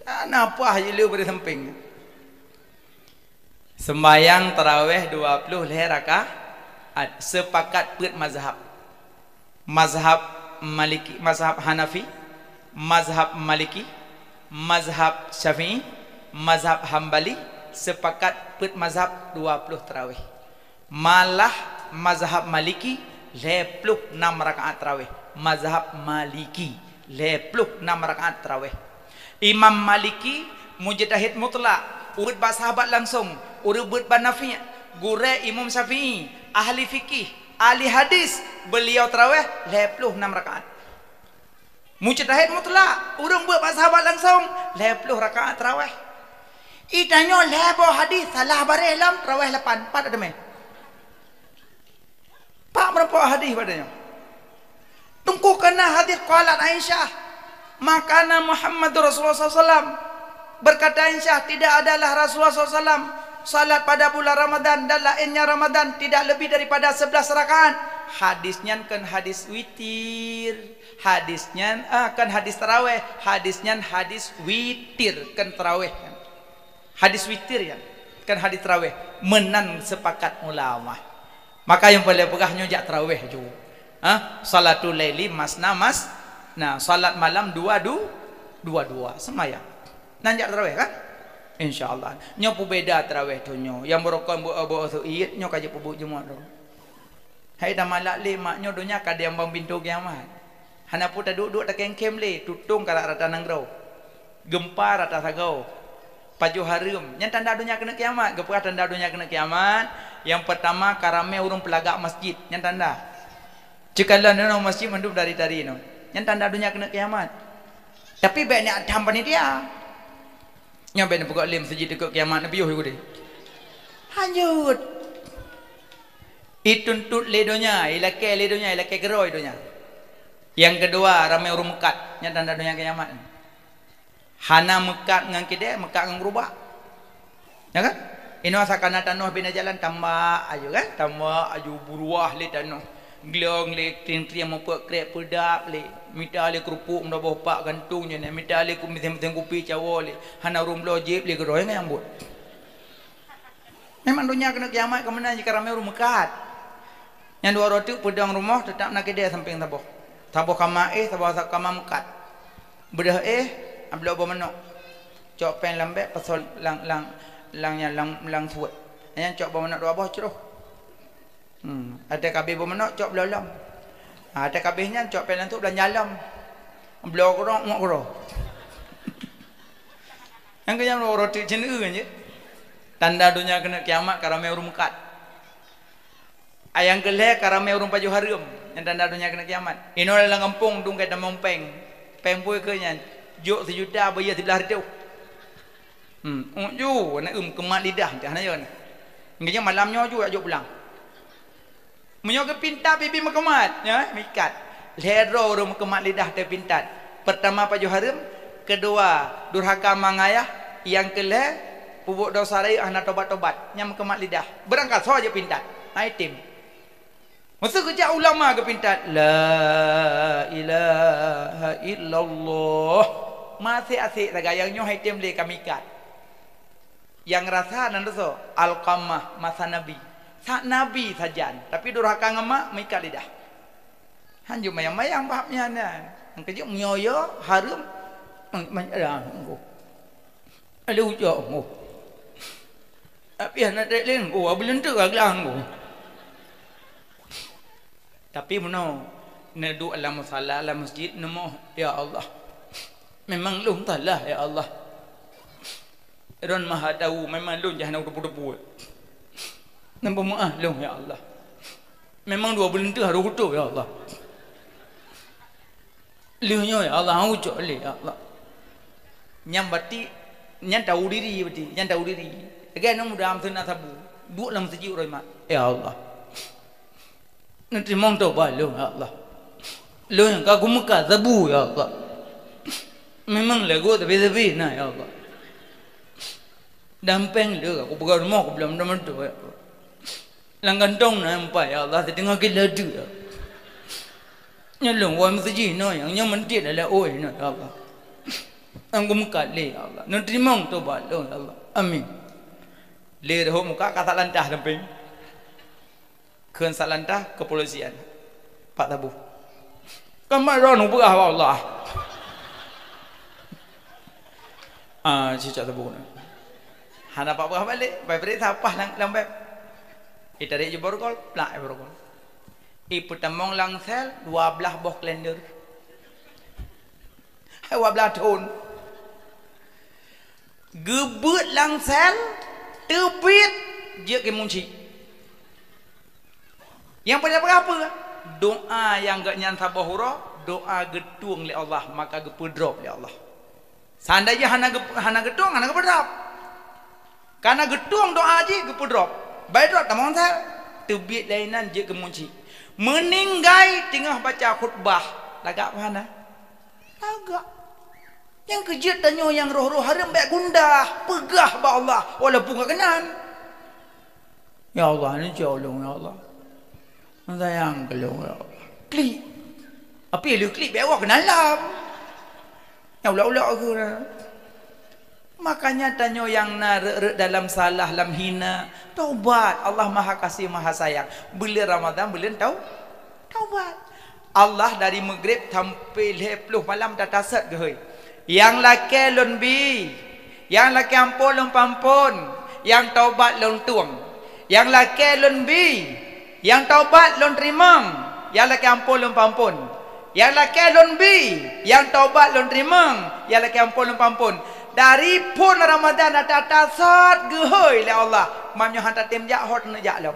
Kana pah je le bari sampéng. Sembahyang taraweh dua ploh lhèe rakaat, sepakat peuet mazhab. Mazhab Maliki, mazhab Hanafi, mazhab Maliki, mazhab Syafi'i, mazhab Hambali, sepakat peuet mazhab dua ploh taraweh. Malah mazhab Maliki lhèe ploh nam rakaat taraweh. Mazhab Maliki lhèe ploh nam rakaat taraweh. Imam Maliki mujtahid mutlak, ureueng beuet bak sahabat langsong, ureueng beuet bak Nafi', gurée Imam Syafi'i, ahli fikih, ahli hadis, beliau taraweh lhèe ploh nam rakaat. Mujtahid mutlak, ureueng beuet bak sahabat langsong, lhèe ploh rakaat taraweh. Itanyoe lhèe boh hadis salah baréh lom, taraweh lapan, pat teumé. Pak meureumpok hadis pada nyoe. Teungku kana hadis qalat Aisyah, "Ma kana Muhammadur Rasulullah sallallahu alaihi wasallam." Berkata Aisyah, "Tidak adalah Rasulullah sallallahu alaihi wasallam salat pada bulan Ramadan dan lainnya Ramadan tidak lebih daripada sebelas rakaat." Hadis nyan kon hadis witir. Hadis nyan, ah, kon hadis taraweh. Hadis nyan hadis witir, kon taraweh. Hadis witir nyan, kon hadis taraweh, meunan sepakat ulama. Maka nyang paleng peugah nyoe jak taraweh ju. Ha? Salatul laili masna mas-, nah, salat malam dua du-, dua-dua seumayang. Nan jak taraweh kan? Insya Allah. Nyoe peubeda taraweh tu nyoe. Nyang beurukon beu-, beu-, beu-, nyoe ka jipeubuet Jumat tu. Hai tamalak lé mak nyoe donya ka diambang pintoe kiamat. Hana peue taduek-duek takém-kém lé, tutong ka rata nanggroe. Geumpa rata sagoe. Pajoh hareuem, nyan tanda donya keuneuk kiamat. Geupeugah tanda donya keuneuk kiamat, nyang peurtama ka ramé ureueng peulagak masjid, nyan tanda. Ceukalon nyoe masjid mandum dari-dari nyoe. Nyan tanda donya keuneuk kiamat. Tapi bék niat tham panitia. Nyoe bék neupeugah lé meuseujid dikeue kiamat neupiôh yu deh. Hanjeuet. Ituntot lé donya, ilakée lé donya, ilakée keudroe donya. Nyang keudua, ramé ureueng meukat, nyan tanda donya kiamat. Hana meukat ngon keudée, meukat ngon geurubak. Ya kan? Inoe sakana tanoh bina jalan tambah aju kan? Tambah aju buruah lé tanoh. Glong lé, tring-tring mupeuet krek peudap lé. Mita lé keurupuk meudaboh pak gantong je nyan. Mita lé ku-, meuseng-meuseng kupi cawoe lé. Hana ureueng bloe jieb lé keudroe nyang buet. Memang donya keuneuk kiamat ka meunan jih ka ramé ureueng meukat. Nyang dua uroe teuk peudong rumoh teutap na keudée sampéng saboh. Saboh kama éh, saboh kama meukat. Beudôh éh, bloe boh manok. Cok péng lam bék, pasoe lam, lam, lam nyan, lam, lam suet. Nyan cok boh manok dua boh, cruh. Hmm, watée ka habéh boh manok, cok bloe lom. Ha, watée ka habéh nyan, cok péng lam suet, beulanja lom. Bloe keudroe, ngok keudroe. Nyang keu nyan uroe teuk ceuneue jih. Tanda donya keuneuk kiamat ka ramé ureueng meukat. Nyang keu lhée ka ramé ureueng pajoh hareuem, nyan tanda donya keuneuk kiamat. Inoe lam gampông dong ka tamong péng. Péng peue keu nyan? Jok sijuta, bayeue siblaih reutôh. Hmm, uju, na eu meukeumah lidah, teuh na yon. Ngeujak malam nyoe ju jak jok pulang. Meunyoe geupintat pipi meukeumah, ya, meuikat. Lhée droe ureueng meukeumah lidah teupintat. Peurtama pajoh hareuem, keudua durhaka ma ngon ayah, nyang keu lhée peubuet desya rayeuk hana tobat-tobat, nyang meukeumah lidah. Beurangkasoe jipintat, na item. Meuseuk geujak ulama geupintat, "La ilaha illallah." Masék-asék sagai nyang nyoe hai tem lé ka meuikat. Nyang rasa nan rasa Alqamah masa Nabi. Sa Nabi sajan, tapi durhaka ngon mak meuikat lidah. Hanjeuet mayang-mayang bak nyan. Nyang keujeuet meunyoe hareuem, men-, men-, ah, Lé ucok, oh. Tapi hana trek lé, oh, abu leunteu ka glang, oh. Tapi meunoe, neuduek lam musala, lam masjid, neumoh, "Ya Allah, memang lôn salah, ya Allah. Droen Maha Tahu, memang lôn jih hana teupeu-teupeu. Neupeumeu'ah lôn, ya Allah. Memang dua buleuen teuh harôh kuto, ya Allah. Lheueh nyoe, ya Allah, hana ucok lé, ya Allah." Nyan berarti, nyan tahu diri berarti, nyan tahu diri. Lagèe aneuk muda meuseunang sabu, duek lam masjid uroe Jumat, "Ya Allah, neuteurimong tobat lôn, ya Allah. Lôn ka kumeukat sabu, ya Allah. Memang lagoe sabe-sabe na, ya Allah. Dan péng le, aku peugah rumoh, aku belom dum tu, ya Allah. Lam kantong na empat, ya Allah, siteungoh kilo dua, ya Allah. Nyoe lôn woe meuseujih nyoe, nyang nyoe meuntiet adalah oi nyoe, ya Allah. Nyang kumeukat lé, ya Allah. Neuteurimong tobat lôn, ya Allah. Amin." Lé rhot muka ka salantah sampéng. Kheun salantah kepolisian. Pak Tabu. Kan mak droeneuh peugah bak Allah. Ah, cicak Tabu na. Hana pak peugah balek, bai peuriksa paih lam, lam bab. Itarek ju borgol, plak borgol. Ipeutamong lam sel dua blaih boh kalender. Dua blaih thon. Geubeuet lam sel, teubiet, jeuet keu munci. Nyang peugah-peugah peue? Doa nyang geuhnyan saboh uroe, doa geutueng lé Allah, maka geupeudrop lé Allah. Seandai jih hana geu-, hana geutueng, hana geupeudrop. Karena geutueng doa jih geupeudrop. Bai drop tamong sel, teubiet lainan jeuet keu munci. Meuninggai teungoh baca khutbah, lagak peue hana? Lagak. Nyang keujeuet tanyoe nyang roh-roh hareuem bèk gundah, peugah bak Allah walaupun ka keunan. "Ya Allah, neucok lôn, ya Allah. Meusayang keu lôn, ya Allah." Klik. Tapi lheueh klik bèk awak keunan lam. Nyang ulok-ulok keuh na. Makanya tanyoe nyang na reuek-reuek dalam salah, lam hina, tobat. Allah Maha Kasih, Maha Sayang. Buleuen Ramadhan, buleuen tau-, tobat. Allah dari Maghrib sampai lhèe ploh malam tatasot geuhôi. Nyang lakèe lôn bi, nyang lakèe ampôn lôn peuampôn, nyang tobat lôn tueng. Nyang lakèe lôn bi, nyang tobat lôn teurimong, nyang lakèe ampôn lôn peuampôn. Nyang lakèe lôn bi, nyang tobat lôn teurimong, nyang lakèe ampôn lôn peuampôn. Dari phon Ramadhan ata-ata sot geuhôi lé Allah, meunyoe hana tatem jak, hot neujak lom.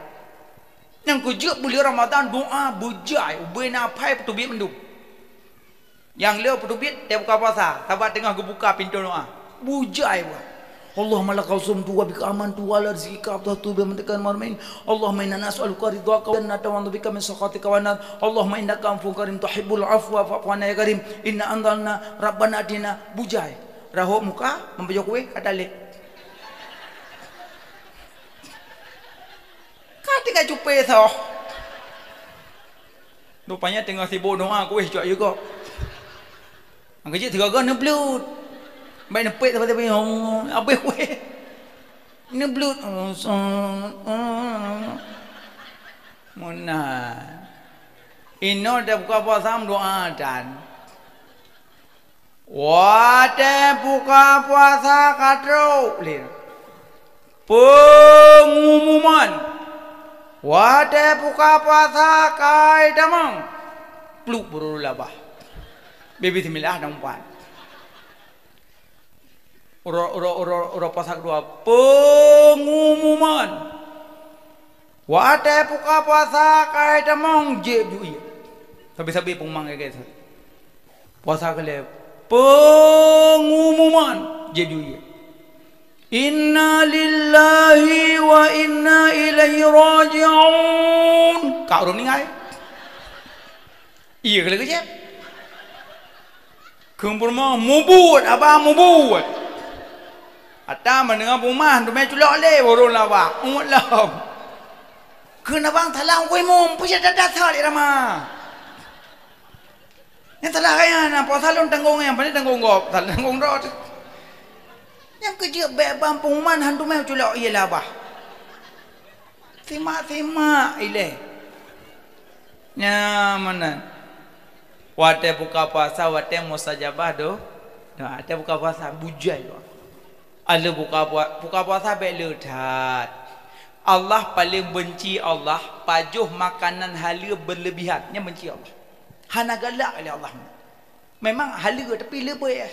Nyang keujeuet buleuen Ramadhan doa beujai, ubé na aphai peuteubiet mandum. Nyang le peuteubiet teubuka puasa, sabab teungoh geubuka pintoe doa. Beujai buah. Allahumma laka sumtu wa bika amantu wa ala rizqika aftartu bi mantiqal marmin. Allahumma inna nas'aluka ridhaka wa jannata wa na'udzubika min sakhatika wa nar. Allahumma innaka afuwun karim tuhibbul afwa fa'fu anna ya karim. Inna anzalna rabbana atina beujai. Rahot muka, meupajoh kueh, ka talek. Ka tinggai cupe soh. Rupanya teungoh sibok doa kueh cok yue kok. Angka cit sigoe-goe neublut. Baik neupet sabe-sabe, oh, habéh kueh. Neublut. Oh, so, oh. Meunan. Inoe dah buka puasa, meudoa dan. Watèe buka puasa ka trok lé. Peungumuman. Watèe buka puasa ka itamong. Pluk beururu labah. Bèk bismillah dan umpan. Uroe, uroe, uroe, uroe puasa keudua. Peungumuman. Watèe buka puasa ka itamong jép ju ié. Sabe-sabe peungumuman lagèe nyan. Puasa keulhèe, peungumuman jép ju ié. Inna lillahi wa inna ilaihi raji'un. Ka ureueng ninggai. Ié keulhèe jép. Kheun peurumoh, mubuet, abang mubuet. Ata menengah bumah, teumé culok lé, ureueng lawak, ungut lom. Kheun abang salah, woi mum, peue sia that-that lé rama. Nyang salah kaya na, puasa lôn tanggong nyang, pane tanggong gob, salah tanggong droe. Nyang keujeuet bèk bang pengumuman, han teumé culok ié labah. Simak-simak ilèe. Nyan meunan. Watèe buka puasa, watèe mustajabah do-, doa. Watèe buka puasa, bujai doa. Aleuh buka pua-, buka puasa bèk le that. Allah paleng benci Allah pajoh makanan haleue berlebihan. Nyan benci Allah. Hana galak lé Allah. Memang haleue tapi leubeh.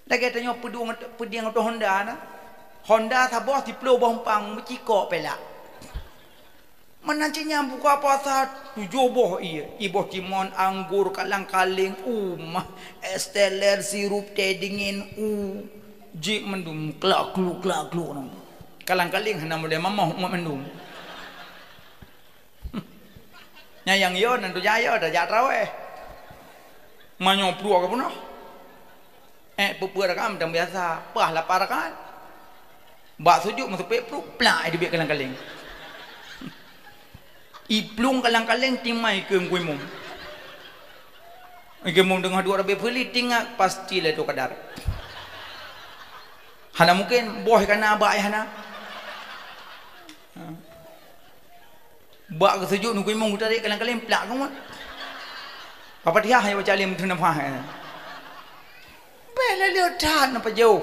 Lagèe tanyoe peudueng, peudieng ateueh Honda na. Honda saboh siplôh boh umpang meucikok pelak. Meunan cit nyan buka puasa tujoh boh ie, iboh timon, anggur, kalang-kaling, u mah, es teler, sirup teh dingin, u jik mandum klak-kluk, klak-kluk nang. Kalang-kaling hana model mamoh umat mandum. Nyang yo nan tuja yo dah jak traweh. Manyo pruek ka punah. Eh, peue-peue rakaat macam biasa, pah lapan rakaat. Bak sujud meuseupet pruet, plak, eh, dibiet kalang-kaling. Iplueng kalang-kaling timai keu kuimum. Kuimum teungoh duek rabe peuli tingat pasti lé tu kadar. Hana mungkin boh kana bak ai hana. Bak geusujud nunggu imum geutarek kalang-kaling plak keumat. Apa Fatihah ya baca alim tu nafah. Beh lalu that napa jauh.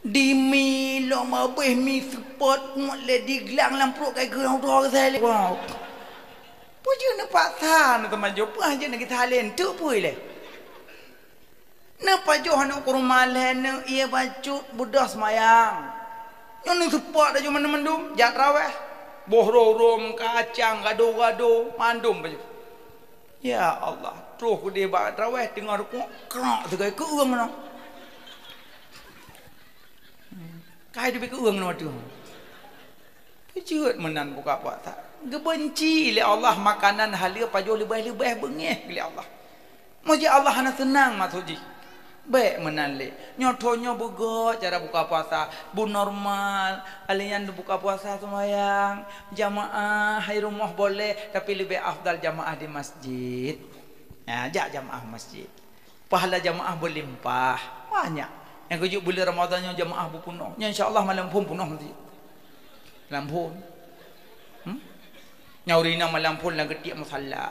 Dimi lom abeh mi seupôt ngot lé diglang lam pruet kai geurang utoe ke saya lé. Wow. Peue jeuet neupaksa na teuma jauh peue jeuet na kita halen tu peue lé. Neupajoh aneuk kurma lhèe neuk ié bacut beudôh seumayang. Nyoe neuseupôt laju mandum-mandum jak traweh. Boh rôm-rôm, kacang, gado-gado, mandum pajoh. Ya Allah, troh keudeh bak traweh teungoh rukuk, krok sigoe keueung nyoe. Kai teubiet keueung nyoe ateueh. Peujeuet meunan buka puasa. Geubenci lé Allah makanan haleue pajoh leubeh-leubeh beungéh lé Allah. Meuji Allah hana seunang maksud jih. Bèk meunan lé. Nyoe tho nyoe beugöt cara buka puasa. Bu normal, alèh nyan buka puasa seumayang, jamaah hai rumoh boleh, tapi leubeh afdal jamaah di masjid. Ya, jak jamaah masjid. Pahala jamaah beulimpah, banyak. Nyang keujeuet buleuen Ramadhan nyoe jamaah beupunoh. Nyoe insya Allah malam phon punoh nanti. Malam phon. Hmm? Nyoe ureueng inong malam phon lam geutiek musalla.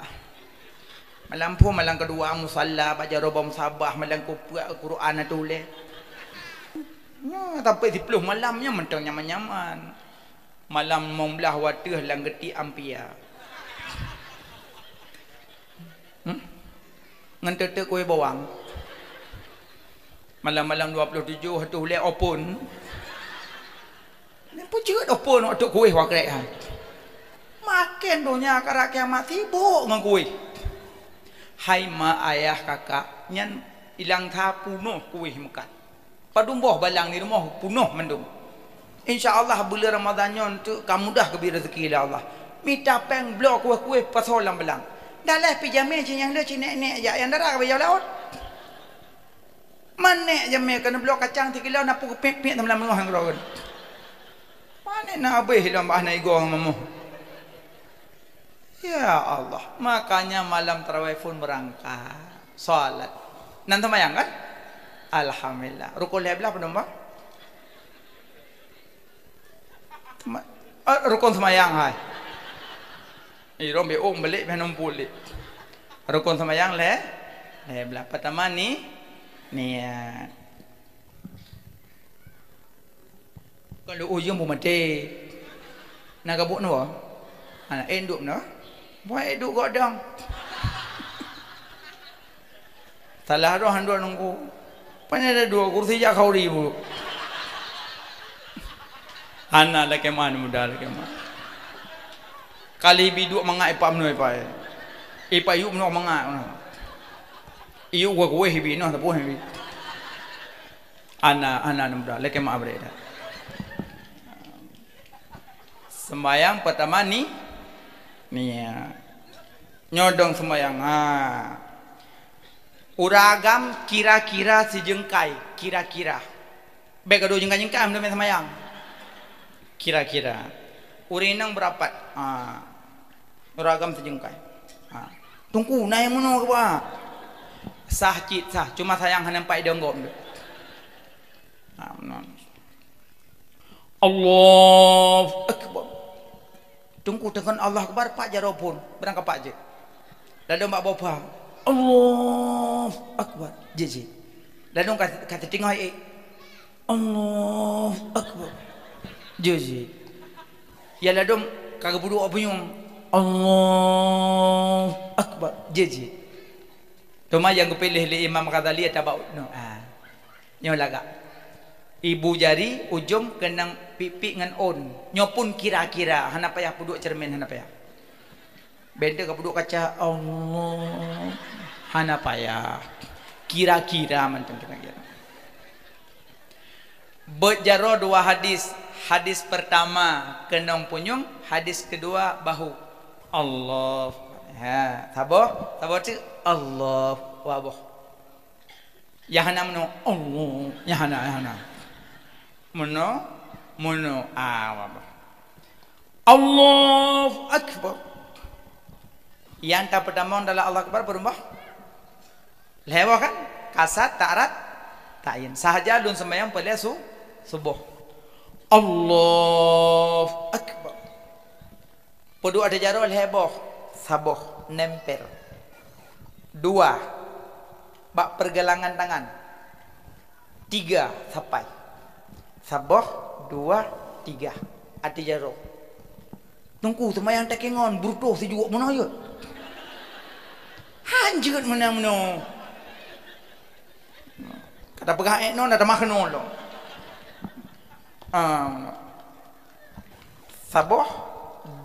Malam phon malam keudua musalla, bak jaroe bak musabah, malam keupeuet Quran na tuléh. Nyoe sampai siplôh malam nyoe mantong nyaman-nyaman. Malam limong blaih watèe lam geutiek ampia. Hmm? Ngon teuteuek kueh bawang. Malam-malam dua puluh tujoh tu ulèe open. Ni peujeuet open waktu kueh wakrek ha. Maken donya karak kiamat sibuk ngon kueh. Hai ma ayah kakak, nyan ilang that punoh kueh meukat. Padum boh balang di rumoh punoh mandum. Insya Allah buleuen Ramadhan nyoe teuk ka mudah geubri raseuki lé Allah. Mita péng bloe kueh-kueh pasoe lam balang. Daléh pih jamé cit nyang le cit nék-nék jak nyang dara ka beujalan laôt. Manék jamé keuneuk bloe kacang sikilo na peupiek-piek lam meungoh ngon droe. Manék na abéh lom bah na igoe ngon mamoh. Ya Allah, makanya malam tarawih pun berangkat salat. Nan seumayang kan? Alhamdulillah. Rukun lhèe blaih padum bah? Sema-, eh, rukun seumayang hai. Eh, rong beong balik meh numpul dik. Rukun seumayang lhèe, lhèe blaih. Pertama ni, niat. Kon lé ujong peumaté. Na gabuk nyoe? Hana, eh, duek nyoe. Buet eh, duek godong. Salah roh han duek nunggu. Pane ada dua kursi jak khauri bu. Hana lakèe man muda lakèe man. Kali bi duek mangat ipak meunoe ipak. Ipak yuk meunoe mangat. Iyuk gua kueh bi noh tapuh bi. Ana, ana, ana muda, lakèe maaf deh dah. Sembayang pertama ni, niat. Nyoe dong sembayang. Ha. Ureueng agam kira-kira sijeungkai, kira-kira. Bèk gadôh jeungkai-jeungkai, meunan sembayang. Kira-kira. Ureueng inong beurapat. Ha. Ureueng agam sijeungkai. Ha. Teungku, na nyang meunoe keu bah? Sah cit sah, cuma sayang hana empat idong gob. Ha, meunan. Allahu Akbar. Teungku teukon Allahu Akbar, pat jaroe phon, beurangkapat jeuet. Lalu bak boh pha, Allahu Akbar, jeuet jih. Lalu ka, ka teutinggai, eh. Allahu Akbar. Jeuet, jeuet. Ya ladôm ka geupeuduek punyueng. Allahu Akbar. Jeuet, jeuet. Teuma nyang geupiléh lé Imam Ghazali ata bak unoe. Ah. Nyoe lagak. Ibu jari ujong keunong pik-pik ngon ôn. Nyoe pun kira-kira, hana payah peuduek cermin, hana payah. Bèk teuk ka peuduek kaca, Allah. Hana payah. Kira-kira mantong, kira-kira. Beuet jaroe dua hadis. Hadis peurtama keunong punyueng, hadis keudua bahu. Allah. Ha, saboh, saboh teuk. Allah, waboh. Nyang hana meunoe, Allah. Nyang hana, nyang hana. Meunoe, meunoe, ah, waboh. Allahu Akbar. Nyang tapeutamong dalam Allahu Akbar peurumoh? Lhèe boh kan? Kasad, ta'rad, ta'yin. Sahaja lôn seumayang peureulèe su-, suboh. Allahu Akbar. Peuduek ata jaroe lhèe boh, saboh, nempel. Dua, bak peurgeulangan tangan. Tiga, sapai. Saboh, dua, tiga. Ata jaroe. Teungku, seumayang takengon, beurutoh sijuek meunoe jeuet. Han jeuet meunan meunoe. Ka tapeugah èk nyoe, na tamah keunoe lom. Ah, meunoe. Saboh,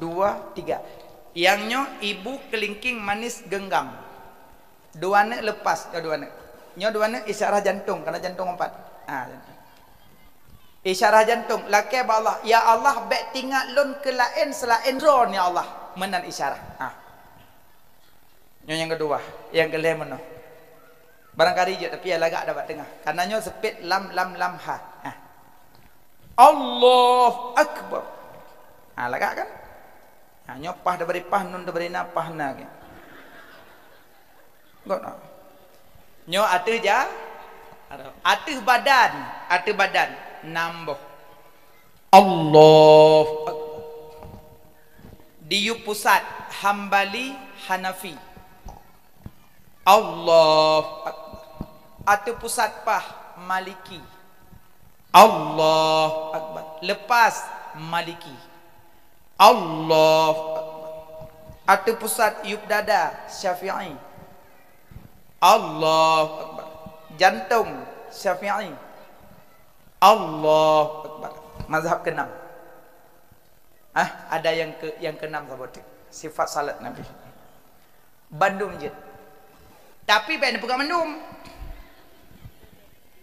dua, tiga. Nyang nyoe ibu keulingking manis genggam. Dua neuk leupas, nyoe dua neuk. Nyoe dua neuk isyarah jantong, karena jantong empat. Ah, jantong. Isyarah jantong, lakèe bak Allah, "Ya Allah, bèk tingat lôn keu laén seulaén Droe, ya Allah." Meunan isyarah. Ah. Nyoe nyang keudua, nyang keulhèe meunoe. Barangkali jeuet, tapi ya lagak ata bak teungoh. Karena nyoe seupet lam, lam, lam, ha. Ha. Allahu Akbar. Ha, lagak kan? Ha, nyoe pah tabri pah, nun tabri na, pah na ke. Gok na. Nyoe ateueh ja-, ateueh badan, ateueh badan, nam boh. Allahu Akbar. Diyueb pusat, Hambali, Hanafi. Allahu Akbar. Ateueh pusat pah, Maliki. Allahu Akbar. Leupas, Maliki. Allahu Akbar. Ateueh pusat yub dada, Syafi'i. Allahu Akbar. Jantong, Syafi'i. Allahu Akbar. Mazhab keenam. Ah, ada yang ke, yang keenam saboh teuk. Sifat salat Nabi. Bandum jeuet. Tapi bèk neupeugah mandum.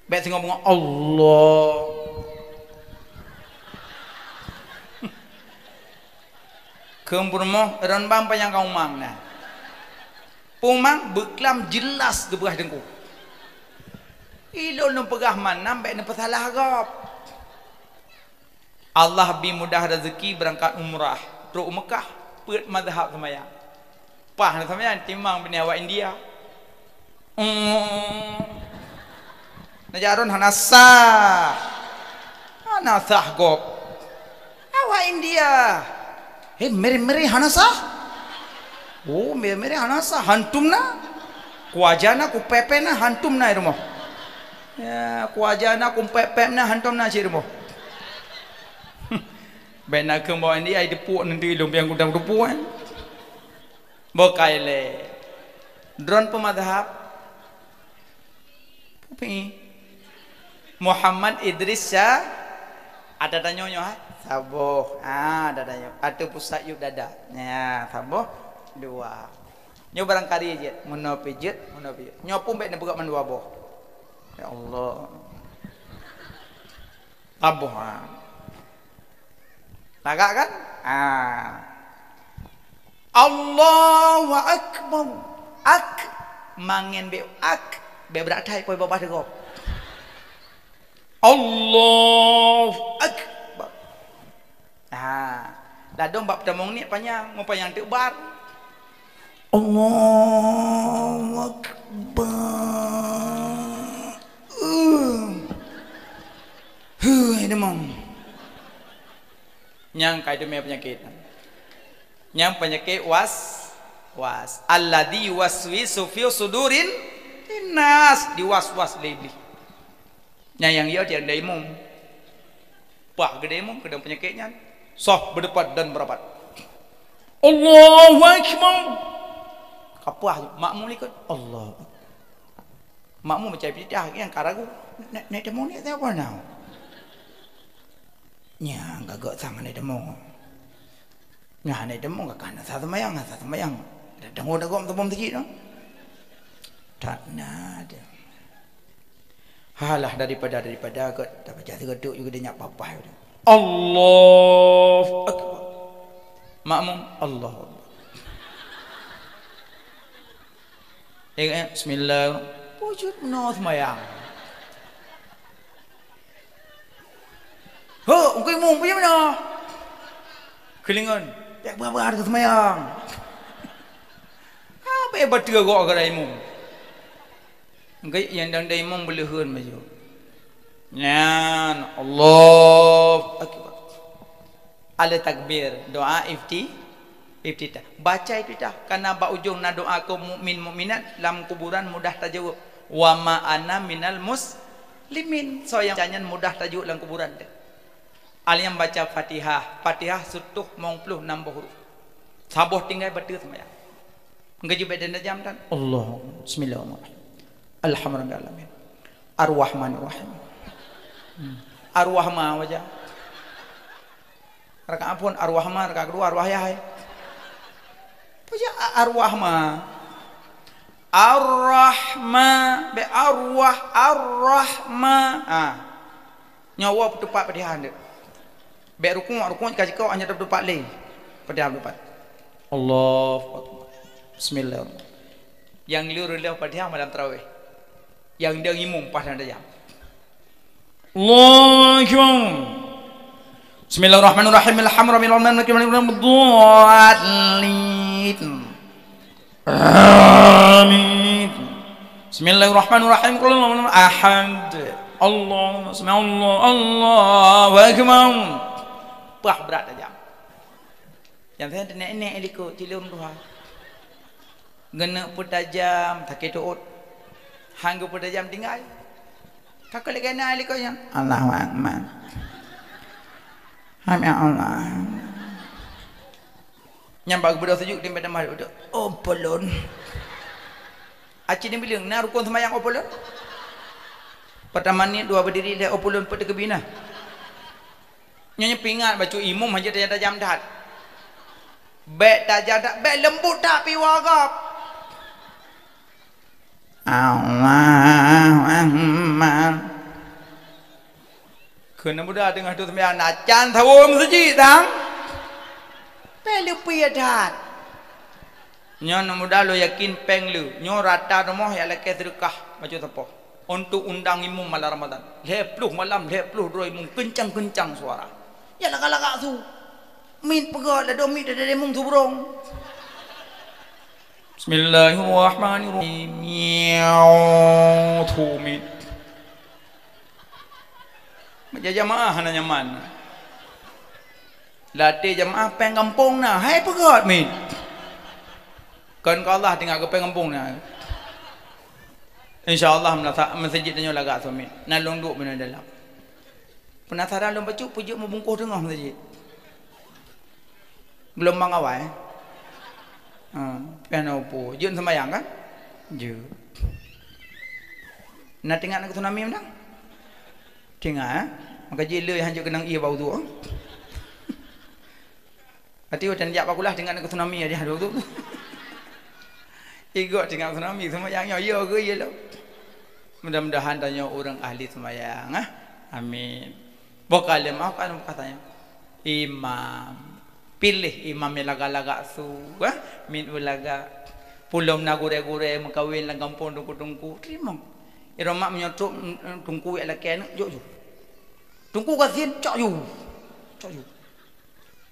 Bèk singoh beungoh, Allah. Kheun peurumoh, ron bang panyang ka umang na. Pumang beuklam jeulaih geupeugah teungku. Ilôn neupeugah mandum bèk neupeusalah gob. Allah bi mudah rezeki beurangkat umrah, trok u Meukah, peuet mazhab seumayang. Pah na seumayang, timang binéh awak India. Hmm. Neujak ron hana sah. Hana sah gob. Awak India. Hei, meri-meri hana sah. Oh, meri-meri hana sah. Hantom na. Kuaja na, kupèpè na, hantom na i rumoh. Ya, kuaja na, kupèpè na, hantom na cit rumoh. Bèk na keumbok India, ai teupuek nanti lôn piang gudang teupuek. Bukai lé. Droen peue mazhab? Peue? Muhammad Idris Syah. Ada tanyoe nyoe, ha? Saboh. Ah, ada tanyoe. Ateueh pusat yub dada. Ya, saboh. Dua. Nyoe barangkali jeuet. Meunoe pih jeuet, meunoe pih jeuet. Nyoe pun bèk neupeugah mandua boh. Ya Allah. Saboh, ha. Lagak kan? Ha. Allahu Akbar. Ak. Mangen bèk ak. Bèk brat thai poi babah teugok. Allahu Akbar. Ha. Ladôm bak peutamong niet panyang, meupanyang teuk bar. Allahu Akbar. Uh. Huh, demam. Nyang ka itamé peunyakét. Nyang peunyakét was, was. Alladzi yuwaswisu fi sudurin nas, diwas-was lé Iblih. Nyan nyang yo tiang dai imum. Pah geudai imum keudong peunyakét nyan. Soh beudepat dan beurapat. Allahu Akbar. Kapah makmum likot. Allahu Akbar. Makmum macam pita nyang ka ragu. Nak, nak temu ni siapa nak? Nyang gagak sang nak temu. Nah, hana temu ka kana sa seumayang, sa seumayang. Dah tengok dah gom temu masjid tu. Tak na ada. Halah daripada, daripada kot, dah baca sigoe tu juga dia nyak papah tu. Allahu Akbar. Makmum, Allahu Akbar. Eh, eh, bismillah. Wujud no seumayang. Ho, ungkui mung, punya mana? Keulingon. Pek beurah-beurah deungon seumayang. Apa yang bateue gok keu imum? Ungkui yang dang dai imum beuleuheun baju. Nyan, Allahu Akbar. Ada takbir, doa ifti-, iftitah. Baca iftitah, karena bak ujong na doa keu mukmin mukminat lam kuburan mudah tajaweueb. Wa ma ana minal muslimin. Soe nyang baca nyan mudah tajaweueb lam kuburan teuh. Al nyang baca Fatihah, Fatihah seutuh mong ploh nam boh huruf. Saboh tinggai bateue seumayang. Geujeuet bak dan jam dan. Allah, bismillahirrahmanirrahim. Alhamdulillahirabbil alamin. Arrahmanirrahim. Hmm. Arwah ma waja. Rakaat phon arwah ma, rakaat kedua arwah yah. Puja arwah ma. Arrahma, be arwah, arrahma. Ah. Nyoe woe peutupat Fatihah ndeuk. Bèk rukuk, rukuk ka jikok hana teupat lé. Fatihah teupat. Allahu Akbar. Bismillah. Nyang lheueh reuloh Fatihah malam tarawih. Nyang deuh imum pas na tajam. Allahu Akbar. Bismillahirrahmanirrahim. Alhamdulillahirabbil alamin. Amin. Bismillahirrahmanirrahim. Qul huwallahu ahad. Allahumma sami Allah. Allahu akbar. Pah brat tajam. Nyang saya nenek-nenek likot tilom tuha. Geuneuk peutajam sakét tuot. Hang geupeutajam tinggai. Ka keuleuk kena likot nyan. Allahu akbar. Sami Allah. Nyang bak geubeudôh sujud timbé tamah duduk. Oh, polon. Aci ni bileueng na rukun seumayang oh polon. Pertama ni dua berdiri lé oh polon peuet teukeubina. Nyoe pingat bacut imum hana tajam-tajam that. Bèk tajam that, bèk leumbot that piwa gob. Allahu Akbar. Keuneuk muda teungoh tu seumayang na can sawoe meuseujid tang. Pèng leupie that. Nyoe muda lôn yakin pèng le. Nyoe rata rumoh jak lakèe seudeukah bacut sapoh. Untuk undang imum malam Ramadan. Lhèe ploh malam, lhèe ploh droe imum keuncang-keuncang suara. Jak lagak-lagak su. Miet peugöt ladôm miet dada imum subrong. Bismillahirrahmanirrahim. Miau, tu miet. Meujak jamaah hana nyaman. Latèe jamaah pèng gampông na, hai peugöt miet. Kon keu Allah tinggai keu pèng gampông na. Insya Allah meunasa-, meuseujid tanyoe lagak su miet. Na lôn duek binoe dalam. Peunasaran lôn bacut peujeuet meubungkôh teungoh meuseujid. Geulumbang awai. Ha, pian opo? Jeuet seumayang kan? Jeuet. Na teuingat na tsunami meunan? Teuingat, eh? Maka jih le hanjeuet keunong ié bak uduk. Ati watèe jak pakulah teuingat na tsunami ya, dia uduk. Igok teuingat tsunami, seumayang nyoe, yo ke, yo lo. Mudah-mudahan tanyoe ureueng ahli seumayang, ah. Amin. Boh ka lheueh meu'ah ka lheueh meu'ah tanyoe. Imam. Piléh imam nyang lagak-lagak su, ha? Miet ulagak. Pulom na gurèe-gurèe meukawen lam gampông teungku-teungku. Teurimong. Iromak meunyoe trok, mm, teungku jak lakèe aneuk, jok ju. Teungku gasien, cok ju. Cok ju.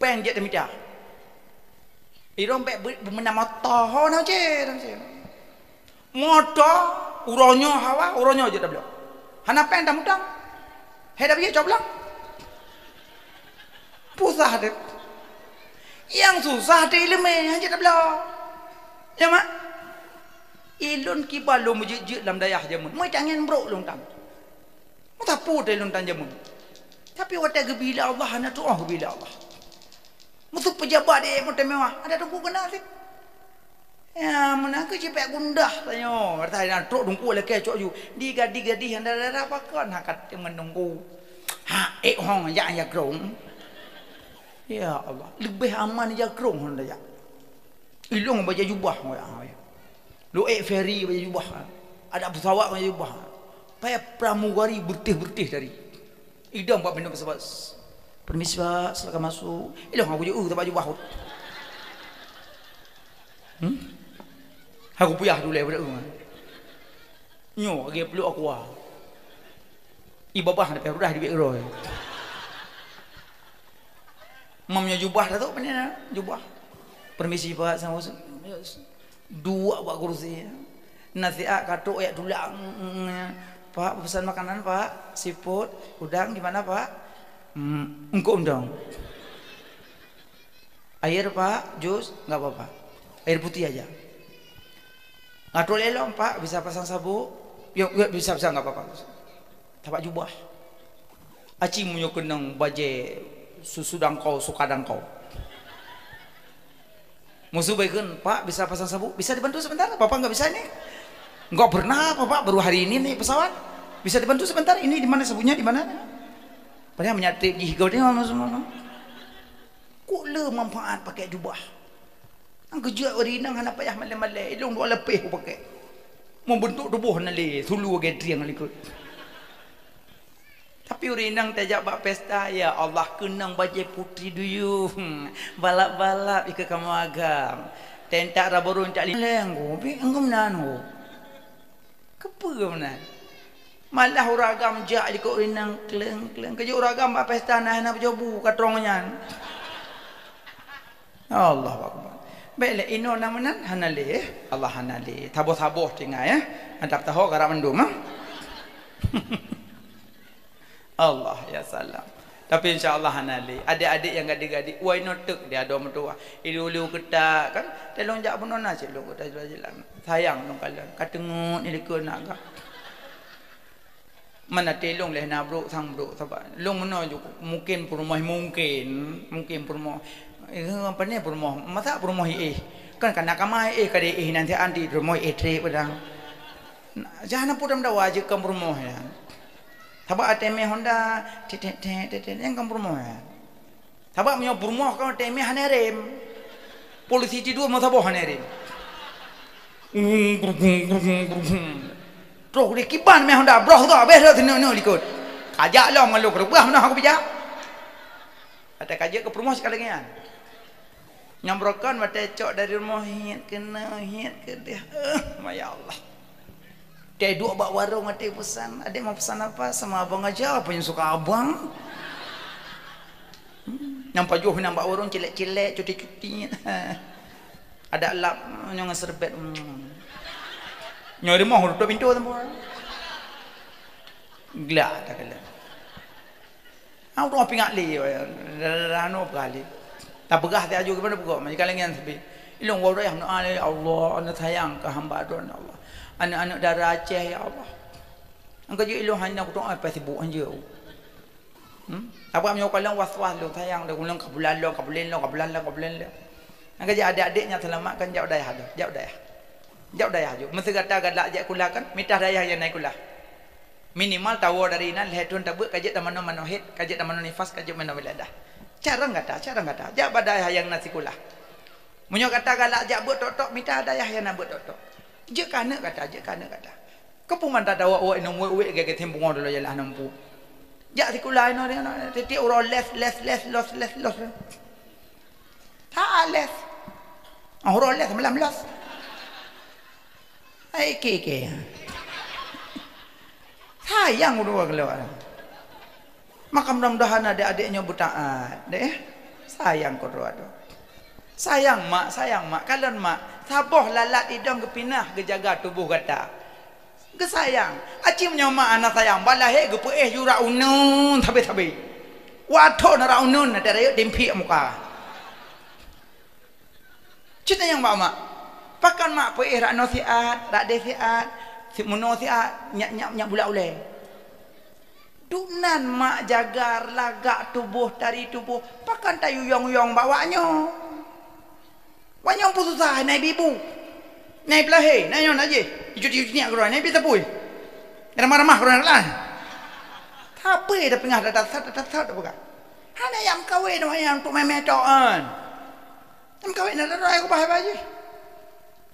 Pèng jeuet teumita. Irong bèk beu-, beumeunan moto, ho na cit, na cit. Moto, uroe nyoe hawa, uroe nyoe jeuet tabloe. Hana pèng tamutang. Hai dah biyeu cok blang. Pusah deh. Nyang susah deh ileumèe, han jeuet tabloe. Ya, Mak? Ilôn kiban lôn meujeuet-jeuet lam dayah jameun. Moi tangieng brok lôn tam. Meusapeue teuh lôn tan jameun. Tapi watèe geubri lé Allah, hana tu'oh geubri lé Allah. Meusu peujabat di meuteumewah, ada teungku keunan sit. Ya, meunan keuh cit payah gundah tanyoe. Rata na trok teungku lakèe cok ju. Di gadih-gadih nyang dara-dara pakon hana ka teumeung teungku. Ha, ék hong jak jakrong. Ya Allah, leubeh aman jakrong hon tajak. Ilong bajèe jubah, ya. Lo ék feri bajèe jubah. Ada pesawat bajèe jubah. Payah pramugari beureutéh-beureutéh dari. Idong bak pintoe pesawat. "Permisi, Pak, silakan masuk." Ilong aku jeuet, eh, tabak jubah. Hmm? Aku puyah dulu, eh, nyoe lagèe peluk aku, ah. Ié babah na payah rudah di bek roh. Mam nyoe jubah dah tu, mana jubah? "Permisi, Pak, sama duek bak kursi." Nasihat ka trok jak tulak. "Pak, pesan makanan, Pak. Seafood, udang gimana, Pak?" "Hmm, eungkôt mantong." "Air, Pak, jus?" "Enggak apa-apa. Air putih aja." "Ngatur lelong, Pak, bisa pasang sabuk?" "Ya, ya, bisa, bisa, enggak apa-apa." Tabak jubah. Aci meunyoe keunong bajèe su-, sudangkau, sukadangkau. Musu baikon, "Pak, bisa pasang sabuk?" "Bisa dibantu sebentar, Bapak nggak bisa ini." "Nggak pernah, Bapak, baru hari ini naik pesawat." "Bisa dibantu sebentar, ini di mana sabuknya, di mana?" Padahal meunyo trép jih geuh tengok langsung. Kok le manfaat pakai jubah? Nyang keujeuet ureueng inong hana payah malèe-malèe, ilong dua lapéh kupakai. Meubeuntuk tuboh hana lé, sulu lagèe triang likot. Tapi ureueng inong tajak bak pesta, ya Allah, keunong bajèe putri duyueng, balap-balap ikeue kamoe agam. Tentak raborong cak lileng ku, bi enggum nan ku. Keupeue meunan? Malah ureueng agam jak likot ureueng inong kleng-kleng. Keujeuet ureueng agam bak pesta na hana beujobu ka trong nyan. Allahu Akbar. Bèk lé inoe na meunan hana lé, eh. Allah hana lé. Taboh-taboh tinggai, eh. Adab taho karap mandum, ah. Allah ya salam. Tapi insya Allah hana lé. Adik-adik nyang gadih-gadih, wai noe teuk di adoe meutuwah. Ilu-ilu keutak kan, telong jak bunoe na cit lôn keutak jalan-jalan. Sayang lôn kalon, ka teungeut ni dikeue nak gak. Mana telong lé na brok sang brok sabab. Lôn meunoe ju mungkin peurumoh mungkin, mungkin peurumoh. Eh, apa ni peurumoh? Masa peurumoh iéh? Kan kana kama iéh ka di iéh nan si anti peurumoh iéh trép padang. Nah, jangan pun dawa je kan peurumoh ya. Sabab até mé Honda, tet, tet, tet, tet, tet, nyang kan peurumoh ya. Sabab meunyoe peurumoh kan até mé hana rem. Polisi tidur meusaboh hana rem. Gung, gung, gung, gung, gung. Troh di kiban mé Honda, broh tu habéh dah sinoe-noe likot. Kajak lom ngon lôn keureubeuen meunoe aku bijak. Até kajak ke peurumoh sekali nyan. Nyang beurokon watèe cok dari rumoh hiet keunoe, hiet keudeh. Eh, ma ya Allah. Teuduek bak warong até peusan, "Adek mau pesan apa?" "Sama abang aja, apa yang suka abang." Hmm, nyang pajoh nang bak warong cilek-cilek, cuti-cuti. Ada lap nyang serbet. Hmm. Nyoe rumoh tutup pintu tempat. Glak tak kala. Hana ureueng pingat lé, dah, dah, dah, anu peugah lé. Tapeugah ti aju keupada peugah, meunyo kaleng nyan seupôt. Ilong wawai meudoa, "Ya Allah, Anda sayang keu hamba Droe, ya Allah. Aneuk-aneuk dara Aceh, ya Allah." Angka jeuet ilong hana kudoa, eh, pas sibuk anjeu. Hmm? Apa meunyo kaleng was-was lôn sayang, lôn, lôn ka bulan lôn, ka bulan lôn, ka bulan lôn, ka bulan lôn. Angka jeuet adik-adik nyang seulamat kan jak dayah tu, jak dayah. Jak dayah ju. Meuseu gata galak jak kula kan, mita dayah nyang naik kula. Minimal tawoe dari inan lhèe thôn tabeuet ka jeuet tamanoe manoe haid, ka jeuet tamanoe nifas, ka jeuet manoe wiladah. Carông gata, carông gata. Jak bak dayah nyang na sikula. Meunyoe gata galak jak beuet tok-tok, mita dayah nyang na beuet tok-tok. Jeuet keu aneuk gata, jeuet keu aneuk gata. Keupeue mantong tawoe-woe inong wék-wék gèt-gèt thèm pungo dulu jalah nang pu. Jak sikula inoe, inoe, tiep-tiep uroe les, les, les, los, les, los. Taat les. Ah, uroe les malam los. Hai, ké, ké. Sayang uroe keuluwa. Maka mudah-mudahan adik-adik nyoe beutaat, deh. Sayang keuluwa tu. Sayang mak, sayang mak, kalon mak. Saboh lalat idong geupinah geujaga tuboh gata. Geusayang. Aci meunyoe mak hana sayang, bak lahé geupeuéh ju rak uneun sabe-sabe. Watèe na rak uneun, na rayeuk timpiek muka. Cit nyang bak mak. Pakon mak peuéh rak noe siat, rak deh siat, si meunoe siat, nyak, nyak, nyak bulak ulèe. Duek nan mak jagar lagak tuboh tari tuboh, pakon tayue yong-yong bak awak nyoe. Awak nyoe pun susah, na ibu-ibu, na ipeulahé, na nyoe na jéh, ijut-ijut nyak keudroe, na ibi tapui. Ramah-ramah keudroe lah. Tapi dah peungah dah dasar, dah dasar dah peugah. Hana nyang meukawen, wayang untuk mé-mé toan. Nyang meukawen na droe kubah baju.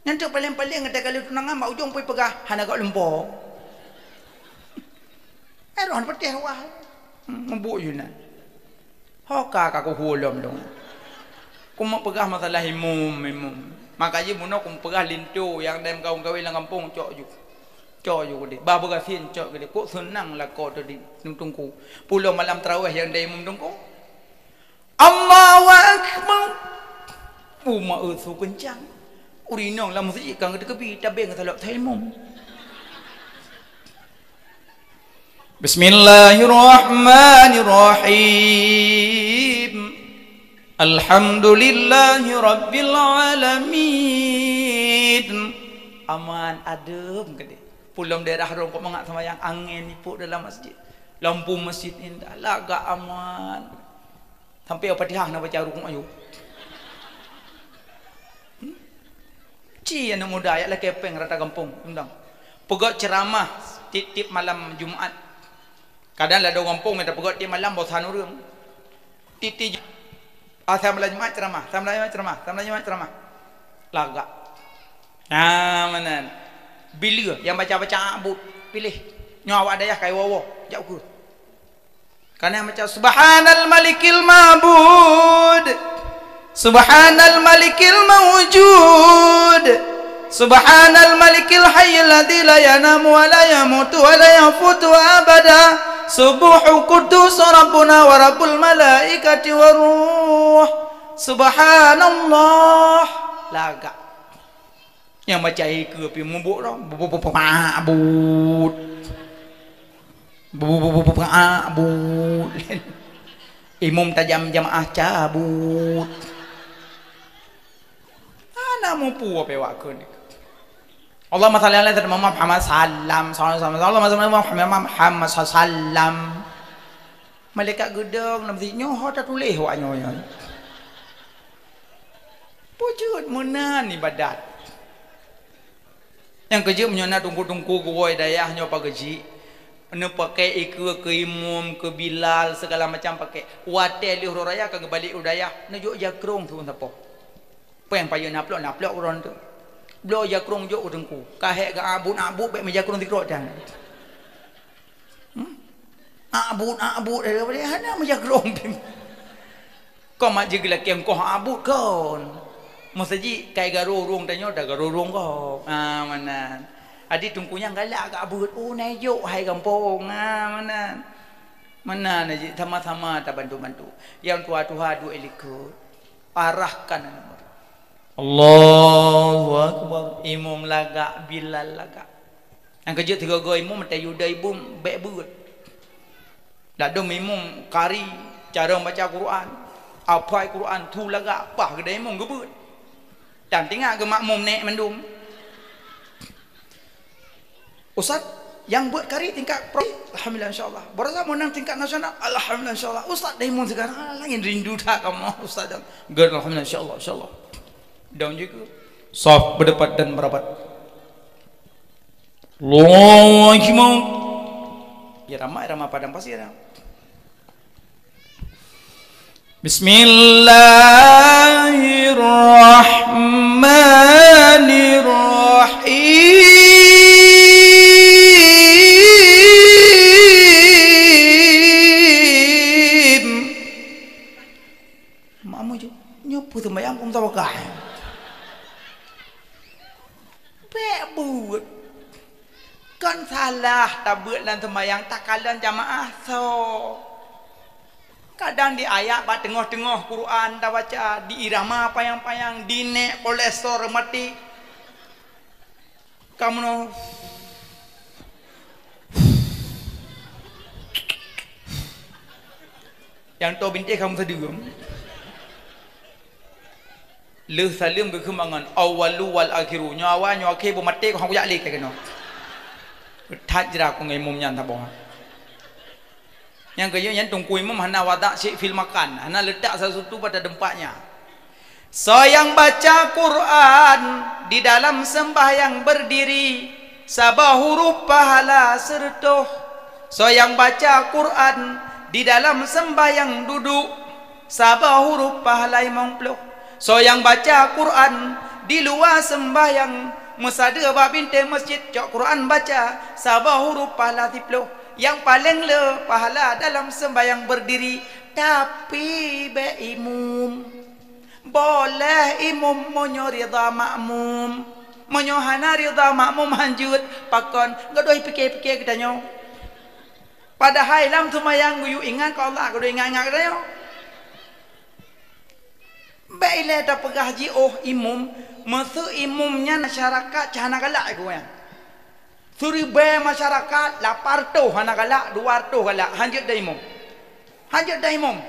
Nyan tu paléng-paléng gata kali tunangan bak ujong pih peugah hana gok lumpo. Eh, roh patéh wah. Hmm, mubuk ju na. Ho ka ka kuhu lom dong. Ku meupeugah masalah imum, imum. Maka jih bunoe ku meupeugah linto nyang dai meukawen-kawen lam gampông cok ju. Cok ju keudeh. Bah beugasien cok keudeh. Kok seunang lakoe teuh di teungku. Pulo malam tarawih nyang dai imum teungku. Allahu Akbar. Umat eu su keuncang. Ureueng inong lam meuseujid ka geuteukebi tabeng salok taimum. Bismillahirrahmanirrahim. Alhamdulillahi rabbil alamin. Aman adem keudeh. Pulo daerah rhom kok mangat seumayang angén ipok dalam masjid. Lampu masjid indah, lagak aman. Sampai Al-Fatihah na baca rukuk ayu. Hmm? Ci aneuk muda jak lakée péng rata gampông undang. Peugét ceuramah tiep-tiep malam Jumat. Kadang ladôm gampông mita peugét tiep malam bosan ureueng. Tiep-tiep Ju-, ah, malam Jumat ceuramah, malam Jumat ceuramah, malam Jumat ceuramah. Lagak. Nah, meunan. Bila nyang baca-baca abut, piléh. Nyoe awak dayah kai woe-woe, jak ukeue. Kana maca, "Subhanal Malikil Ma'bud, Subhanal Malikil Maujud, Subhanal Malikil Hayyil Ladzi la Yanamu wa la Yamutu wa la Yafutu Abada, Subbuhun Quddus Rabbuna wa Rabbul Malaikati wa Ruh, Subhanallah." Lagak. Nyang baca ikeue pih mubôk lom. Bu-, bu-, bu-, bu-, mabut. Bu-, bu-, bu-, bu-, bu-, mabut. Imum tajam jamaah cabut. Hana mupu ape wak keuneuk. Allahumma shalli ala sayyidina Muhammad sallam. Allahumma shalli ala Muhammad sallam. Malaikat geudong lam sigoe, nyoe ho tatuléh wak nyoe nyoe. Peue jeuet meunan ibadat. Nyang keujeuet meunyoe na teungku-teungku geuwoe dayah nyoe pageujik, neupakè ikeue keu imum, keu bilal, segala macam pakè. Watèe lheueh uroe raya ka geubalek u dayah, neujok jakrong siuroe sapoh. Péng payeue naplok-naplok uroe nyan. Bloe jakrong jok u teungku. Ka hék geuabut-abut bèk meujakrong sikrok tan. Hmm? Abut-abut, eh, hana meujakrong. Kon mak jih geulakèe koh abut kon. Meuseujid kai garô rhueng tanyoe, ta garô rhueng gob. Ah, meunan. Adi teungku nyan galak geuabeuet, "Oh, na ijok hai gampông." Ah, meunan. Meunan jih sama-sama tabantu-bantu. Nyang tuha-tuha duek likot. Arahkan aneuk muda. Allahu Akbar. Imum lagak, bilal lagak. Nyang keujeuet sigoe-goe imum, meutai yuda imum, bèk beuet. Ladôm imum kari, cara baca Quran, apai Quran, tu lagak, paih geuda imum geubeuet. Dan tingat geumakmum nèk mandum. Ustaz, nyang beuet kari tingkat pro, alhamdulillah, insyaallah. Baroesa meunang tingkat nasional, alhamdulillah, insyaallah. Ustaz, dai mon sigara, laén rindu that kamoe, Ustaz. Gèt, alhamdulillah, insyaallah, insyaallah. Daun juga. Saf berdebat dan merapat. Allahu Akbar. Irama, irama Padang Pasir, ya. Bismillahirrahmanirrahim. Mak muji, nyoe peue seumayang kum tawakah. Bèk beuet. Kon salah tabeuet lam seumayang, takalon jamaah soe. Kadang di ayat bak teungoh-teungoh Quran tabaca, di irama panyang-panyang, di nèk kolesterol mati. Kamoe nyoe. Nyang toe bintéh kamoe sadeuem. Lheueh saleuem geukheun bangon, "Awwalu wal akhiru." Nyoe awai, nyoe akhé, beumaté, keuhang kujak lé keunoe. That jra ku ngon imum nyan saboh. Nyang keujeuet nyan Teungku Imum hana wadak syik fil makan, hana letak sesuatu pada tempatnya. Soe nyang baca Quran di dalam sembahyang berdiri, saboh huruf pahala seureutôh. Soe nyang baca Quran di dalam sembahyang duduk, saboh huruf pahala limong ploh. Soe nyang baca Quran di luwa sembahyang, meusadeue bak bintée masjid cok Quran baca, saboh huruf pahala siploh. Nyang paleng le pahala dalam sembahyang berdiri, tapi bék imum. Boleh imum meunyoe ridha makmum. Meunyoe hana ridha makmum hanjeuet, pakon? Gadôh pike-pike geutanyoe. Padahai lam seumayang geuyue ingat keu Allah, gadôh ingat-ingat geutanyoe. Bék ilée tapeugah jiôh imum, meuseu imum nyan masyarakat cah hana galak geuh nyan. Siribée masyarakat, lapan reutôh hana galak, dua reutôh galak, hanjeuet dan imum. Hanjeuet dan imum.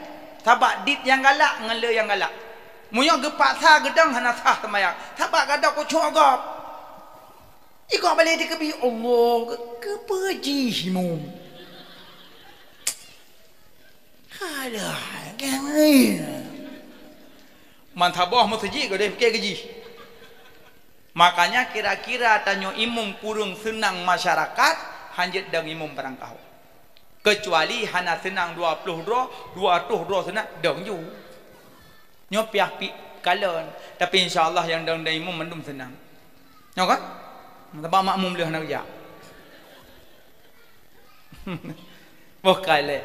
Sabab dit nyang galak ngon le nyang galak. Meunyoe geupaksa geudong hana sah seumayang, sabab gadôh kucok gob. Iko balée dikeubie Allah, keu-, keupeue jih imum? Alah, man saboh meuseujid gadôh pike keu jih. Makanya kira-kira tanyoe imum kureueng seunang masyarakat, hanjeuet dan imum barangkaho. Keucuali hana seunang dua ploh droe, dua reutôh droe seunang, dong ju. Nyoe piah pi kalon, tapi insya Allah nyang dong dan imum mandum seunang. Nyoe kan? Sabab makmum lheueh hana geujak. Boh kali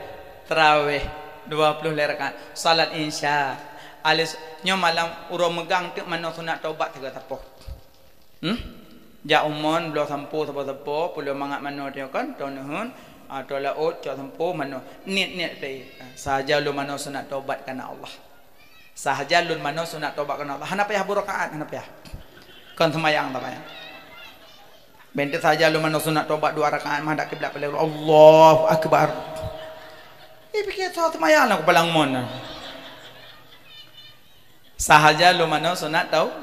tarawih dua ploh lhée rakaat. Salat Isya. Alis, nyoe malam uroe meugang teuk manoe sunat taubat sigoe sapoh. Hmm? Jak umon bloe sampoe sapoh-sapoh, pulo mangat manoe teuh kan, teuh neuheun, ah, teuh laôt cok sampoe manoe. Niet-niet teuh. Sahaja lôn manoe sunat taubat kareuna Allah. Sahaja lôn manoe sunat taubat kareuna Allah. Hana payah bu rakaat, hana payah. Kon seumayang, seumayang. Bék teuk sahaja lôn manoe sunat taubat dua rakaat, meuhadap kiblat, paleng Allahu Akbar. Ih, pike soe seumayang lam keupalang mon. Sahaja lôn manoe sunat tau-,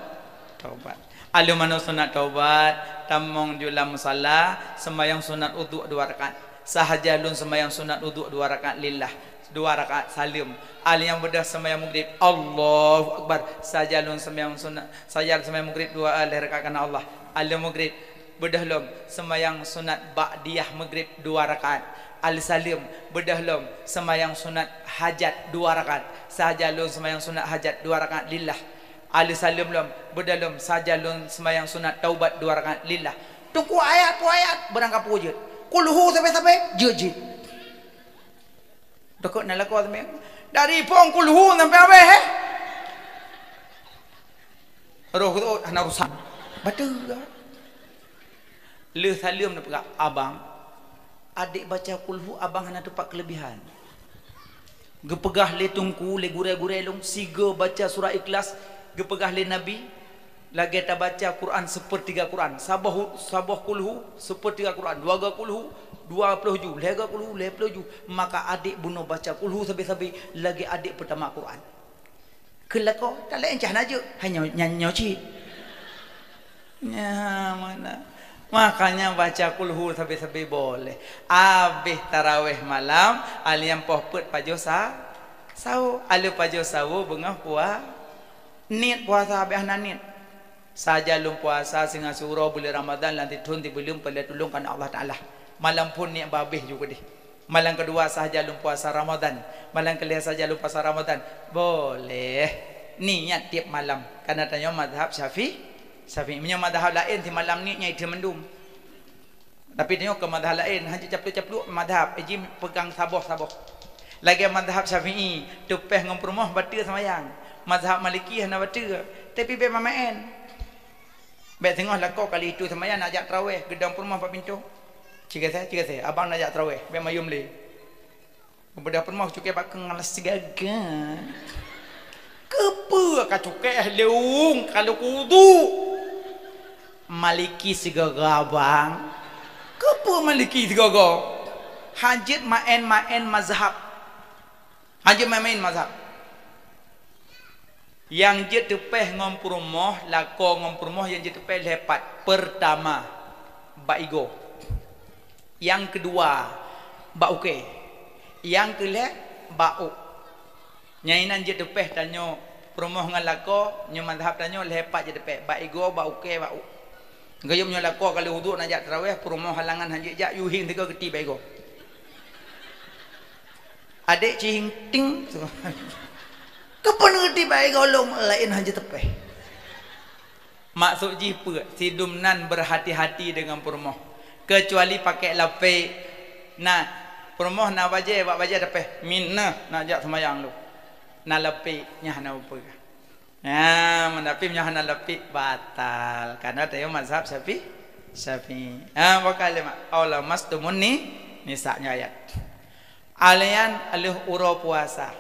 taubat. Alun manoe sunat taubat, tamong ju lam musala, seumayang sunat udhu dua rakaat. Sahaja lôn seumayang sunat udhu dua rakaat lillah, dua rakaat saleuem. Alun nyang beudôh seumayang mugrib, Allahu Akbar. Sahaja lôn seumayang sunat, sahaja lôn seumayang mugrib dua, eh, lhée rakaat kareuna Allah. Alun mugrib, beudôh lom seumayang sunat ba'diyah mugrib dua rakaat. Alun saleuem, beudôh lom seumayang sunat hajat dua rakaat. Sahaja lôn seumayang sunat hajat dua rakaat lillah. Alun saleuem lom, beudôh lom sahaja lôn seumayang sunat taubat dua rakaat lillah. Teungku ayat peue ayat, barangkapeue jeuet. Kulhu sabe-sabe, jeuet-jeuet. Deukot na lakoe sampai. Dari phon kulhu sampai habéh, eh. Roh tu hana rusak. Bateue. Le saleuem na peugah, "Abang, adék baca kulhu abang hana teupat keulebihan." Geupeugah lé teungku, lé gurée-gurée lôn, sigoe baca surah Ikhlas, geupeugah lé Nabi, lagée tabaca Quran seupeurtiga Quran. Saboh, saboh kulhu, seupeurtiga Quran. Dua goe kulhu, dua ploh ju. Lhée goe kulhu, lhée ploh ju. Maka adék bunoe baca kulhu sabe-sabe, lagée adék peutamat Quran. Keu lakoe, tak laén cah na jeuet. Hai nyoe, nyan nyoe cit. Nyan mana. Makanya baca kulhu sabe-sabe boleh. Abéh tarawéh malam, alun poh peuet pajoh sa-, sawo. Alun pajoh sawo beungoh pua-, niet puasa abéh hana niet. Sahaja lôn puasa singoh siuroe buleuen Ramadhan lam sithon sibuleuen peureulée tulông keu Allah Taala. Malam phon niet babéh ju keudeh. Malam keudua sahaja lôn puasa Ramadhan. Malam keulhée sahaja lôn puasa Ramadhan. Boleh niet tieb malam. Kareuna tanyoe mazhab Syafi-, Syafi'i. Meunyoe mazhab laén simalam niet nyan item mandum. Tapi tanyoe keu mazhab laén, hana caplok-caplok mazhab, eh, jih pegang saboh-saboh. Lagée mazhab Syafi'i, teupeh ngon peurumoh bateue seumayang. Mazhab Maliki hana bateue, tapi bék mamaén. Bék singoh lakoe kali itu seumayang nak jak tarawéh, geudong peurumoh bak pintoe. Cigasa, cigasa, abang nak jak tarawéh, bék mayum lé. Beudôh peurumoh cukai bak keueng alas sigaga. Keupeue ka cukai leueng kalau kudu? Maliki sigaga, abang. Keupeue Maliki sigaga? Hanjeuet maén-maén mazhab. Hanjeuet maén-maén mazhab. Nyang jeuet teupeh ngon peurumoh, lakoe ngon peurumoh nyang jeuet teupeh lhée pat. Peurtama, bak igoe. Nyang keudua, bak ukée. Nyang keu lhèe, bak ôk. Nyang inan jeuet teupeh tanyoe peurumoh ngon lakoe, nyoe mazhab tanyoe lhèe pat jeuet teupeh, bak igoe, bak ukèe, bak ôk. Geuyue meunyoe lakoe ka lheueh uduk nak jak taraweh, peurumoh halangan han jeuet jak, yue hieng sigoe geuti bak igoe. Adek cihing ting. Keupeue geuti bak igoe lom laén han jeuet teupeh. Maksud jih peue? Sidum nan berhati-hati dengan peurumoh. Kecuali pakai lapek. Nah, peurumoh na bajèe, bak bajèe teupeh. Min nah, nak jak seumayang lu. Na lapek, nyan hana peue. Nah, meunapih nyan hana lapek, batal. Karena tanyoe mazhab Syafi-, Syafi'i. Ah, bakal lima. Aula mastumun ni, nisa nyan ayat. Alèh nyan lheueh uroe puasa.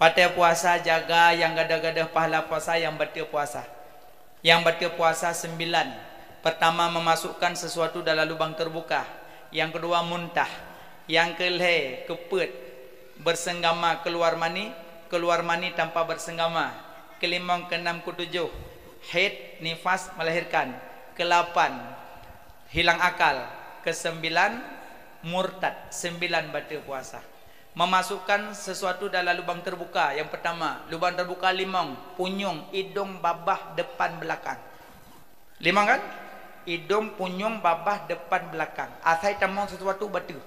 Watèe puasa jaga nyang gadôh-gadôh pahala puasa nyang bateue puasa. Nyang bateue puasa sembilan. Pertama, memasukkan sesuatu dalam lubang terbuka. Yang kedua, muntah. Yang kelhèe, keupeuet, bersenggama, keluar mani, keluar mani tanpa bersenggama. Kelimong, keenam, ketujoh, haid, nifas, melahirkan. Kelapan, hilang akal. Kesembilan, murtad. Sembilan bateue puasa. Memasukkan sesuatu dalam lubang terbuka. Yang pertama, lubang terbuka limong, punyueng, idong, babah, depan, belakang. Limong kan? Idong, punyueng, babah, depan, belakang. Asai tamong sesuatu bateue.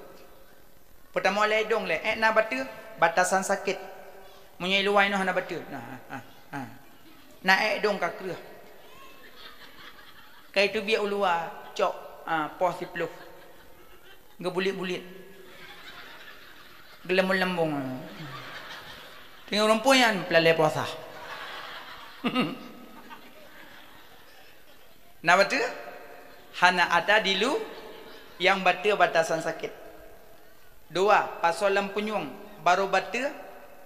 Pertama lé idong lé, eh, na bateue, batasan sakét. Meunyoe i luwa inoe hana bateue. Nah, ha, ha. Na ék dong ka kreueh. Ka iteubiet u luwa, cok, ah, poh siplôh. Geubulit-bulit. Geuleumbong-leumbong. Teungoh rumpun nyan peulalée puasa. Na bateue? Hana ata dilu nyang bateue batasan sakét. Dua, pasoe lam punyueng, barô bateue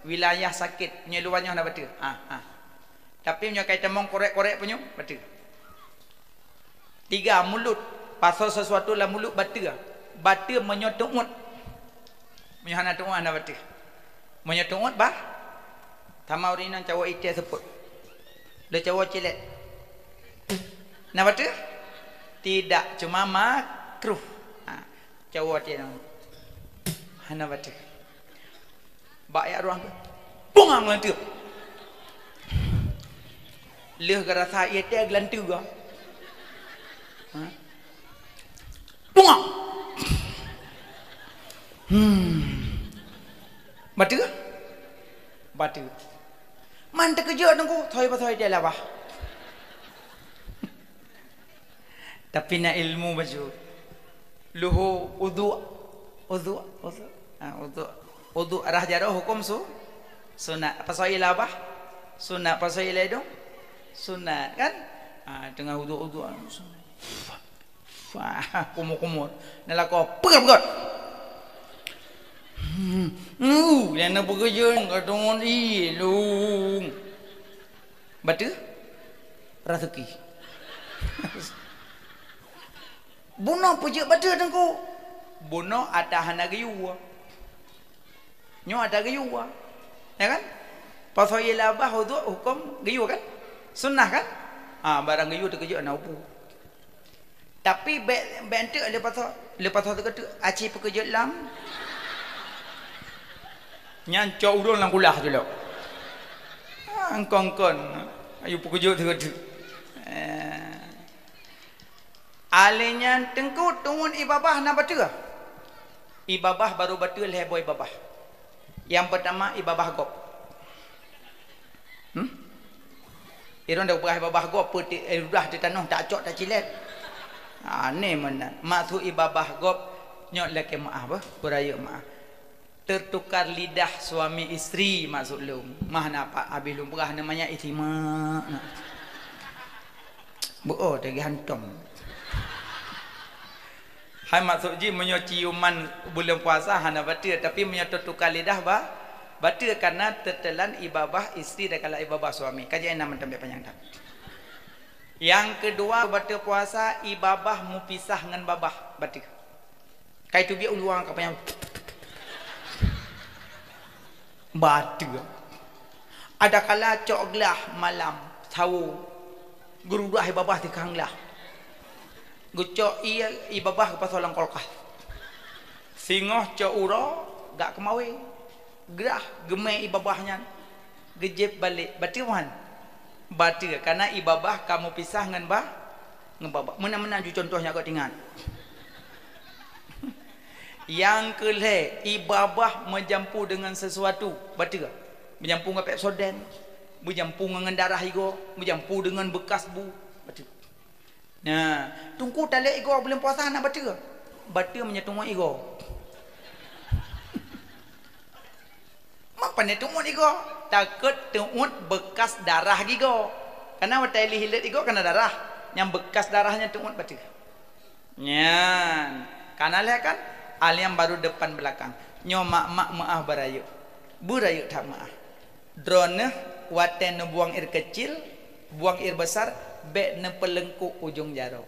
wilayah sakét, meunyoe luwa nyoe hana bateue. Ha, ha. Tapi meunyoe ka itamong korek-korek punyueng, bateue. Tiga, mulut, pasoe sesuatu lam mulut bateue. Bateue meunyoe teuôt. Meunyoe hana teuôt, hana bateue. Meunyoe teuôt, bah, sama ureueng inong cawoe ité seupôt. Lé cawoe cilét. Na bateue? Tidak, cuma makruh. Ha. Cawoe até nyan. Hana bateue. Bak yak ruang tu. Bungang lanteuk. Lheueh geurasa ie teh geulanteuk ga. Ha? Bungang. Hmm. Bateue? Bateue. Man teukeujot teungku, thoi pasoe ie teh labah. Tapi na ilmu bacut. Luhu udhu, udhu, udhu. Ha, udhu. Udhu rhah jaroe huköm su-, sunat. Pasoe ie labah, sunat. Pasoe ie lam idong, sunat, kan? Ha, teungoh udhu, udhu, sunat. Wah, kumur-kumur. Na lakoe, peugah-peugah. Hmm, uh, nyang na peukeujeuet ka deungon ilung. Bateue? Raseuki. Bunoe peujeuet bateue teungku. Bunoe ata hana geuyue. Nyoe ata geuyue. Ya kan? Pasoe ie labah udhu huköm geuyue kan? Sunnah kan? Ha, barang geuyue teukeujot na upu. Tapi bèk, bèk enteuk lé pasoe, lé pasoe teukeujot, aci peukeujot lam. Nyan cok ureueng lam kulah tu lok. Ha, engkon-engkon. Ayu peukeujot teukeujot. Eh. Alèh nyan teungku tuun ie babah na bateue. Ie babah barô bateue lhèe boh ie babah. Nyang peutama ie babah gob. Hmm? Irong dak peugah ie babah gob peuti, eh, udah di tanoh tak cok tak cilét. Aneh meunan. Maksud ie babah gob nyoe lakèe meu'ah beuh, beurayeuk meu'ah. Tertukar lidah suami istri maksud lôn. Mah na apa habéh lôn peugah namanya istimewa. Beuo teugi hantom. Hai maksud jih meunyoe ciuman buleuen puasa hana bateue, tapi meunyoe teutukar lidah ba, bateue karena teutelan ie babah istri dan galak ie babah suami. Ka jeuet na mantong bèk panyang that. Nyang keudua, bateue puasa ie babah mupisah ngon babah bateue. Kai teubiet u luwa ka panyang. Bateue. Adakala cok glah malam, sawo. Geurudah ie babah tikang glah. Geucok ie, ie babah geupasoe lam kulkas. Singoh cok uroe, Gak keumawe, grah geumé ie babah nyan, geujieb balek. Bateue man? Bateue, karena ie babah ka meupisah ngon ba-, ngon babah. Meunan-meunan ju contoh nyang ka teuingat. Nyang keu lhée, ie babah meujampu deungon sesuatu, bateue. Meujampu ngon Pepsodent, meujampu ngon darah igoe, meujampu deungon beukas bu, bateue. Nah, teungku talét igoe buleuen puasa na bateue. Bateue meunyoe teungoh igoe. Mak pane teuôt igoe, takot teuôt beukas darah gigoe. Karena watée lé hilet igoe kana darah, nyang beukas darah nyan teuôt bateue. Nyan, kana lhée kan? Alian baru depan belakang. Nyoe mak-mak meuáh beurayeuk. Beurayeuk that meuáh. Droeneuh watée neubuang air kecil, buang air besar, bék neupeuleungkok ujong jaroe.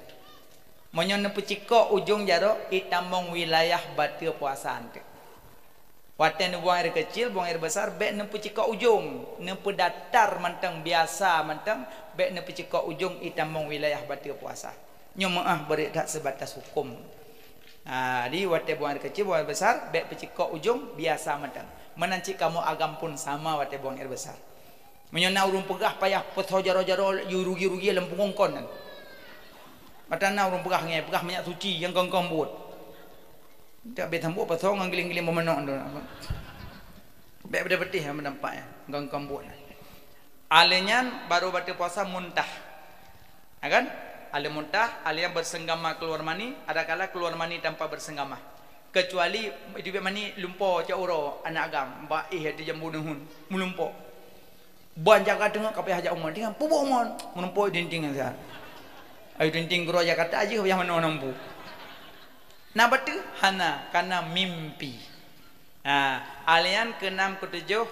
Meunyoe neupeucikok ujong jaroe, itamong wilayah bateue puasa eunteuk. Watée neubuang air kecil, buang air besar, bék neupeucikok ujong, neupeudatar mantong, biasa mantong, bék neupeucikok ujong, itamong wilayah bateue puasa. Nyoe meuáh beurit that seubatas huköm. Ha, di watée buang air kecil, buang air besar, bék peucikok ujong, biasa mantong. Meunan cit kamoe agam pun sama watée buang air besar. Meunyoe na ureuëng peugah payah peutho jaroe-jaroe, yue rugi-rugi lam pungong kon nyan. Mata na ureuëng peugah ngieng, peugah minyak suci nyang kong-kong buet. Tak habéh tambok peutho ngon giling-giling beumanok tu. Bék beda beutih nyang meudampak nyan, kong-kong buet nyan. Alé nyan baru bateue puasa muntah. Ya kan? Alé muntah, alé nyang bersenggama keluar mani, ada kala keluar mani tanpa bersenggama. Kecuali itu mani lumpo cak uroe aneuk agam, bak éh di jambu neuhun, meulumpo. Ban jaga teungoh ka payah jak umon, tinggai peubuet umon, meureumpok dinding nyan siat. Ayo dinding keudroe Jakarta jih payah manoe nampu. Na bateue? Hana, kana mimpi. Ha, alian keunam, keutujôh,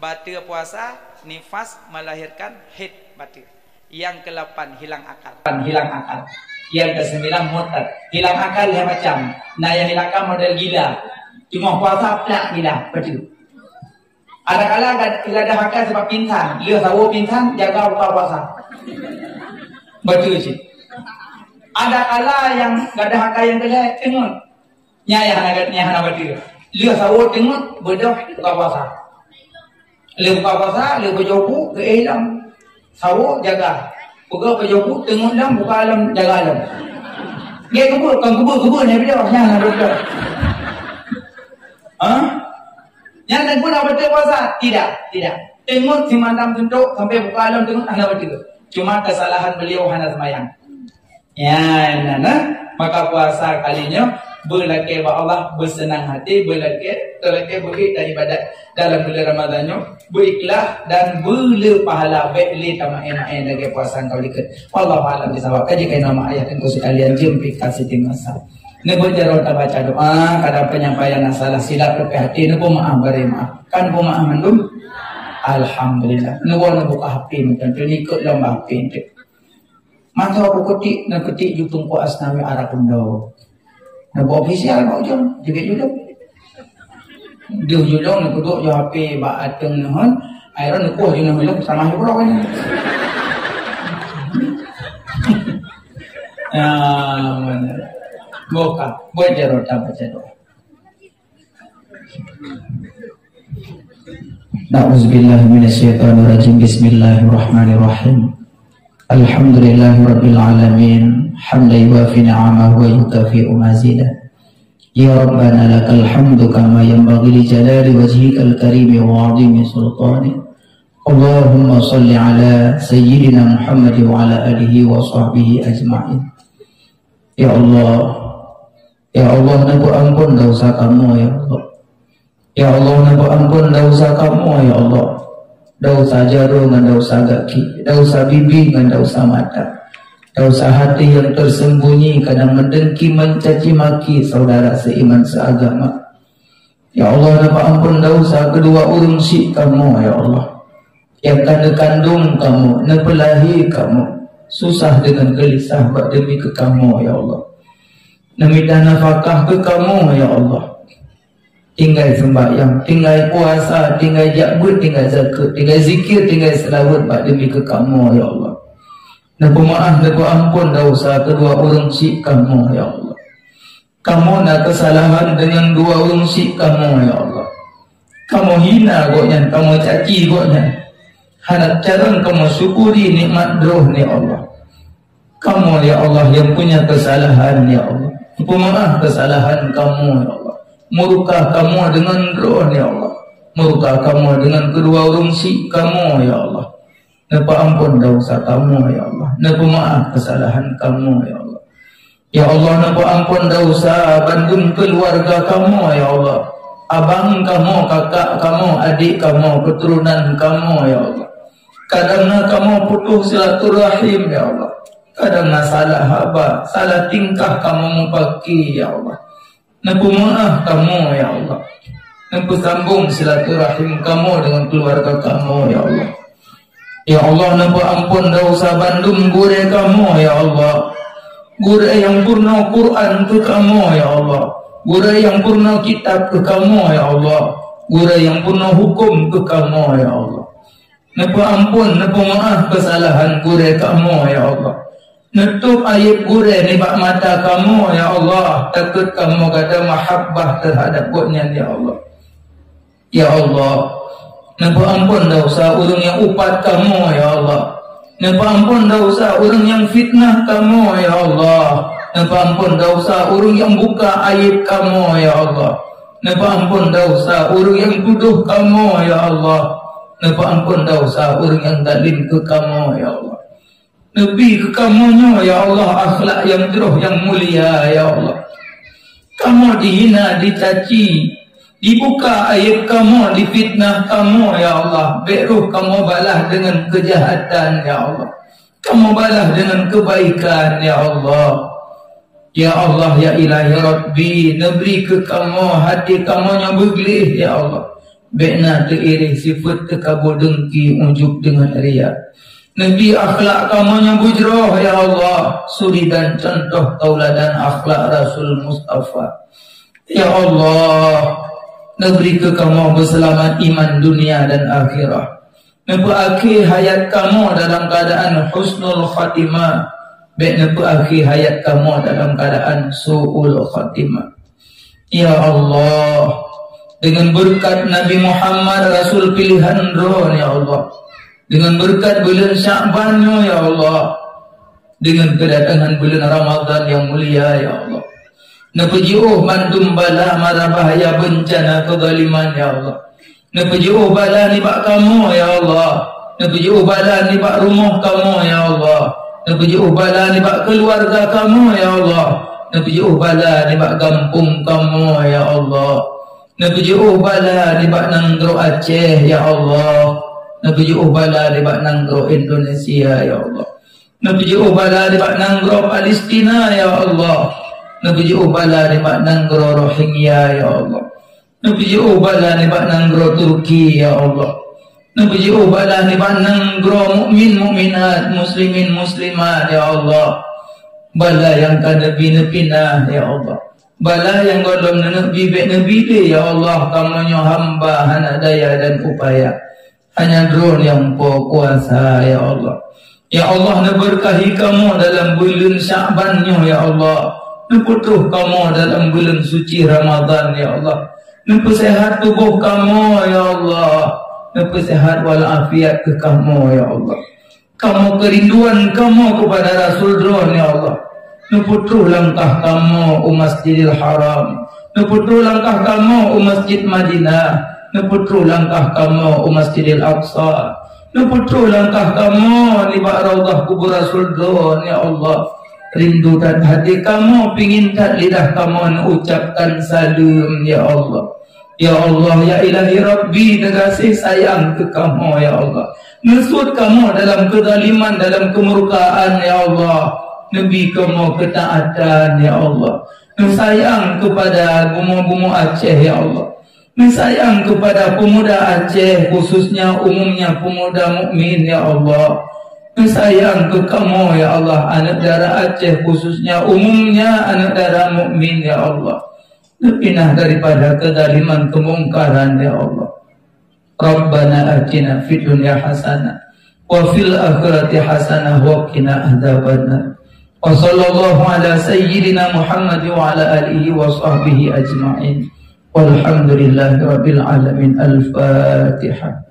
bateue puasa, nifas, melahirkan, haid, bateue. Yang kelapan, hilang akal. Hilang akal. Yang kesembilan, murtad. Hilang akal lhée macam. Na nyang hilang akal model gila. Cuma puasa plak gila, bateue. Ada kala gad-, gadah akal sebab pingsan. Lheueh sawo pingsan, jaga buka puasa. Bateue cit. Ada kala nyang gadah akal nyang keu lhée, teungeut. Nyan nyang hana, nyang hana bateue. Lheueh sawo teungeut, beudôh buka puasa. Lheueh buka puasa, lheueh beujoh bu, geuéh lom. Sawo jaga. Peugah beujoh bu, teungeut lom, buka lom, jaga lom. Gét keubeue, kon keubeue, keubeue nyang beudôh, nyan hana beudôh. Ha? Nyan teungku na bateue puasa? Tidak, tidak. Teungeut simandam suntok sampai buka lom teungeut hana bateue. Cuma kesalahan beliau hana seumayang. Ya, nah, nah. Maka puasa kali nyoe beulakée bak Allah, beuseunang hati, beulakée, teulakée beuhih dan ibadat dalam bulan Ramadan nyoe, beuikhlas dan beule pahala, bék lé tamaén-maén lagée puasa nyang ka likot. Wallahu a'lam bishawab. Kaji keu nama ayah teungku sekalian, jeuem pih ka siting masa. Neubeujaro tabaca doa, kadang penyampaian na salah silap leupah hati, neupeumaáh baré maáh. Kan peumaáh mandum? Alhamdulillah. Neuwoe neubuka H P mantong, teunikot lom bak H P eunteuk. Mantong bukeutik, neuketik ju Teungku Asnawi Arab Undong. Neuboh ofisial bak ujong, jeuet julong. Deuh julong neukeuduek ju H P bak ateueng neuhon, akhirnya neukoh ju neuhon sama ju brok ni. Ah, mana? Buka, buat jaroe tabaca doa. A'udzubillahi minasyaitonirrajim. Bismillahirrahmanirrahim. Alhamdulillahirabbil alamin. Hamdan yuwafi ni'amahu wa yukafi'u mazidah. Ya Rabbana lakal hamdu kama yanbaghi li jalali wajhikal karimi wa 'azimi sultanik. Allahumma shalli ala sayyidina Muhammad wa ala alihi wa sahbihi ajma'in. Ya Allah, ya Allah, neupeuamphon desya kamoe, ya Allah. Ya Allah, neupeuamphon desya kamoe, ya Allah. Desya jaroe ngon desya gaki, desya bibi ngon desya mata, desya hati nyang tersembunyi kadang meudengki, mencaci maki saudara seiman seagama. Ya Allah, neupeuamphon desya keudua ureuëng syik kamoe, ya Allah. Nyang ka neukandong kamoe, neupeulahé kamoe, susah deungon geulisah bak demi keu kamoe, ya Allah. Neumita nafakah keu kamoe, ya Allah. Tinggai seumbahyang, tinggai puasa, tinggai jak beuet, tinggai zakeuet, tinggai zikir, tinggai seulaweuet bak demi keu kamoe, ya Allah. Neupeumaáh, neupeuamphon desya keudua ureuëng syik kamoe, ya Allah. Kamoe na keusalahan deungon dua ureuëng syiek kamoe, ya Allah. Kamoe hina gobnyan, kamoe caci gobnyan. Hana carông kamoe syukuri nikmat Droe, ya Allah. Kamoe, ya Allah, nyang punya keusalahan, ya Allah. Peumeu'ah keusalahan kamoe, ya Allah. Murka kamoe deungon Droe, ya Allah. Murka kamoe deungon keudua ureuëng syiek kamoe, ya Allah. Neupeuamphon desya kamoe, ya Allah. Neupeumeu'ah keusalahan kamoe, ya Allah. Ya Allah, neupeuamphon desya bandum keuluwarga kamoe, ya Allah. Abang kamoe, kakak kamoe, adék kamoe, keuturonan kamoe, ya Allah. Kadang na kamoe putôh silaturahim, ya Allah. Kadang na salah haba, salah tingkah kamoe mupaki, ya Allah. Neupeumeu'ah kamoe, ya Allah. Neupeusambong silaturahim kamoe deungon keuluwarga kamoe, ya Allah. Ya Allah, neupeuamphon desya bandum gurée kamoe, ya Allah. Gurée nyang peurunoe Quran keu kamoe, ya Allah. Gurée nyang peurunoe kitab keu kamoe, ya Allah. Gurée nyang peurunoe huköm keu kamoe, ya Allah. Neupeuamphon, neupeumeu'ah keusalahan gurée kamoe, ya Allah. Neutôb ayeb gurée nibak mata kamoe, ya Allah. Takot kamoe gata meuhabbah teuhadab gobnyan, ya Allah. Ya Allah, neupeuamphon desya ureuëng nyang upat kamoe, ya Allah. Neupeuamphon desya ureuëng nyang fitnah kamoe, ya Allah. Neupeuamphon desya ureuëng nyang buka ayeb kamoe, ya Allah. Neupeuamphon desya ureuëng nyang tudoh kamoe, ya Allah. Neupeuamphon desya ureuëng nyang zalim keu kamoe, ya Allah. Neubi keu kamoe nyoe, ya Allah, akhlak nyang jroh, nyang mulia, ya Allah. Kamoe dihina, dicaci, dibuka ayeb kamoe, difitnah kamoe, ya Allah. Bék roh kamoe balah deungon keujahatan, ya Allah. Kamoe balah deungon keubaikan, ya Allah. Ya Allah, ya Ilahi Rabbi, neubri keu kamoe até kamoe nyang beugleh, ya Allah. Bék na teuireh sifeuet teukabô deungki, ujub deungon riya. Neubi akhlak kamoe nyang beujroh, ya Allah, suri dan cuntoh tauladan akhlak Rasul Mustafa. Ya Allah, neubri keu kamoe beuseulamat iman dunia dan akhirat. Neupeuakhé hayat kamoe dalam keuadaan husnul khatimah, bék neupeuakhé hayat kamoe dalam keuadaan su'ul khatimah. Ya Allah, deungon beureukat Nabi Muhammad, Rasul piléhan Droe, ya Allah, deungon beureukat buleuen Sya'ban nyoe, ya Allah, deungon keudatangan buleuen Ramadhan nyang mulia, ya Allah, neupeujiôh mandum bala mara bahaya beuncana keuzaliman, ya Allah. Neupeujiôh bala nibak kamoe, ya Allah. Neupeujiôh bala nibak rumoh kamoe, ya Allah. Neupeujiôh bala nibak keuluwarga kamoe, ya Allah. Neupeujiôh bala nibak gampông kamoe, ya Allah. Neupeujiôh bala nibak nanggroe Aceh, ya Allah. Neupeujiôh bala nibak nanggroe Indonesia, ya Allah. Neupeujiôh bala nibak nanggroe Palestina, ya Allah. Neupeujiôh bala nibak nanggroe Rohingya, ya Allah. Neupeujiôh bala nibak nanggroe Turki, ya Allah. Neupeujiôh bala nibak nanggroe mukmin mukminat, muslimin muslimat, ya Allah. Bala nyang ka neubi neupinah, ya Allah. Bala nyang gohlom neuneuk bi bék neubi lé, ya Allah. Kamoe nyoe hamba hana daya dan upaya. Hanya Droe nyang po kuasa, ya Allah. Ya Allah, neubeurkahi kamoe dalam buleuen Sya'ban nyoe, ya Allah. Neupeutroh kamoe dalam buleuen suci Ramadhan, ya Allah. Neupeusehat tuboh kamoe, ya Allah. Neupeusehat walafiat keu kamoe, ya Allah. Kamoe keurinduan kamoe keupada Rasul Droe, ya Allah. Neupeutroh langkah kamoe u Masjidil Haram. Neupeutroh langkah kamoe u Masjid Madinah. Neupeutroh langkah kamoe u Masjidil Aqsa. Neupeutroh langkah kamoe nibak Raudhah kubur Rasul Droe, ya Allah. Rindu that hati kamoe, pingin that lidah kamoe neuucapkan saleuem, ya Allah. Ya Allah, ya Ilahi Rabbi, neugaséh sayang keu kamoe, ya Allah. Neusuet kamoe dalam keuzaliman, dalam keumurkaan, ya Allah. Neubi kamoe keutaatan, ya Allah. Neusayang keupada bumoe-bumoe Aceh, ya Allah. Neusayang keupada peumuda Aceh, khususnya umumnya peumuda mukmin, ya Allah. Neusayang keu kamoe, ya Allah, aneuk dara Aceh, khususnya umumnya aneuk dara mukmin, ya Allah. Neupinah daripada keuzaliman, keumungkaran, ya Allah. Rabbana atina fid dunya hasanah, wa fil akhirati hasanah, wa qina adzabannar. Wa sallallahu ala sayyidina Muhammad wa ala alihi wa sahbihi ajma'in. Walhamdulillahi rabbil alamin. Al-Fatihah.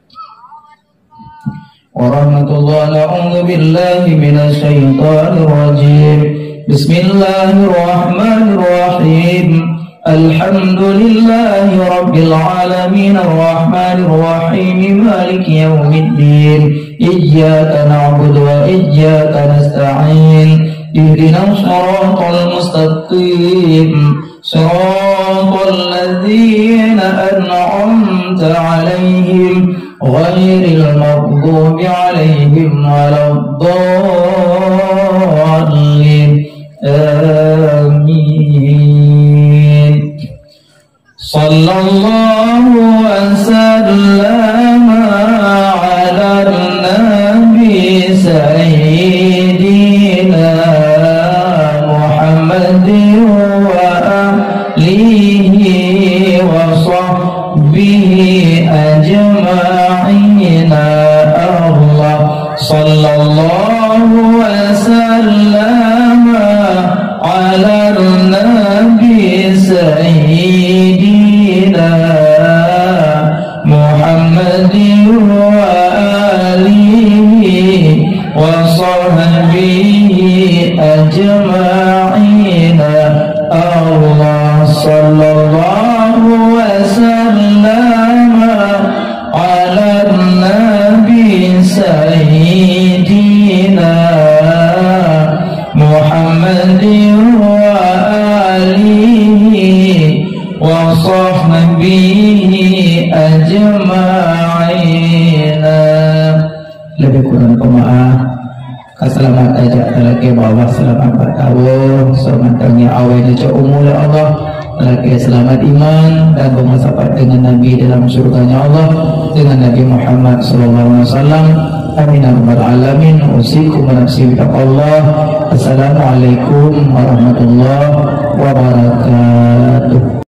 Wa rahmatullah. A'udzu billahi minasy syaithanir rajim. Bismillahirrahmanirrahim. Alhamdulillahi rabbil alamin, arrahmanir rahim, maliki yaumiddin. Iyyaka na'budu wa iyyaka nasta'in. Ihdinas siratal mustaqim. Siratal ladzina an'amta 'alaihim, ghairil maghdubi 'alaihim waladdallin. Amin. Sallallahu wa sallama ala nabi sayyidina Muhammadin wa alihi wa sahbihi ajma'in. Allah. Sallallahu wa sallama ala nabi sayyidina Muhammadin wa alihi wa sahbihi ajma'in. Allah. Sallallahu wa sallama ala nabi sayyidina Muhammadin wa alihi wa sahbihi ajma'in. Lebih kurang pemaaf. Ka seulamat tajak talakée bak Allah, seulamat bak tawoe, seulamat tangieng awai neucok umu lé Allah, talakée seulamat iman dan beumusapat deungon Nabi dalam syurga-Nya Allah, deungon Nabi Muhammad sallallahu alaihi wasallam. Amin ya rabbal alamin. Usikum wa nafsi bitaqwallah. Assalamualaikum warahmatullahi wabarakatuh.